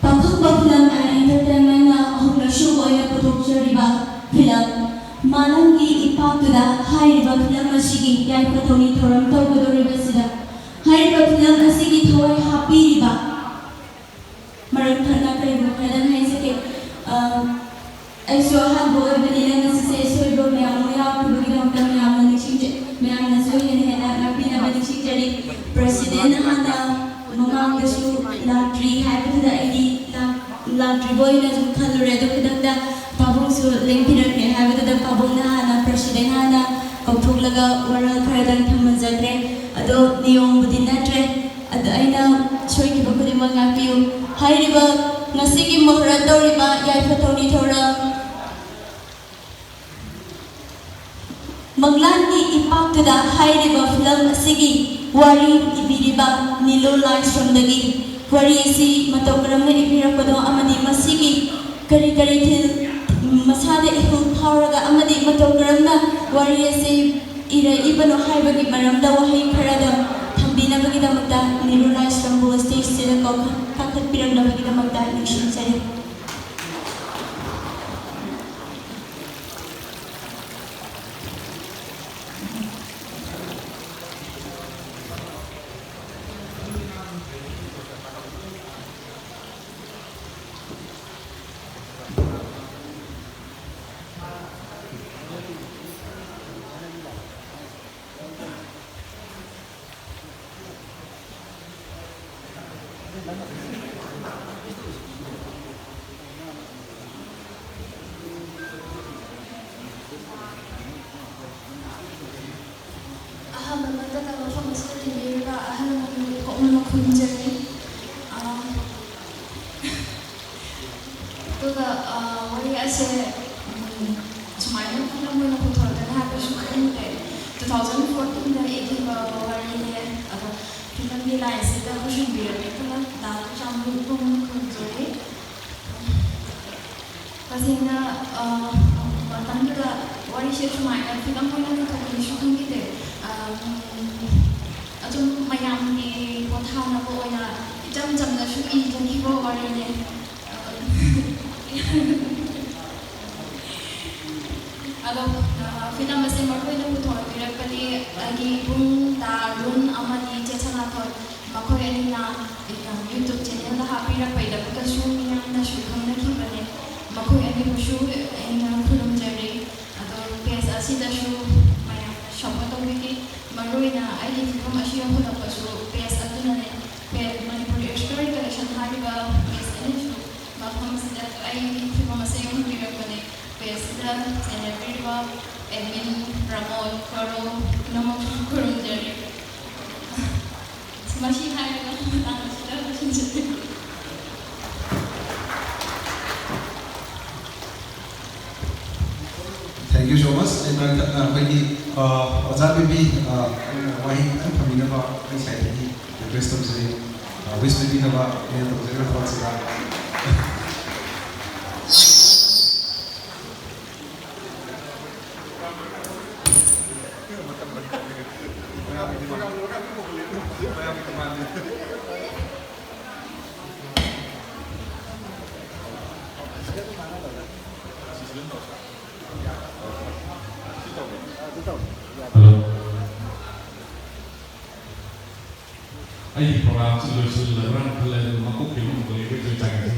ꯄꯥꯈꯪꯕ ꯐꯤꯂꯝ ꯑꯦꯟ ꯑꯦꯟꯇꯔꯇꯦꯟꯃꯦꯟꯅ ꯑꯍꯨꯝꯂꯛ ꯁꯨꯕ ꯑꯣꯏꯅ ꯄꯨꯊꯣꯛꯆꯔꯤꯕ ꯐꯤꯂꯝ ꯃꯥꯂꯪꯒꯤ ꯏꯄꯥꯛꯇꯨꯗ ꯍꯥꯏꯔꯤꯕ ꯐꯤꯂꯝ ꯑꯁꯤꯒꯤ ꯌꯥꯏꯐ ꯊꯧꯅꯤ ꯊꯧꯔꯝ ꯇꯧꯒꯗꯧꯔꯤꯕꯁꯤꯗ ꯍꯥꯏꯔꯤꯕ ꯐꯤꯂꯝ ꯑꯁꯤꯒꯤ ꯊꯋꯥꯏ ꯍꯥꯞꯄꯤꯔꯤꯕ ꯃꯔꯝ ꯊꯝꯅ ꯀꯔꯤꯒꯨꯝꯕ ꯈꯔꯗꯪ ꯍꯥꯏꯖꯒꯦ꯫ ꯑ, ꯑꯩꯁꯨ ꯑꯍꯥꯟꯕ ꯑꯣꯏꯕꯅꯤꯅ ꯉꯁꯤꯁꯦ ꯑꯁꯣꯏꯕ ꯃꯌꯥꯝ ꯑꯃ ꯌꯥꯎꯈꯤꯕꯒꯤꯗꯃꯛꯇ ꯃꯌꯥꯝꯅ ꯅꯤꯡꯁꯤꯡꯖ-, ꯃꯌꯥꯝꯅꯁꯨ ꯍꯦꯟꯅ ꯍꯦꯟꯅ ꯉꯥꯛꯄꯤꯅꯕ ꯅꯤꯡꯁꯤꯡꯖꯔꯤ꯫ ꯄ꯭ꯔꯁꯤꯗꯦꯟ ꯍꯥꯟꯅ ꯃꯃꯥꯡꯗꯁꯨ ꯂꯥꯛꯇ꯭ꯔꯤ ꯍꯥꯏꯕꯗꯨꯗ ꯑꯩꯗꯤ ꯂꯥꯛ-, ꯂꯥꯛꯇ꯭ꯔꯤꯕ ꯑꯣꯏꯅ ꯑꯗꯨꯝ ꯈꯜꯂꯨꯔꯦ꯫ ꯑꯗꯨ ꯈꯨꯗꯛꯇ ꯄꯥꯕꯨꯡꯁꯨ ꯂꯦꯡꯕꯤꯔꯛꯂꯦ ꯍꯥꯏꯕꯗꯨꯗ ꯄꯥꯕꯨꯡꯅ ꯍꯥꯟꯅ ꯄ꯭ꯔꯁꯤꯗꯦꯟ ꯍꯥꯟꯅ ꯀꯧꯊꯣꯛꯂꯒ ꯋꯥꯔꯣꯜ ꯈꯔꯗꯪ ꯊꯝꯃꯟꯖꯈ꯭ꯔꯦ꯫ ꯑꯗꯣ ꯅꯤꯌꯣꯝꯕꯨꯗꯤ ꯅꯠꯇ꯭ꯔꯦ꯫ ꯑꯗ ꯑꯩꯅ ꯁꯣꯏꯈꯤꯕ ꯈꯨꯗꯤꯡꯃꯛ ꯉꯥꯛꯄꯤꯌꯨ꯫ ꯍꯥꯏꯔꯤꯕ ꯉꯁꯤꯒꯤ ꯃꯍꯨꯔꯠ ꯇꯧꯔꯤꯕ ꯌꯥꯏꯐ ꯊꯧꯅꯤ ꯊꯧꯔꯝ ꯃꯪꯂꯥꯟꯒꯤ ꯏꯄꯥꯛꯇꯨꯗ ꯍꯥꯏꯔꯤꯕ ꯐꯤꯂꯝ ꯑꯁꯤꯒꯤ ꯋꯥꯔꯤ ꯏꯕꯤꯔꯤꯕ ꯅꯤꯂꯨ ꯂꯥꯏꯁ꯭ꯔꯝꯗꯒꯤ ꯋꯥꯔꯤ ꯑꯁꯤ ꯃꯇꯧ ꯀꯔꯝꯅ ꯏꯕꯤꯔꯛꯄꯅꯣ ꯑꯃꯗꯤ ꯃꯁꯤꯒꯤ ꯀꯔꯤ ꯀꯔꯤ ꯊꯤꯜ ꯃꯁꯥꯗ ꯏꯍꯨꯜ ꯐꯥꯎꯔꯒ ꯑꯃꯗꯤ ꯃꯇꯧ ꯀꯔꯝꯅ ꯋꯥꯔꯤ ꯑꯁꯤ ꯏꯔꯛꯏꯕꯅꯣ ꯍꯥꯏꯕꯒꯤ ꯃꯔꯝꯗ ꯋꯥꯍꯩ ꯈꯔꯗ ꯊꯝꯕꯤꯅꯕꯒꯤꯗꯃꯛꯇ ꯅꯤꯔꯨ ꯂꯥꯏꯁ꯭ꯔꯝꯕꯨ ꯁ꯭ꯇꯦꯖꯁꯤꯗ ꯀꯧꯈꯠ-, ꯀꯥꯈꯠꯄꯤꯔꯛꯅꯕꯒꯤꯗꯃꯛꯇ ꯅꯤꯡꯁꯤꯡꯖꯔꯤ꯫ ꯑꯍꯥꯟꯕꯃꯛꯇꯗ ꯃꯐꯝ ꯑꯁꯤꯗ ꯇꯤꯟꯕꯤꯔꯤꯕ ꯑꯍꯜ ꯂꯃꯟ ꯄꯨꯝꯅꯃꯛ ꯈꯨꯔꯨꯝꯖꯔꯤ꯫ ꯑꯥ, ꯑꯗꯨꯒ, ꯑꯥ, ꯋꯥꯔꯤ ꯑꯁꯦ, ꯎꯝ, ꯁꯨꯃꯥꯏꯅ ꯐꯤꯂꯝ ꯑꯣꯏꯅ ꯄꯨꯊꯣꯔꯛꯀꯅꯤ ꯍꯥꯏꯕꯁꯨ ꯈꯪꯗꯦ꯫ Two thousand fourteen ꯗ ꯏꯈꯤꯕ ꯋꯥꯔꯤꯅꯦ꯫ ꯑꯗꯣ ꯐꯤꯂꯝꯒꯤ ꯂꯥꯏꯟꯁꯤꯗ ꯄꯨꯁꯤꯟꯕꯤꯔꯛꯄ ꯄꯨꯂꯞ ꯗꯥ ꯆꯥꯝꯕꯨ ꯄꯨꯝꯅꯃꯛ ꯈꯨꯔꯨꯝꯖꯔꯤ꯫ ꯇꯁꯦꯡꯅ, ꯑ, ꯃꯇꯝꯗꯨꯗ ꯋꯥꯔꯤꯁꯦ ꯁꯨꯃꯥꯏꯅ ꯐꯤꯂꯝ ꯑꯣꯏꯅ ꯄꯨꯊꯣꯛꯀꯅꯤꯁꯨ ꯈꯪꯈꯤꯗꯦ꯫ ꯑꯝ, ꯑꯗꯨꯝ ꯃꯌꯥꯝꯒꯤ ꯄꯣꯊꯥꯅꯕ ꯑꯣꯏꯅ ꯏꯆꯝ ꯆꯝꯅꯁꯨ ꯏꯖꯈꯤꯕ ꯋꯥꯔꯤꯅꯦ꯫ ꯑꯗꯣ, ꯑ, ꯐꯤꯂꯝ ꯑꯁꯦ ꯃꯔꯨꯑꯣꯏꯅ ꯄꯨꯊꯣꯔꯛꯄꯤꯔꯛꯄꯗꯤ ꯑꯩꯒꯤ ꯏꯕꯨꯡ ꯇꯥꯔꯨꯟ ꯑꯃꯗꯤ ꯆꯦ ꯁꯅꯥꯊꯣꯏ, ꯃꯈꯣꯏ ꯑꯅꯤꯅ, ꯑ, YouTube channelꯗ ꯍꯥꯞꯄꯤꯔꯛꯄꯩꯗꯃꯛꯇꯁꯨ ꯃꯤꯌꯥꯝꯅꯁꯨ ꯈꯪꯅꯈꯤꯕꯅꯦ꯫ ꯃꯈꯣꯏ ꯑꯅꯤꯕꯨꯁꯨ ꯑꯩꯅ ꯈꯨꯔꯨꯝꯖꯔꯤ꯫ ꯑꯗꯣ, page ꯑꯁꯤꯗꯁꯨ ꯃꯌꯥꯝꯅ support ꯇꯧꯕꯤꯒꯦ꯫ ꯃꯔꯨꯑꯣꯏꯅ ꯑꯩꯒꯤ ꯐꯤꯂꯝ ꯑꯁꯤ ꯌꯧꯍꯜꯂꯛꯄꯁꯨ page ꯑꯗꯨꯅꯅꯦ꯫ Page, Manipur X Collection ꯍꯥꯏꯔꯤꯕ page ꯑꯅꯤꯁꯨ ꯃꯐꯝ ꯑꯁꯤꯗ ꯑꯩꯒꯤ ꯐꯤꯂꯝ ꯑꯁꯤ ꯌꯧꯍꯟꯕꯤꯔꯛꯄꯅꯦ꯫ Pageꯁꯤꯗ ꯆꯦꯟꯅꯕꯤꯔꯤꯕ admin ꯄ꯭ꯔꯃꯣꯗ, ꯀꯔꯣ ꯄꯨꯝꯅꯃꯛꯄꯨꯁꯨ ꯈꯨꯔꯨꯝꯖꯔꯤ꯫ ꯃꯁꯤ ꯍꯥꯏꯔꯒ ꯃꯇꯥꯡ ꯑꯁꯤꯗ ꯂꯣꯏꯁꯤꯟꯖꯔꯒꯦ꯫ Thank you so much. ꯑꯩ ꯃꯔꯛ ꯊꯠꯅ ꯑꯩꯈꯣꯏꯒꯤ, ꯑ, ꯑꯣꯖꯥ ꯕꯦꯕꯤ, ꯑ, ꯋꯥꯍꯩ ꯈꯤꯇꯪ ꯊꯝꯕꯤꯅꯕ ꯑꯩꯈꯣꯏ ꯁꯥꯏꯠꯇꯒꯤ request ꯇꯧꯖꯔꯤ꯫ ꯑ, wish ꯄꯤꯕꯤꯅꯕ ꯑꯩꯅ ꯇꯧꯖꯔꯤꯕ ꯊꯕꯛꯁꯤꯗ꯫ Hello. ꯑꯩꯒꯤ programꯁꯤ ꯂꯣꯏꯁꯤꯜꯂꯕ꯭ꯔꯥꯅ ꯈꯜꯂꯦ, ꯑꯗꯨꯒ ꯃꯀꯣꯛ ꯀꯩꯅꯣ ꯑꯃꯨꯛ ꯂꯩꯕꯩ ꯇꯧꯔꯤ ꯆꯥꯡꯁꯦ꯫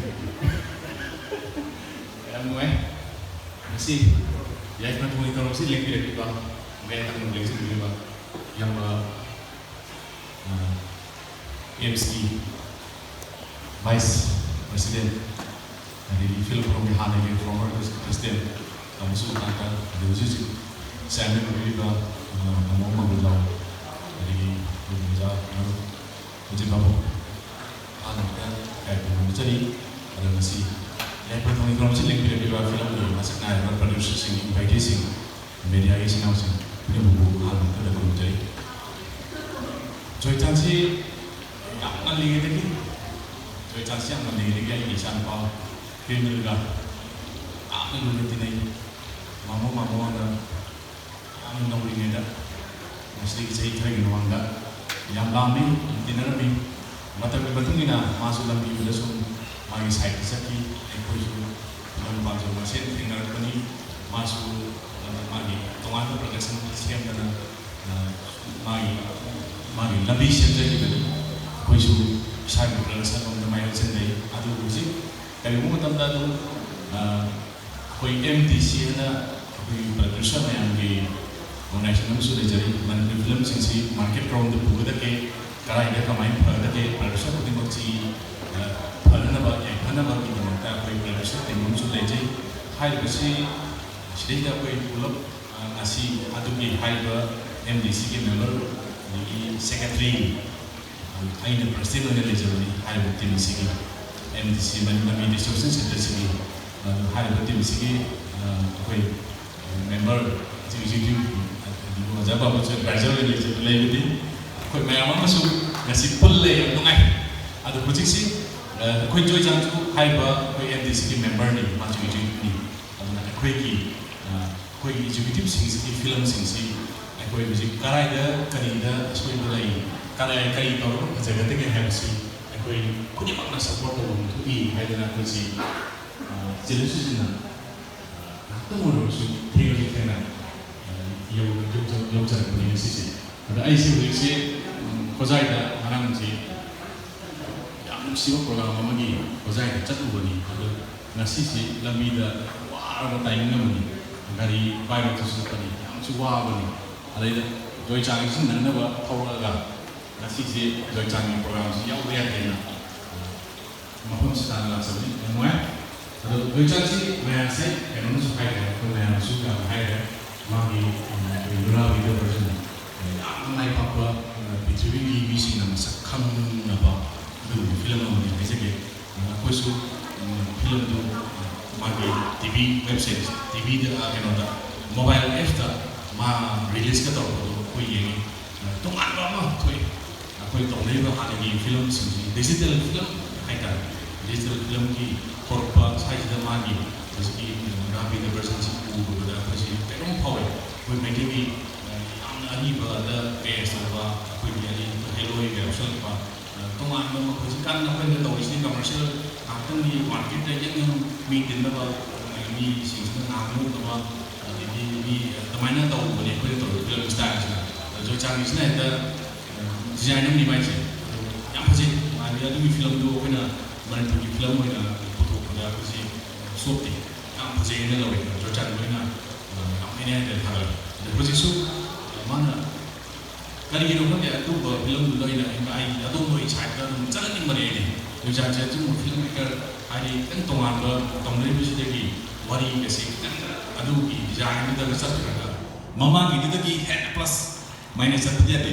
ꯌꯥꯝ ꯅꯨꯡꯉꯥꯏ꯫ ꯉꯁꯤ ꯌꯥꯏꯐ ꯊꯧꯅꯤ ꯊꯧꯔꯝꯁꯤ ꯂꯦꯡꯕꯤꯔꯛꯂꯤꯕ, ꯃꯌꯥꯝ ꯂꯦꯡꯁꯤꯟꯕꯤꯔꯤꯕ ꯏꯌꯥꯝꯕ, ꯑ, ꯑꯦꯝꯁꯀꯤ vice president, ꯑꯗꯒꯤ film forum ꯒꯤ ꯍꯥꯟꯅꯒꯤ former president ꯑꯃꯁꯨ ꯃꯈꯥ ꯇꯥ, ꯑꯗꯩ ꯍꯧꯖꯤꯛ ꯍꯧꯖꯤꯛ chairman ꯑꯣꯏꯕꯤꯔꯤꯕ, ꯑ, ꯇꯥꯃꯣ ꯃꯪꯒꯣꯜꯖꯥꯎ, ꯑꯗꯒꯤ ꯑꯩꯈꯣꯏꯒꯤ ꯑꯣꯖꯥ ꯃꯔꯨꯞ ꯍꯧꯖꯤꯛ ꯐꯥꯎꯕ ꯍꯥꯟꯅ ꯌꯥꯏꯐ ꯊꯧꯅꯤꯖꯔꯤ꯫ ꯑꯗꯣ ꯉꯁꯤ ꯌꯥꯏꯐ ꯊꯧꯅꯤ ꯊꯧꯔꯝꯁꯤ ꯂꯦꯡꯕꯤꯔꯛꯂꯤꯕ film ꯒꯤ ꯃꯁꯛ ꯅꯥꯏꯔꯕ producer ꯁꯤꯡ, invitee ꯁꯤꯡ, media ꯒꯤ ꯏꯆꯤꯟ ꯏꯅꯥꯎꯁꯤꯡ ꯄꯨꯝꯅꯃꯛꯄꯨ ꯑꯍꯥꯟꯕ ꯃꯛꯇꯗ ꯈꯨꯔꯨꯝꯖꯔꯤ꯫ ꯖꯣꯏꯆꯥꯟꯁꯤ ꯌꯥꯝ ꯉꯜꯂꯤꯉꯩꯗꯒꯤ, ꯖꯣꯏꯆꯥꯟꯁꯤ ꯌꯥꯝ ꯉꯜꯂꯤꯉꯩꯗꯒꯤ ꯑꯩꯒꯤ ꯏꯆꯥꯅꯨꯄꯥ ꯀꯤꯔꯃꯤꯜꯒ ꯌꯥꯝꯅ ꯂꯨꯅ ꯇꯤꯟꯅꯩ꯫ ꯁꯤꯗꯒꯤ ꯆꯍꯤ ꯈꯔꯒꯤ ꯃꯃꯥꯡꯗ ꯌꯥꯝ ꯂꯥꯝꯃꯤ, ꯌꯥꯝ ꯇꯤꯟꯅꯔꯝꯃꯤ꯫ ꯃꯇꯝꯒꯤ ꯃꯇꯨꯡ ꯏꯟꯅ ꯃꯥꯁꯨ ꯂꯝꯕꯤꯗꯨꯗ ꯁꯨꯝ ꯃꯥꯒꯤ ꯁꯥꯏꯠꯇ ꯆꯠꯈꯤ, ꯑꯩꯈꯣꯏꯁꯨ ꯂꯝ ꯄꯥꯟꯖꯧ ꯃꯁꯦꯟ ꯊꯦꯡꯅꯔꯛꯄꯅꯤ꯫ ꯃꯥꯁꯨ, ꯑ, ꯃꯥꯒꯤ ꯇꯣꯉꯥꯟꯕ ꯄ꯭ꯔꯗꯛꯁꯟ ꯁꯦꯝꯗꯅ, ꯑ, ꯃꯥꯒꯤ, ꯃꯥꯒꯤ ꯂꯝꯕꯤ ꯁꯦꯝꯖꯈꯤꯕꯅꯤ꯫ ꯑꯩꯈꯣꯏꯁꯨ ꯏꯁꯥꯒꯤ ꯄ꯭ꯔꯗꯛꯁꯟ ꯂꯣꯝꯗ ꯃꯥꯏ ꯑꯣꯟꯁꯤꯟꯖꯩ꯫ ꯑꯗꯨꯕꯨ ꯍꯧꯖꯤꯛ ꯀꯔꯤꯒꯨꯝꯕ ꯃꯇꯝꯗ ꯑꯗꯨꯝ, ꯑ, ꯑꯩꯈꯣꯏ ꯑꯦꯝ ꯗꯤ ꯁꯤ ꯍꯥꯏꯅ ꯑꯩꯈꯣꯏꯒꯤ ꯄ꯭ꯔꯗ꯭ꯌꯨꯁꯔ ꯃꯌꯥꯝꯒꯤ ꯑꯣꯔꯒꯅꯥꯏꯖꯦꯁꯟ ꯑꯃꯁꯨ ꯂꯩꯖꯔꯤ, ꯃꯅꯤꯄꯨꯔꯤ ꯐꯤꯂꯝꯁꯤꯡꯁꯤ ꯃꯥꯔꯀꯦꯠ ꯀꯔꯣꯝꯗ ꯄꯨꯒꯗꯒꯦ, ꯀꯗꯥꯏꯗ ꯀꯃꯥꯏꯅ ꯐꯒꯗꯒꯦ, ꯄ꯭ꯔꯗ꯭ꯌꯨꯁꯔ ꯈꯨꯗꯤꯡꯃꯛꯁꯤ, ꯑ, ꯐꯅꯅꯕ, ꯌꯥꯏꯐꯅꯕꯒꯤꯗꯃꯛꯇ ꯑꯩꯈꯣꯏ ꯄ꯭ꯔꯗ꯭ꯌꯨꯁꯔ ꯇꯤꯝ ꯑꯃꯁꯨ ꯂꯩꯖꯩ꯫ ꯍꯥꯏꯔꯤꯕꯁꯤ ꯁꯤꯗꯩꯗ ꯑꯩꯈꯣꯏ ꯄꯨꯂꯞ, ꯑ, ꯉꯁꯤ ꯑꯗꯨꯒꯤ ꯍꯥꯏꯔꯤꯕ ꯑꯦꯝ ꯗꯤ ꯁꯤꯒꯤ ꯃꯦꯝꯕꯔ, ꯑꯗꯒꯤ ꯁꯦꯀ꯭ꯔꯦꯇꯔꯤ, ꯑꯩꯅ ꯄ꯭ꯔꯁꯤꯗꯦꯟ ꯑꯣꯏꯅ ꯂꯩꯖꯕꯅꯤ ꯍꯥꯏꯔꯤꯕ ꯇꯤꯝꯁꯤꯒꯤ, ꯑꯦꯝ ꯗꯤ ꯁꯤ ꯃꯅꯤ-, ꯃꯅꯤ ꯗꯤꯁꯇ꯭ꯔꯤꯕ꯭ꯌꯨꯁꯟ ꯁꯦꯟꯇꯔꯁꯤꯒꯤ, ꯑ, ꯍꯥꯏꯔꯤꯕ ꯇꯤꯝꯁꯤꯒꯤ, ꯑ, ꯑꯩꯈꯣꯏ ꯃꯦꯝꯕꯔ, ꯑꯦꯛꯖꯤꯀ꯭ꯌꯨꯇꯤꯚ, ꯑꯗꯨꯒ ꯑꯣꯖꯥ ꯕꯥꯕꯨꯁꯨ ꯑꯦꯗꯚꯥꯏꯖꯔ ꯑꯣꯏꯅ ꯂꯩꯖ-, ꯂꯩꯕꯅꯤ꯫ ꯑꯩꯈꯣꯏ ꯃꯌꯥꯝ ꯑꯃꯁꯨ ꯉꯁꯤ ꯄꯨꯜꯂꯦ, ꯌꯥꯝ ꯅꯨꯡꯉꯥꯏ꯫ ꯑꯗꯣ ꯍꯧꯖꯤꯛꯁꯤ, ꯑ, ꯑꯩꯈꯣꯏ ꯖꯣꯏꯆꯥꯡꯁꯨ ꯍꯥꯏꯔꯤꯕ ꯑꯩꯈꯣꯏ ꯑꯦꯝ ꯗꯤ ꯁꯤꯒꯤ ꯃꯦꯝꯕꯔꯅꯤ, ꯃꯥꯁꯨ ꯑꯦꯛꯖꯤꯀ꯭ꯌꯨꯇꯤꯚꯅꯤ꯫ ꯑꯗꯨꯅ ꯑꯩꯈꯣꯏꯒꯤ, ꯑ, ꯑꯩꯈꯣꯏꯒꯤ ꯑꯦꯛꯖꯤꯀ꯭ꯌꯨꯇꯤꯚꯁꯤꯡꯁꯤꯒꯤ ꯐꯤꯂꯝꯁꯤꯡꯁꯤ ꯑꯩꯈꯣꯏ ꯍꯧꯖꯤꯛ ꯀꯗꯥꯏꯗ ꯀꯔꯤꯗ ꯑꯁꯣꯏꯕ ꯂꯩ, ꯀꯗꯥꯏ ꯀꯔꯤ ꯇꯧꯔꯒ ꯐꯖꯒꯗꯒꯦ ꯍꯥꯏꯕꯁꯤ ꯑꯩꯈꯣꯏ ꯈꯨꯗꯤꯡꯃꯛꯅ ꯁꯞꯄꯣꯔꯠ ꯇꯧꯐꯝ ꯊꯣꯛꯏ ꯍꯥꯏꯗꯅ ꯑꯩꯈꯣꯏꯁꯤ, ꯑ, ꯆꯦꯂꯦꯟꯖ ꯁꯤꯖꯤꯟꯅ, ꯑ, ꯉꯥꯏꯍꯥꯛꯇꯪ ꯑꯣꯏꯔꯕꯁꯨ ꯊꯦꯡꯂꯁꯨ ꯊꯦꯡꯅ, ꯑ, ꯌꯧ-, ꯌꯧꯖ-, ꯌꯧꯖꯔꯛꯄꯅꯤ ꯉꯁꯤꯁꯦ꯫ ꯑꯗ ꯑꯩꯁꯦ ꯍꯧꯖꯤꯛꯁꯦ, ꯎꯝ, ꯍꯣꯖꯥꯏꯗ ꯉꯔꯥꯡꯁꯦ ꯌꯥꯝ ꯅꯨꯡꯁꯤꯕ ꯄ꯭ꯔꯣꯒ꯭ꯔꯥꯝ ꯑꯃꯒꯤ ꯍꯣꯖꯥꯏꯗ ꯆꯠꯂꯨꯕꯅꯤ꯫ ꯑꯗꯣ ꯉꯁꯤꯁꯦ ꯂꯝꯕꯤꯗ ꯋꯥꯔꯕ ꯇꯥꯏꯃꯤꯡ ꯑꯃꯅꯤ, ꯒꯥꯔꯤ ꯄꯥꯏꯕꯗꯁꯨ ꯆꯠꯄꯅꯤ, ꯌꯥꯝꯁꯨ ꯋꯥꯕꯅꯤ꯫ ꯑꯗꯩꯗ ꯖꯣꯏꯆꯥꯡꯒꯤꯁꯨ ꯅꯪꯅꯕ ꯊꯧꯔꯛꯑꯒ ꯉꯁꯤꯁꯦ ꯖꯣꯏꯆꯥꯡꯒꯤ ꯄ꯭ꯔꯣꯒ꯭ꯔꯥꯝꯁꯤ ꯌꯥꯎꯕ ꯌꯥꯗꯦꯅ ꯃꯐꯝꯁꯤ ꯇꯥꯟꯅ ꯂꯥꯛꯆꯕꯅꯤ, ꯌꯥꯝ ꯅꯨꯡꯉꯥꯏ꯫ ꯑꯗꯣ ꯖꯣꯏꯆꯥꯡꯁꯤ ꯃꯌꯥꯝꯁꯦ ꯀꯩꯅꯣꯝꯁꯨ ꯍꯥꯏꯔꯦ, ꯑꯩꯈꯣꯏ ꯃꯌꯥꯝꯁꯨ ꯌꯥꯝ ꯍꯥꯏꯔꯦ꯫ ꯃꯥꯒꯤ, ꯎꯝ, ꯑꯩꯈꯣꯏ ꯅꯨꯔꯥꯕꯤꯗ ꯚꯔꯖꯟ ꯌꯥꯝꯅ ꯃꯥꯏ ꯄꯥꯛꯄ, ꯑ, ꯄ꯭ꯔꯤꯊꯤꯕꯤꯒꯤ ꯃꯤꯁꯤꯡꯅ ꯃꯁꯛ ꯈꯪꯅꯕ ꯑꯗꯨꯒꯨꯝꯕ ꯐꯤꯂꯝ ꯑꯃꯅꯤ ꯍꯥꯏꯖꯒꯦ꯫ ꯑ, ꯑꯩꯈꯣꯏꯁꯨ, ꯎꯝ, ꯐꯤꯂꯝꯗꯨ, ꯑ, ꯃꯥꯒꯤ ꯇꯤ ꯚꯤ ꯋꯦꯕꯁꯥꯏꯠ, ꯇꯤ ꯚꯤꯗ, ꯑ, ꯀꯩꯅꯣꯗ, ꯃꯣꯕꯥꯏꯜ ꯑꯦꯞꯁꯇ ꯃꯥ ꯔꯤꯂꯤꯁꯀ ꯇꯧꯔꯛꯄꯗꯣ ꯑꯩꯈꯣꯏ ꯌꯦꯡꯉꯤ꯫ ꯑ, ꯇꯣꯉꯥꯟꯕ ꯑꯃ ꯊꯣꯛꯏ꯫ ꯑꯩꯈꯣꯏ ꯇꯧꯅꯔꯤꯕ ꯍꯥꯟꯅꯒꯤ ꯐꯤꯂꯝꯁꯤꯡꯁꯤ ꯗꯤꯖꯤꯇꯦꯜ ꯐꯤꯂꯝ ꯍꯥꯏꯇꯥꯔꯦ꯫ ꯗꯤꯖꯤꯇꯦꯜ ꯐꯤꯂꯝꯒꯤ ꯊꯣꯔꯛꯄ ꯁ꯭ꯋꯥꯏꯁꯤꯗ ꯃꯥꯒꯤ ꯍꯧꯖꯤꯛꯀꯤ ꯔꯥꯕꯤꯗ ꯚꯔꯖꯟꯁꯤ ꯎꯕꯗ ꯑꯩꯈꯣꯏꯁꯤ ꯀꯩꯅꯣꯝ ꯐꯥꯎꯋꯦ꯫ ꯑꯩꯈꯣꯏ ꯃꯩꯇꯩꯒꯤ, ꯑ, ꯌꯥꯝꯅ ꯗ ꯔꯦꯁ ꯇꯧꯕ, ꯑꯩꯈꯣꯏꯒꯤ ꯑꯔꯤꯕ ꯍꯦꯂꯣꯏꯒ ꯌꯥꯎꯁꯜꯂꯛꯄ, ꯑ, ꯇꯣꯉꯥꯟꯕ ꯃ-, ꯍꯧꯖꯤꯛꯀꯥꯟ ꯑꯩꯈꯣꯏꯅ ꯇꯧꯔꯤꯁꯤꯗꯤ ꯀꯃꯔꯁꯤꯌꯦꯜ ꯉꯥꯛꯇꯪꯒꯤ ꯃꯥꯔꯀꯦꯠꯇ ꯌꯪ ꯌꯪ ꯃꯤ ꯇꯤꯟꯅꯕ, ꯑꯗꯒꯤ ꯃꯤꯁꯤꯡꯁꯤꯅ ꯉꯥꯏꯍꯥꯛ ꯅꯣꯛꯅꯕ, ꯑꯗꯒꯤ ꯃꯤ ꯑꯗꯨꯃꯥꯏꯅ ꯇꯧꯕꯅꯦ ꯑꯩꯈꯣꯏꯅ ꯇꯧꯔꯤꯕ ꯐꯤꯂꯝ ꯁ꯭ꯇꯥꯏꯜꯁꯤꯅ꯫ ꯑꯗꯣ ꯖꯣꯏꯆꯥꯟꯒꯤꯁꯤꯅ ꯍꯦꯛꯇ, ꯑ, ꯗꯤꯖꯥꯏꯟ ꯑꯃꯅꯤ ꯃꯥꯏꯁꯦ꯫ ꯑꯗꯣ ꯌꯥꯝ ꯐꯖꯩ, ꯃꯥꯒꯤ ꯑꯗꯨꯒꯤ ꯐꯤꯂꯝꯗꯨ ꯑꯩꯈꯣꯏꯅ ꯃꯅꯤꯄꯨꯔꯒꯤ ꯐꯤꯂꯝ ꯑꯣꯏꯅ ꯄꯨꯊꯣꯛꯄꯗ ꯑꯩꯈꯣꯏꯁꯤ, ꯑ, ꯆꯣꯞꯇꯦ꯫ ꯌꯥꯝ ꯐꯖꯩꯅ ꯂꯧꯋꯦ, ꯖꯣꯏꯆꯥꯟ ꯂꯣꯏꯅ, ꯑ, ꯌꯥꯝ ꯍꯥꯏꯅ ꯍꯥꯏꯅ ꯊꯥꯒꯠꯂꯦ꯫ ꯑꯗꯣ ꯍꯧꯖꯤꯛꯁꯨ, ꯑ, ꯃꯥꯅ ꯀꯔꯤꯒꯤꯅꯣ ꯈꯪꯗꯦ, ꯑꯗꯨꯒꯨꯝꯕ ꯐꯤꯂꯝꯗꯨꯗ ꯑꯩꯅ, ꯑꯩꯅ, ꯑꯩ ꯑꯗꯣꯝ ꯅꯣꯏ ꯁꯥꯏꯠꯇ ꯑꯗꯨꯝ ꯆꯠꯍꯟꯅꯤꯡꯕꯅꯦ ꯑꯩꯗꯤ꯫ ꯖꯣꯏꯆꯥꯟꯁꯦ ꯑꯆꯨꯝꯕ ꯐꯤꯂꯝ ꯑꯦꯛꯇꯔ, ꯍꯥꯏꯗꯤ ꯈꯤꯇꯪ ꯇꯣꯉꯥꯟꯕ ꯇꯧꯅꯔꯤꯕꯁꯤꯗꯒꯤ ꯋꯥꯔꯤꯒꯁꯦ ꯈꯤꯇꯪ ꯑꯗꯨꯒꯤ ꯗꯤꯖꯥꯏꯟꯗꯨꯗꯒ ꯆꯠꯈ꯭ꯔꯒ ꯃꯃꯥꯡꯒꯤꯗꯨꯗꯒꯤ ꯍꯦꯟꯅ ꯄ꯭ꯂꯁ ꯃꯥꯏꯅꯁ ꯆꯠꯄꯗꯤ ꯌꯥꯗꯦ꯫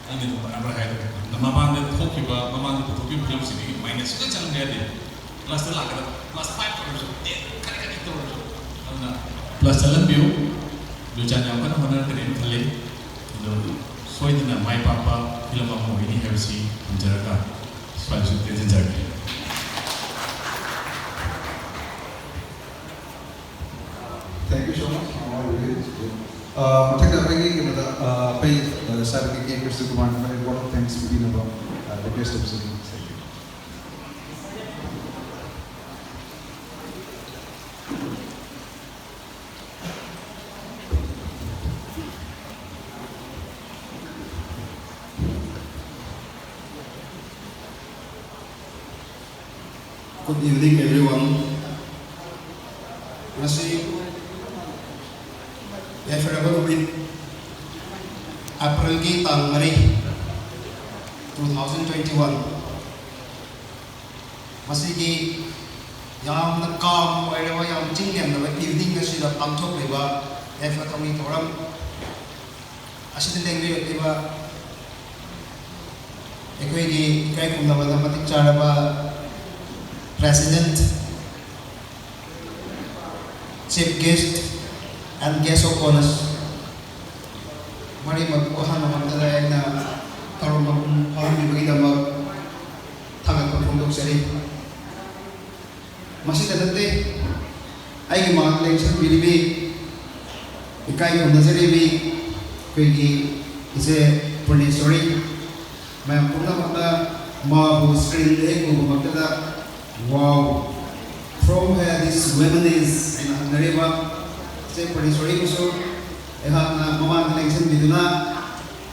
ꯑꯩꯅ ꯑꯗꯨꯝ ꯕꯔꯥꯕꯔ ꯍꯥꯏꯗꯣ꯫ ꯃꯃꯥꯡꯗ ꯊꯣꯛꯈꯤꯕ, ꯃꯃꯥꯡꯗ ꯄꯨꯊꯣꯛꯈꯤꯕ ꯐꯤꯂꯝꯁꯤꯡꯗꯒꯤ ꯃꯥꯏꯅꯁ ꯁꯨꯡꯆꯠ ꯆꯠꯍꯟꯕ ꯌꯥꯗꯦ꯫ ꯄ꯭ꯂꯁꯇ ꯂꯥꯛꯀꯗꯕ, ꯄ꯭ꯂꯁ ꯐꯥꯏꯚ ꯑꯣꯏꯔꯁꯨ, ꯇꯦꯟ ꯈꯔ ꯈꯔ ꯇꯧꯔꯁꯨ꯫ ꯑꯗꯨꯅ ꯄ꯭ꯂꯁ ꯆꯠꯍꯟꯕꯤꯌꯨ꯫ ꯖꯣꯏꯆꯥꯟ ꯌꯥꯝ ꯀꯟꯅ ꯍꯣꯠꯅꯔꯛꯀꯅꯦꯅ ꯈꯜꯂꯤ꯫ ꯑꯗꯣ ꯁꯣꯏꯗꯅ ꯃꯥꯏ ꯄꯥꯛꯄ ꯐꯤꯂꯝ ꯑꯃ ꯑꯣꯏꯒꯅꯤ ꯍꯥꯏꯕꯁꯤ ꯊꯝꯖꯔꯒ ꯁ꯭ꯋꯥꯏꯗꯁꯨ ꯇꯦꯟꯁꯤꯟꯖꯔꯒꯦ꯫ Thank you so much. ꯑ, ꯃꯊꯪꯗ ꯑꯩꯈꯣꯏꯒꯤ ꯀꯩꯅꯣꯗ, ꯑ, ꯑꯩꯈꯣꯏ, ꯑ, ꯁꯥꯔꯒꯤ ꯀꯦ ꯀ꯭ꯔꯤꯁꯅ ꯀꯨꯃꯥꯔꯅ ꯑꯩꯈꯣꯏ vote of thanks ꯄꯤꯕꯤꯅꯕ, ꯑ, request ꯇꯧꯖꯔꯤ꯫ Thank you. Good evening, everyone. ꯉꯁꯤ ꯐꯦꯕ꯭ꯔꯨꯋꯥꯔꯤ ꯅꯨꯃꯤꯠ, ꯑꯦꯄ꯭ꯔꯤꯜꯒꯤ ꯇꯥꯡ ꯃꯔꯤ, two thousand twenty-one, ꯃꯁꯤꯒꯤ ꯌꯥꯝꯅ calm ꯑꯣꯏꯔꯕ, ꯌꯥꯝ ꯆꯤꯡ ꯂꯦꯝꯂꯕ evening ꯑꯁꯤꯗ ꯄꯥꯡꯊꯣꯛꯂꯤꯕ ꯌꯥꯏꯐ ꯊꯧꯅꯤ ꯊꯧꯔꯝ ꯑꯁꯤꯗ ꯂꯦꯡꯕꯤꯔꯛꯂꯤꯕ ꯑꯩꯈꯣꯏꯒꯤ ꯏꯀꯥꯏ ꯈꯨꯝꯅꯕꯗ ꯃꯇꯤꯛ ꯆꯥꯔꯕ President, Chief Guest and Guest of Honours, ꯃꯔꯤꯃꯛꯄꯨ ꯑꯍꯥꯟꯕ ꯃꯛꯇꯗ ꯑꯩꯅ ꯊꯧꯔꯝ ꯃꯄꯨꯡ ꯐꯥꯍꯟꯕꯤꯕꯒꯤꯗꯃꯛ ꯊꯥꯒꯠꯄ ꯐꯣꯡꯗꯣꯛꯆꯔꯤ꯫ ꯃꯁꯤꯗ ꯅꯠꯇꯦ, ꯑꯩꯒꯤ ꯃꯥꯡꯗ ꯂꯦꯡꯁꯤꯟꯕꯤꯔꯤꯕꯤ, ꯏꯀꯥꯏ ꯈꯨꯝꯅꯖꯔꯤꯕꯤ, ꯑꯩꯈꯣꯏꯒꯤ ꯏꯆꯦ ꯄꯨꯔꯅꯦꯁꯣꯔꯤ, ꯃꯌꯥꯝ ꯄꯨꯝꯅꯃꯛꯅ ꯃꯥꯕꯨ ꯁ꯭ꯀ꯭ꯔꯤꯟꯗ ꯍꯦꯛ ꯎꯕꯃꯛꯇꯗ, "Wow, from where this woman is?" ꯍꯥꯏꯅ ꯍꯪꯅꯔꯤꯕ ꯏꯆꯦ ꯄꯨꯔꯅꯦꯁꯣꯔꯤꯕꯨꯁꯨ ꯑꯩꯍꯥꯛꯅ ꯃꯃꯥꯡꯗ ꯂꯦꯡꯁꯤꯟꯕꯤꯗꯨꯅ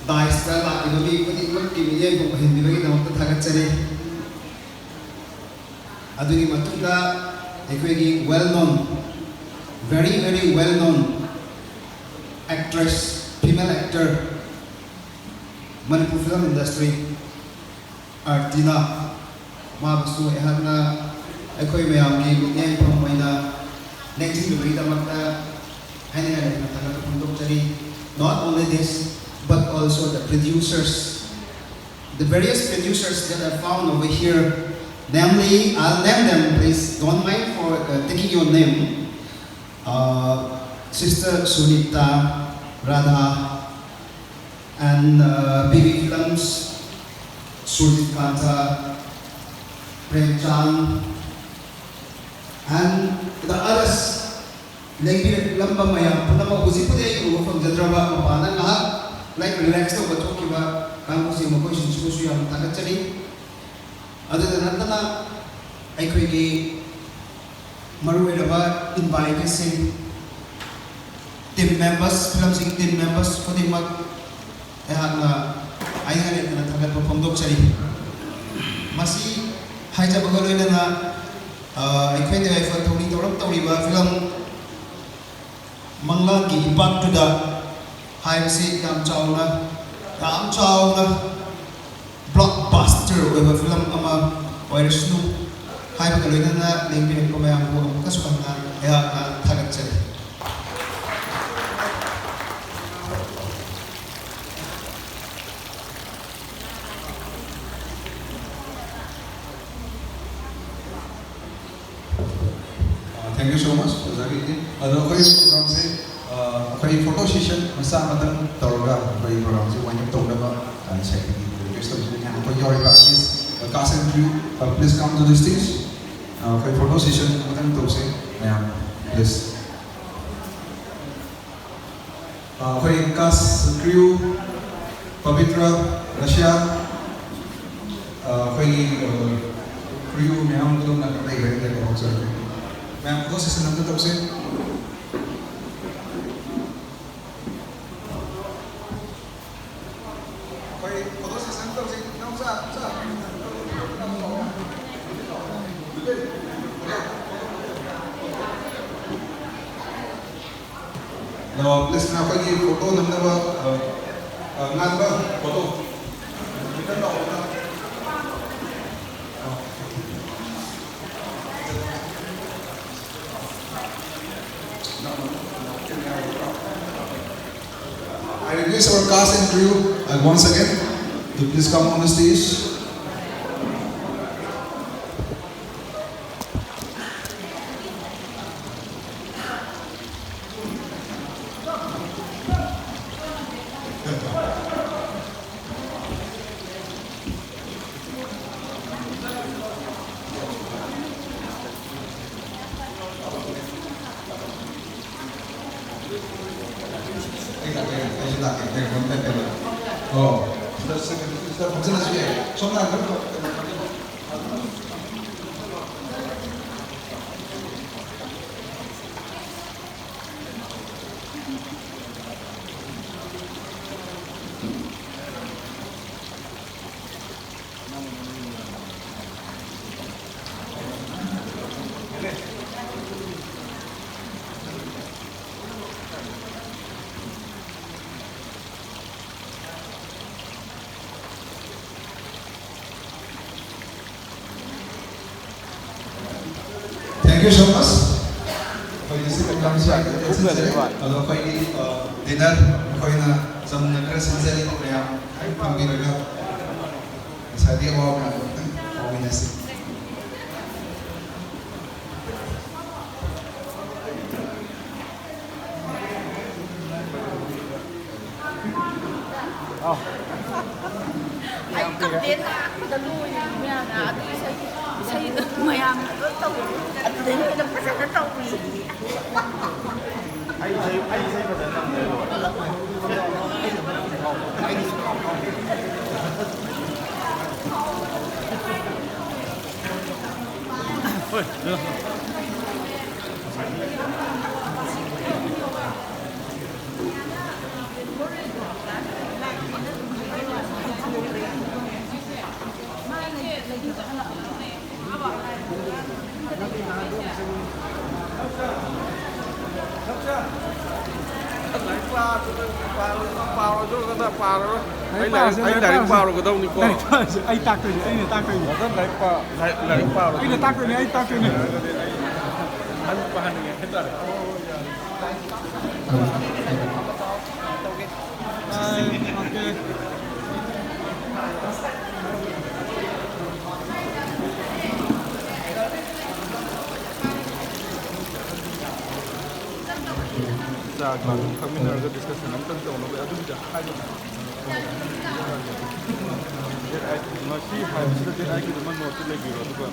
ꯗꯥꯏꯁꯇ ꯂꯥꯛꯂꯤꯕ ꯃꯤ ꯈꯨꯗꯤꯡꯃꯛꯀꯤ ꯃꯤꯠꯌꯦꯡ ꯑꯣꯏꯍꯟꯕꯤꯕꯒꯤꯗꯃꯛꯇ ꯊꯥꯒꯠꯆꯔꯤ꯫ ꯑꯗꯨꯒꯤ ꯃꯇꯨꯡꯗ ꯑꯩꯈꯣꯏꯒꯤ well known, very very well known actress, female actor, Manipur film industry, ꯑꯥꯔꯇꯤꯅꯥ, ꯃꯥꯕꯨꯁꯨ ꯑꯩꯍꯥꯛꯅ ꯑꯩꯈꯣꯏ ꯃꯌꯥꯝꯒꯤ ꯃꯤꯠꯌꯦꯡꯐꯝ ꯑꯣꯏꯅ ꯂꯦꯡꯁꯤꯟꯕꯤꯕꯒꯤꯗꯃꯛꯇ ꯍꯥꯏꯅꯤꯡꯉꯥꯏ ꯂꯩꯇꯅ ꯊꯥꯒꯠꯄ ꯐꯣꯡꯗꯣꯛꯆꯔꯤ꯫ Not only this, but also the producers, the various producers that are found over here. Namely, I'll name them, please don't mind for uh, taking your name. Uh, Sister Sunita, Radha, and uh, B B Films, Surjit Kanta, Prem Chand, and the others. ꯂꯦꯡꯕꯤꯔꯛꯂꯝꯕ ꯃꯌꯥꯝ ꯄꯨꯝꯅꯃꯛ, ꯍꯧꯖꯤꯛꯄꯨꯗꯤ ꯑꯩ ꯎꯕ ꯐꯪꯖꯗ꯭ꯔꯕ, ꯃꯄꯥꯟꯗ ꯉꯥꯏꯍꯥꯛ like relax ꯇꯧꯕ ꯊꯣꯛꯈꯤꯕ ꯀꯥꯡꯕꯨꯁꯤꯡ, ꯃꯈꯣꯏꯁꯤꯡꯁꯤꯕꯨꯁꯨ ꯌꯥꯝꯅ ꯊꯥꯒꯠꯆꯔꯤ꯫ ꯑꯗꯨꯗ ꯅꯠꯇꯅ ꯑꯩꯈꯣꯏꯒꯤ ꯃꯔꯨꯑꯣꯏꯔꯕ ꯏꯟꯚꯥꯏꯇꯦꯁꯤꯡ, ꯇꯤꯝ ꯃꯦꯝꯕꯔꯁ, ꯐꯤꯂꯝꯁꯤꯒꯤ ꯇꯤꯝ ꯃꯦꯝꯕꯔꯁ ꯈꯨꯗꯤꯡꯃꯛ ꯑꯩꯍꯥꯛꯅ ꯍꯥꯏꯅꯤꯡꯉꯥꯏ ꯂꯩꯇꯅ ꯊꯥꯒꯠꯄ ꯐꯣꯡꯗꯣꯛꯆꯔꯤ꯫ ꯃꯁꯤ ꯍꯥꯏꯖꯕꯒ ꯂꯣꯏꯅꯅ, ꯑ, ꯑꯩꯈꯣꯏꯅ ꯌꯥꯏꯐ ꯊꯧꯅꯤ ꯇꯧꯔꯛꯇꯧꯔꯤꯕ ꯐꯤꯂꯝ ꯃꯪꯂꯥꯟꯒꯤ ꯏꯄꯥꯛꯇꯨꯗ ꯍꯥꯏꯕꯁꯤ ꯌꯥꯝ ꯆꯥꯎꯅ, ꯌꯥꯝ ꯆꯥꯎꯅ ꯕ꯭ꯂꯣꯛꯕꯥꯁꯇꯔ ꯑꯣꯏꯕ ꯐꯤꯂꯝ ꯑꯃ ꯑꯣꯏꯔꯁꯅꯨ ꯍꯥꯏꯕꯒ ꯂꯣꯏꯅꯅ ꯂꯦꯡꯕꯤꯔꯛꯄ ꯃꯌꯥꯝꯕꯨ ꯑꯃꯨꯛꯀꯁꯨ ꯍꯟꯅ ꯑꯩꯍꯥꯛꯅ ꯊꯥꯒꯠꯆꯔꯤ꯫ Thank you so much, ꯑꯣꯖꯥꯒꯤꯗꯤ꯫ ꯑꯗꯣ ꯑꯩꯈꯣꯏ ꯄ꯭ꯔꯣꯒ꯭ꯔꯥꯝꯁꯦ, ꯑ, ꯑꯩꯈꯣꯏ ꯐꯣꯇꯣ ꯁꯦꯁꯟ ꯃꯆꯥ ꯑꯃꯇꯪ ꯇꯧꯔꯒ ꯑꯩꯈꯣꯏ ꯄ꯭ꯔꯣꯒ꯭ꯔꯥꯝꯁꯦ ꯋꯥꯏꯟ ꯑꯞ ꯇꯧꯅꯕ, ꯑ, ꯁꯦꯀ꯭ꯔꯦꯇꯔꯤꯗ ꯔꯤꯀ꯭ꯋꯦꯁ ꯇꯧꯖꯔꯤꯅꯦ꯫ ꯑꯩꯈꯣꯏ ꯌꯥꯎꯔꯤꯕ artist, cast and crew, please come to the stage. ꯑ, ꯑꯩꯈꯣꯏ ꯐꯣꯇꯣ ꯁꯦꯁꯟ ꯑꯃꯇꯪ ꯇꯧꯁꯦ ꯃꯌꯥꯝ, please. ꯑꯩꯈꯣꯏ cast crew, Pavitra, Russia, ꯑꯩꯈꯣꯏꯒꯤ crew ꯃꯌꯥꯝ ꯄꯨꯝꯅꯃꯛ ꯂꯩꯈ꯭ꯔꯦ, ꯂꯩꯕ ꯍꯧꯖꯔꯒꯦ꯫ ꯃꯌꯥꯝ photo session ꯑꯝꯇ ꯇꯧꯁꯦ꯫ ꯑꯩꯈꯣꯏ photo session ꯇꯧꯁꯦ꯫ ꯏꯅꯥꯎꯆꯥ, ꯏꯅꯥꯎꯆꯥ꯫ ꯅꯣ, please, ꯅꯈꯣꯏꯒꯤ photo ꯅꯝꯅꯕ, ꯑ, ꯑ, ꯉꯥꯟꯕ photo꯫ ꯈꯤꯇꯪ ꯂꯥꯛꯑꯣ꯫ I request our cast and crew, uh, once again to please come on the stage. ꯑꯩ ꯂꯥꯛꯀꯦ, ꯑꯩꯁꯨ ꯂꯥꯛꯀꯦ, ꯀꯩꯅꯣ, ꯀꯩꯅꯣ, ꯀꯩꯅꯣ꯫ ꯑꯣ, ꯁꯤꯗ, ꯁꯤꯗ, ꯁꯤꯗ ꯐꯝꯖꯤꯜꯂꯁꯨ ꯌꯥꯏ꯫ ꯁꯣꯝ ꯅꯥꯀꯟꯗ ꯀꯩꯅꯣ, ꯀꯩꯅꯣ꯫ Thank you so much꯫ ꯑꯩꯈꯣꯏꯒꯤ ꯁꯤ ꯄ꯭ꯔꯣꯒ꯭ꯔꯥꯝꯁꯤ ꯌꯥꯝꯅ ꯇꯦꯟꯁꯤꯟꯖꯔꯦ꯫ ꯑꯗꯣ ꯑꯩꯈꯣꯏꯒꯤ, ꯑ, dinner ꯑꯩꯈꯣꯏꯅ ꯆꯝꯅ ꯈꯔ ꯁꯤꯟꯖꯔꯤ, ꯃꯌꯥꯝ ꯍꯦꯛ ꯐꯝꯕꯤꯔꯒ ꯉꯁꯥꯏꯒꯤ ꯑꯋꯥ ꯃꯌꯥꯝꯗꯣ ꯑꯝꯇꯪ ꯀꯥꯎꯃꯤꯟꯅꯁꯤ꯫ ꯑꯩ ꯀꯞꯄꯦ ꯂꯥꯛꯄꯗ ꯂꯣꯏꯔꯦ ꯃꯌꯥꯝꯅ꯫ ꯑꯗꯨ ꯏꯁꯩ, ꯏꯁꯩꯗꯣ ꯃꯌꯥꯝꯅ ꯂꯣꯏ ꯇꯧꯔꯦ꯫ ꯑꯗꯨꯗꯩ ꯍꯦꯟꯅ ꯐꯖꯅ ꯇꯧꯔꯤ꯫ ꯂꯥꯏꯔꯤꯛ ꯄꯥꯔꯣ, ꯄꯥꯔꯣ, ꯄꯥꯔꯣ, ꯄꯥꯔꯣ꯫ ꯑꯩ ꯂꯥꯏꯔꯤꯛ, ꯄꯥꯁꯦ, ꯑꯩ ꯂꯥꯏꯔꯤꯛ ꯂꯥꯏꯔꯤꯛ ꯄꯥꯁꯦ꯫ ꯄꯥꯔꯨꯒꯗꯧꯅꯤꯀꯣ꯫ ꯂꯥꯏꯔꯤꯛ ꯄꯥꯁꯦ꯫ ꯑꯩ ꯇꯥꯛꯇꯣꯏꯅꯦ, ꯑꯩꯅ ꯇꯥꯛꯇꯣꯏꯅꯦ꯫ ꯃꯊꯪ ꯂꯥꯏꯔꯤꯛ ꯄꯥ-, ꯂꯥꯏ-, ꯂꯥꯏꯔꯤꯛ ꯄꯥꯔꯣ꯫ ꯑꯩꯅ ꯇꯥꯛꯇꯣꯏꯅꯦ, ꯑꯩ ꯇꯥꯛꯇꯣꯏꯅꯦ꯫ ꯑꯗꯨ ꯄꯥꯍꯟꯅꯤꯡꯉꯦ ꯍꯥꯏꯇꯥꯔꯦ꯫ ꯑꯥ, ꯑꯣꯀꯦ꯫ ꯆꯥ ꯒ꯭ꯂꯥꯁ ꯑꯃ ꯊꯛꯃꯤꯟꯅꯔꯒ discussion ꯑꯝꯇꯪ ꯇꯧꯅꯕ ꯑꯗꯨꯒꯤꯗ ꯍꯥꯏꯕ꯫ Date eight, ꯉꯁꯤ ꯍꯥꯏꯕꯁꯤꯗ date eight ꯀꯤꯗꯨꯃ note ꯇ ꯂꯩꯕꯤꯔꯣ, ꯑꯗꯨꯒ